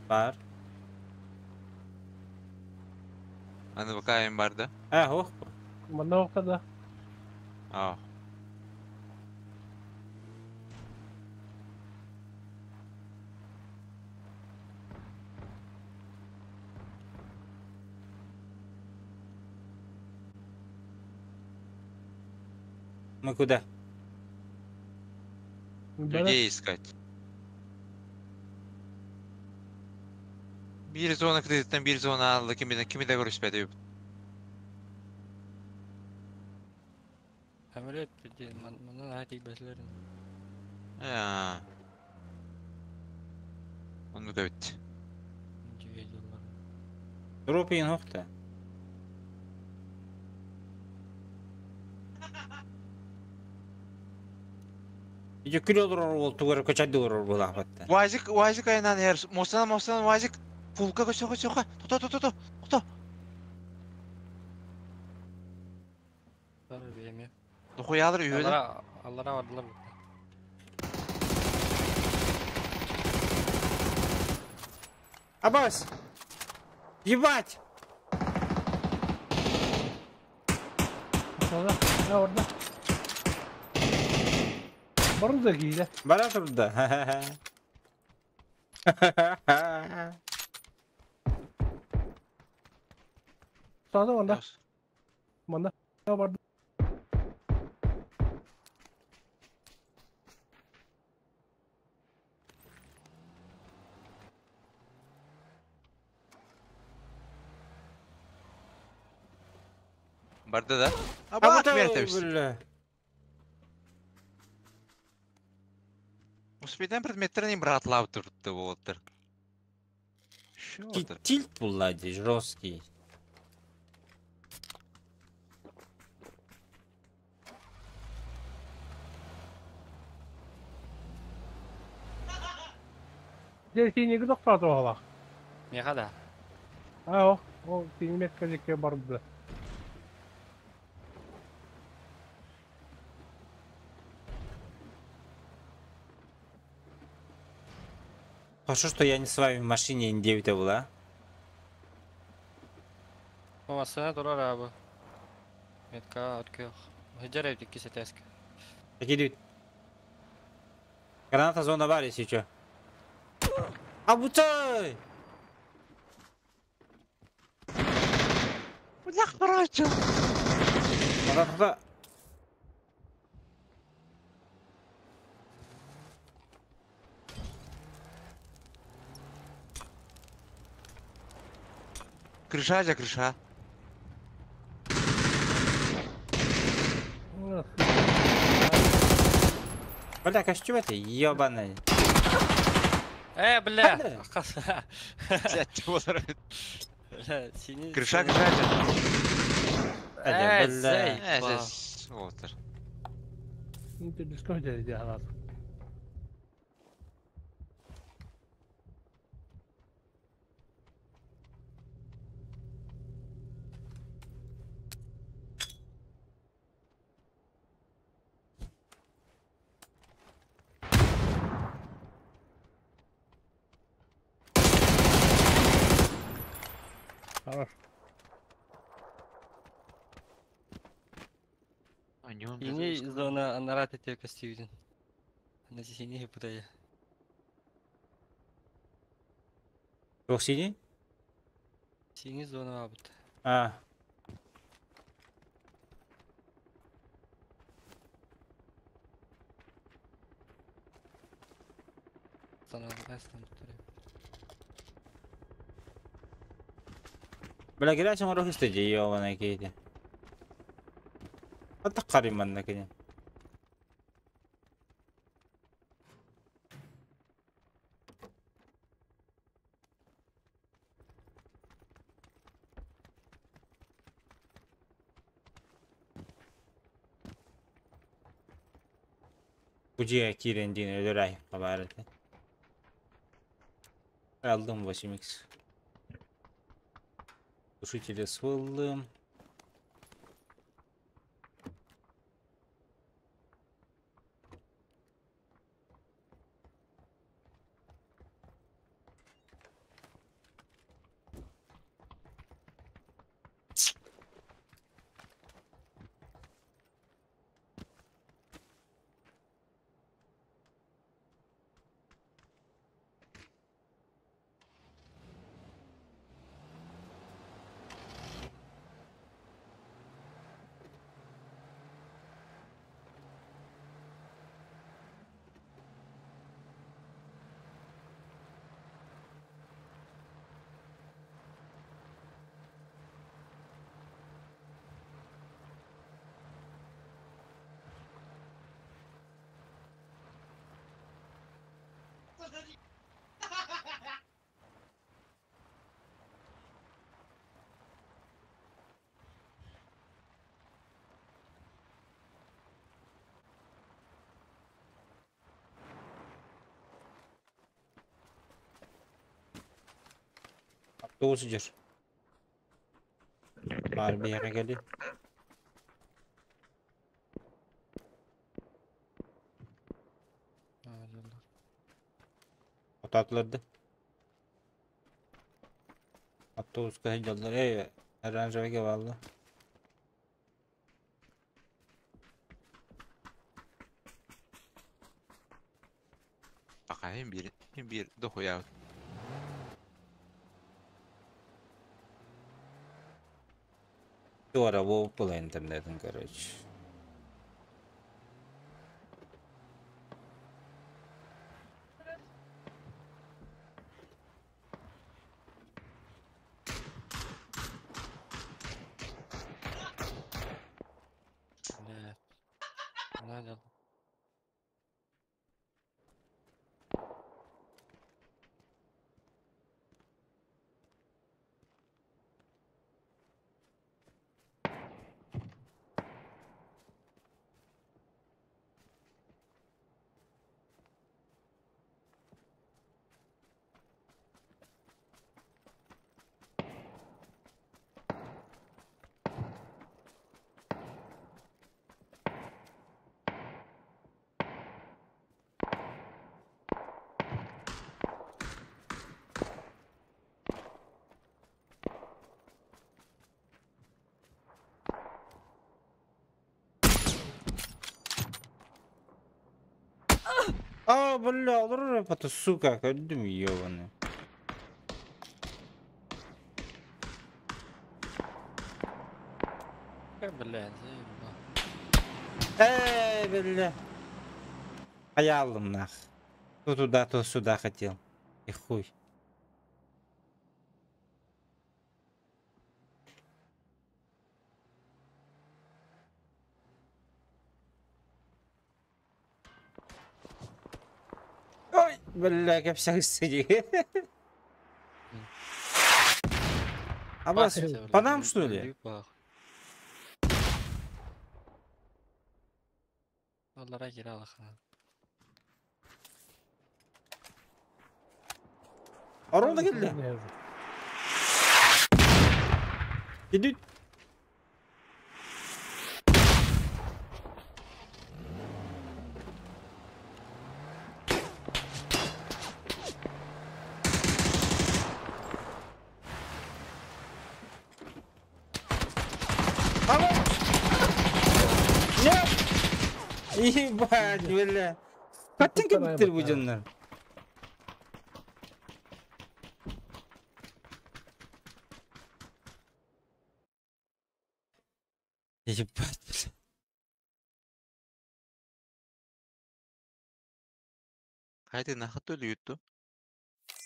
Бар. Аны бакайым бар да? А, ох. Манна да. Аа. Мы куда? Людей искать. Биир зона кредиттен биир зона алды кими кими да көрүспэти. Самолет пиди, манна хати бәсләрин. Аа. Оны да бит. Дропин хохта. Ижи күл олор ол тугар көчәдү олор булахбатта. Уазик, уазик айынан эр. Мостана, мостана, уазик. Фулка көчө, көчө, То, то, то, то, то. Бар беме. Дохуялар үйөдө. Аллара, аллара бардылар. Абас! Ебать! Orada. Ne orada? Барın da giydi. Бара турда. Саада манна. Манна барды. Барда да? Аба, бля. Успейден предметтерин братлап туртты болоттар. Тильт булла жесткий. Дьэ синиги тохтоотоҕолох. Меха да. Аа, ол синимет кэликке барды. Хорошо, что я не с вами в машине Н9 была. Масына турар абы. Метка откөх. Хыджар эбит кисетеске. Какие Граната зона бар, если чё. Абутай! Бля, короче. Куда, Крыша, за крыша. Бля, костюм это ебаный. Бля! Бля, чего Бля, синий. Крыша, крыша. Бля. Здесь вот. Хорош. Синий зона анарат эти костюм. На синий путая. Туох синий? Синий зона абыт. А. Бля, грязь он рохисты ебаный кейти. А так кариман на кене. Буджия кирен дин өлөрай хабарыты. Aldım 8x. Тушители свыллым. Автобус идешь. Барби гели. Отатларды. Автобуска сылдьаллар. Эй, оранжевыйга баалла. Пока имбирь, имбирь, дохуя. Туора буолла интернетин, короче. Блядь. Надо. А, бля, это сука, кадым ёбаный. Блядь, заебал. Эй, бля. А я алдым нах. То туда, то сюда хотел. И хуй. Ой, бля, как вся сиди. А вас по нам, что ли? Onlara gir al. Арона келді. Идут. Нет! Ебать, бля. Каттын кебиттер бу дьоннор. Ебать, бля. Хайды нахат өлүттү.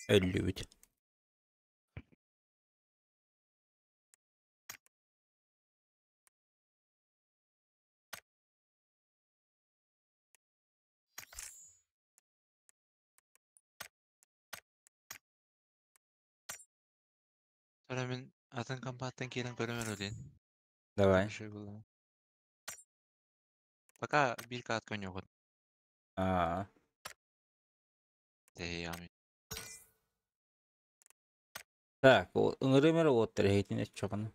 Өлүбүт. Sonra мен атын компаттан келен көрөмөр өлен. Давай. Пока bir kağıt yok. А. Так, ыңырымер оттар хейтине чоғын.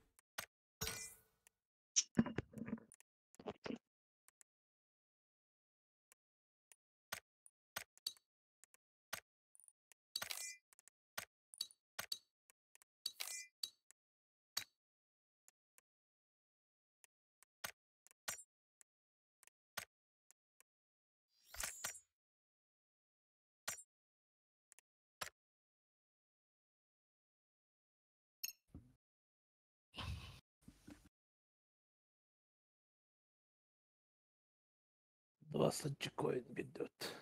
20 коин ведет.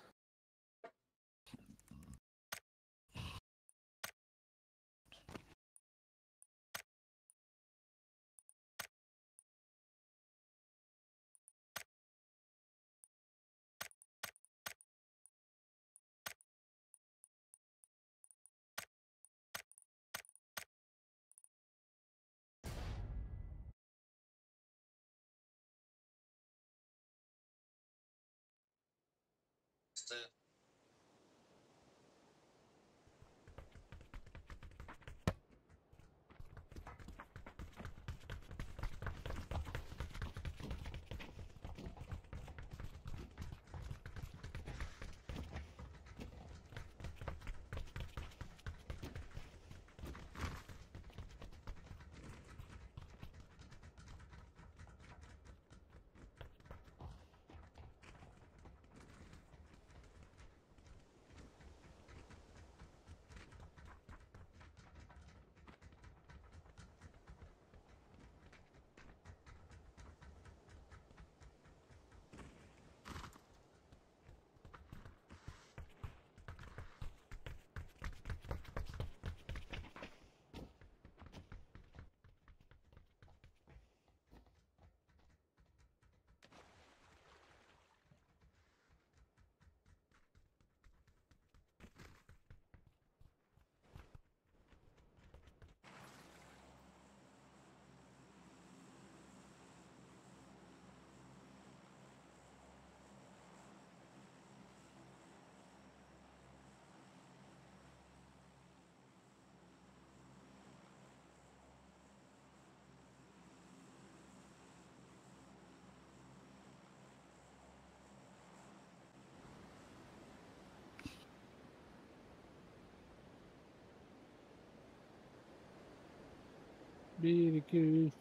Bir, iki, üç.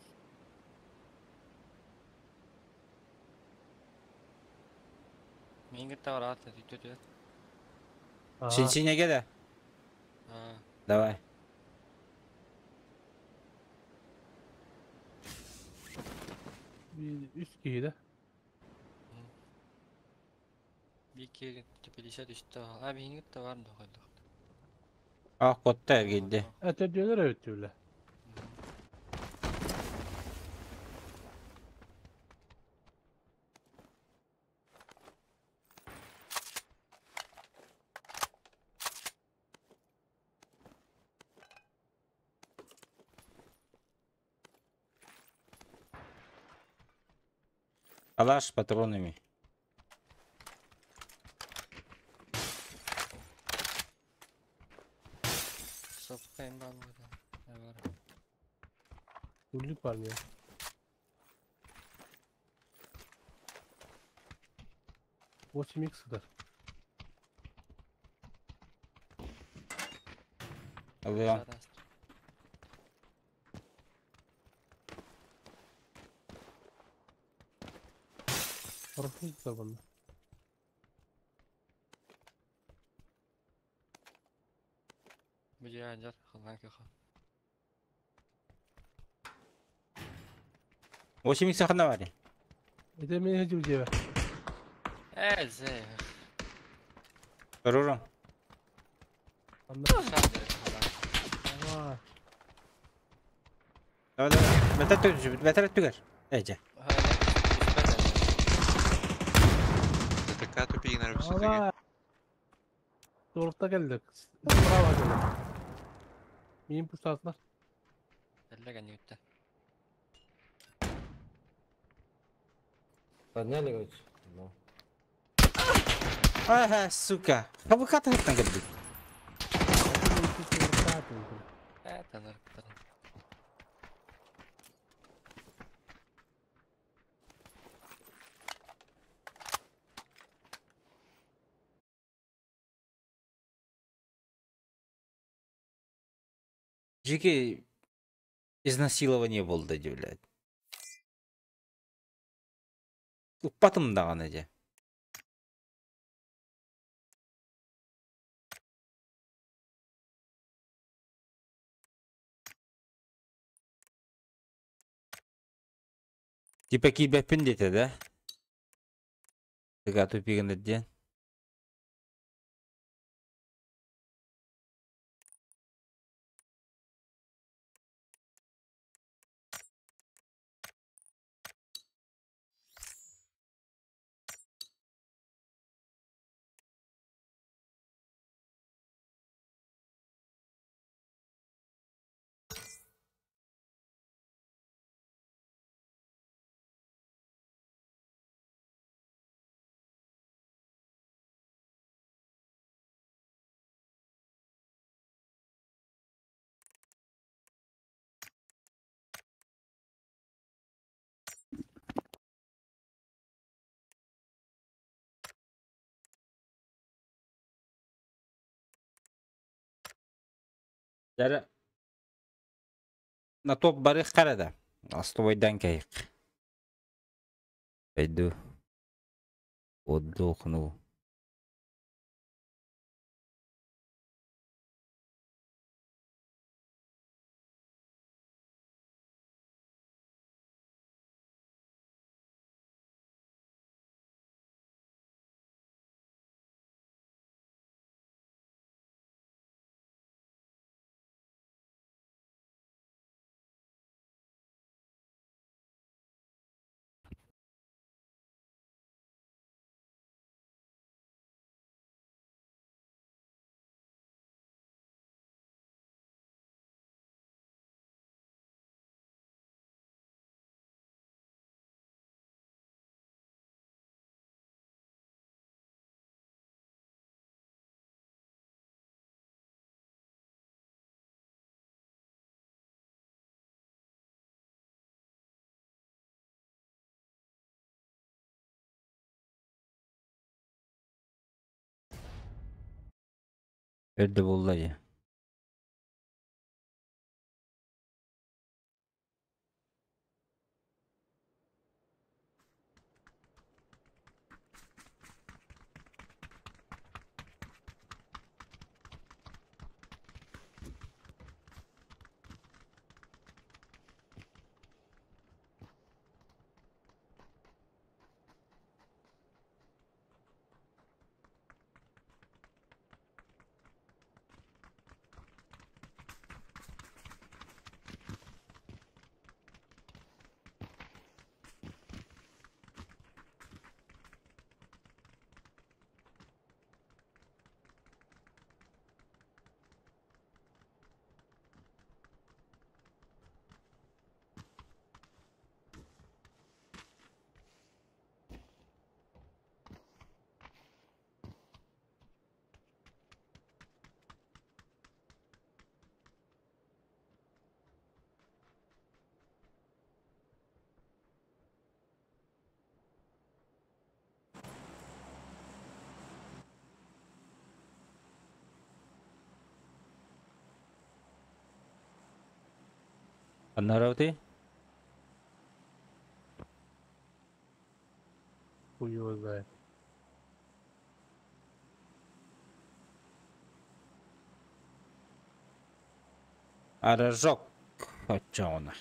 Мин кытта бараат түтү. Ага. Синсинеге да? Аа. Давай. Bir, üç kişi de. Биир 53 А биһиги кытта бар дохойдох. А, котта эргийди. Этер diyorlar evet diyorlar. Калаш с патронами. Сопка им бар буолла. Бар. Güllük var mı ya? Восемь икс kadar. Ылыам. Parasız da bana. Бу дьиэ дьар халаан кыха. 8 сахана бар. Эте мен хечи бу Ээ, зэ. Көрөрүм. Anla. Aa, Давай, давай. Бетер түгер, бетер түгер. Эже. ТТК тупигинер все-таки. aa. Doğrulukta geldi. Bravo geldi. Benim push atlar. Эллэ кэнниттэн. Подняли, короче. Ну. Ага, сука. Хабыката хаттан келди. Ээ, танар. Жеке изнасилование болды, блядь. Уппатым даҕаны дьэ. Типа киирбэппин диэтэ да? Тыга тупигын диэн. Дәрі на топ барых қарада. Астовайдан кайық. Пойду. Отдохну. Өрдө булла дьэ. Ханна Хуй его знает. Рожок оччоҕуна.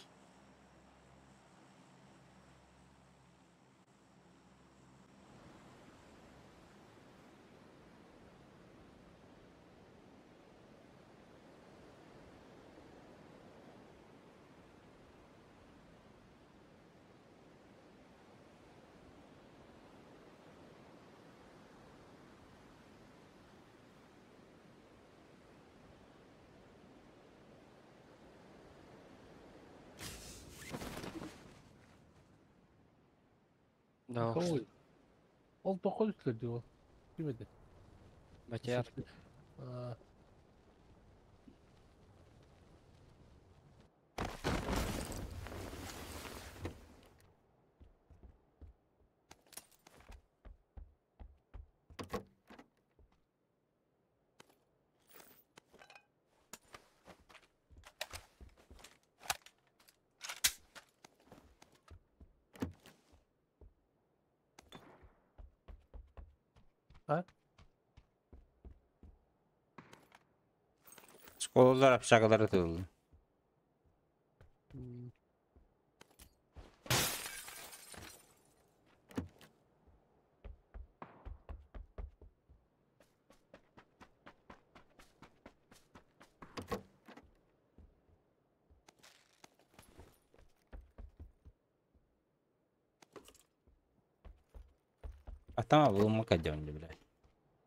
Да, Кого? Ол тоққа үстілерде ол. Ким еді? Батяр. А, Школалар общагалары тылы. Атама булма кадёнди, блядь.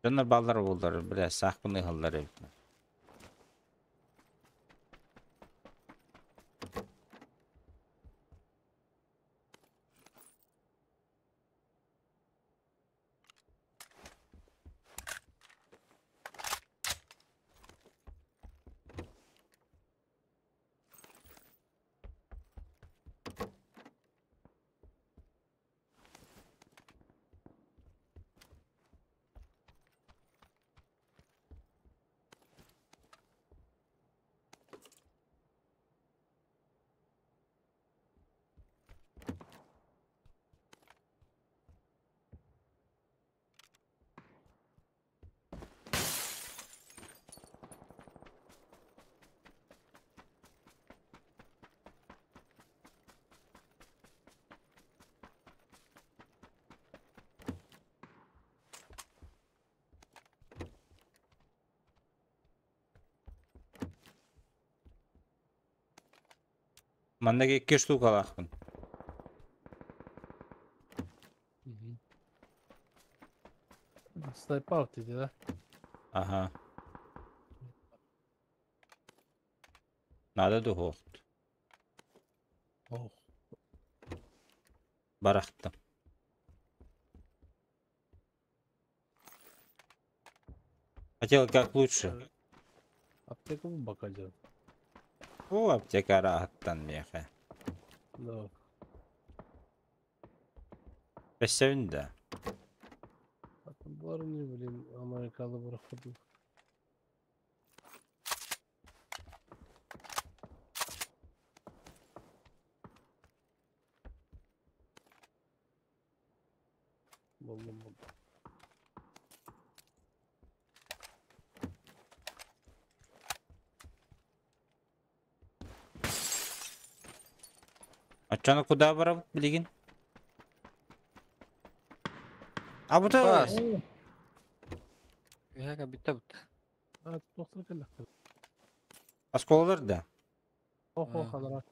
Дьоннор баллар буллар, блядь, саахпын ыһаллар эбит. Манна икки штукалаахпын. Снайпер дейді, да? Ага. Надо духовт. Ох. Барахтым. Хотел как лучше. Аптека bu bakacağım. О, аптека рахаттан меха. Да. Бесевинде. Бар не, блин, Америкалы проходил. Buldum buldum. Ачаны куда барабыт билигин? А бу та Бас. Үһәгә битте бит. А, тоқсыр келләктер. осколалар да. Ох, ох, анара.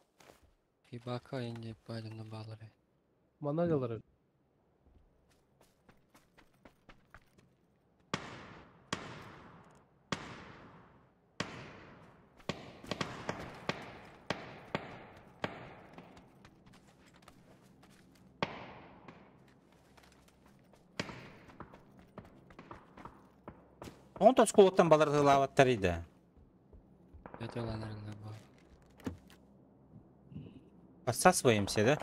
Хибака инде байдын балары. Маналялары. Он осколоттан балар тылаабаттар иде. Яталанарыңа бар. Подсасываемся, да?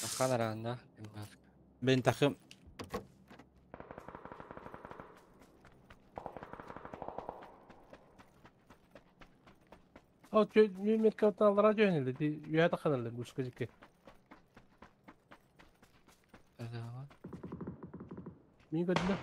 Ахаларанда. Бен тахым. О, метка аллара түһэн ди үөһэ таххан гушка дикки. Мин көрдүм.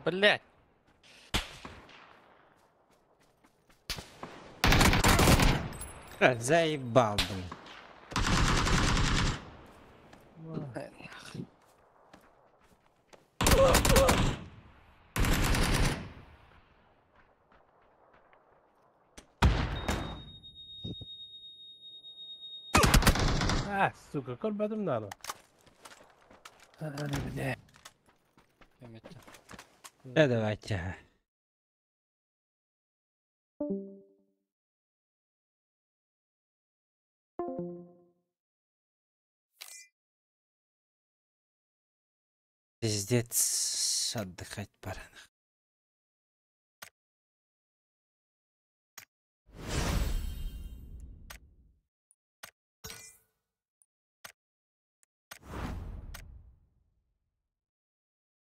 Блять! Заебал, блин. А, сука, көрбөтүм наада. Бля. Да давайте. Пиздец, отдыхать пора.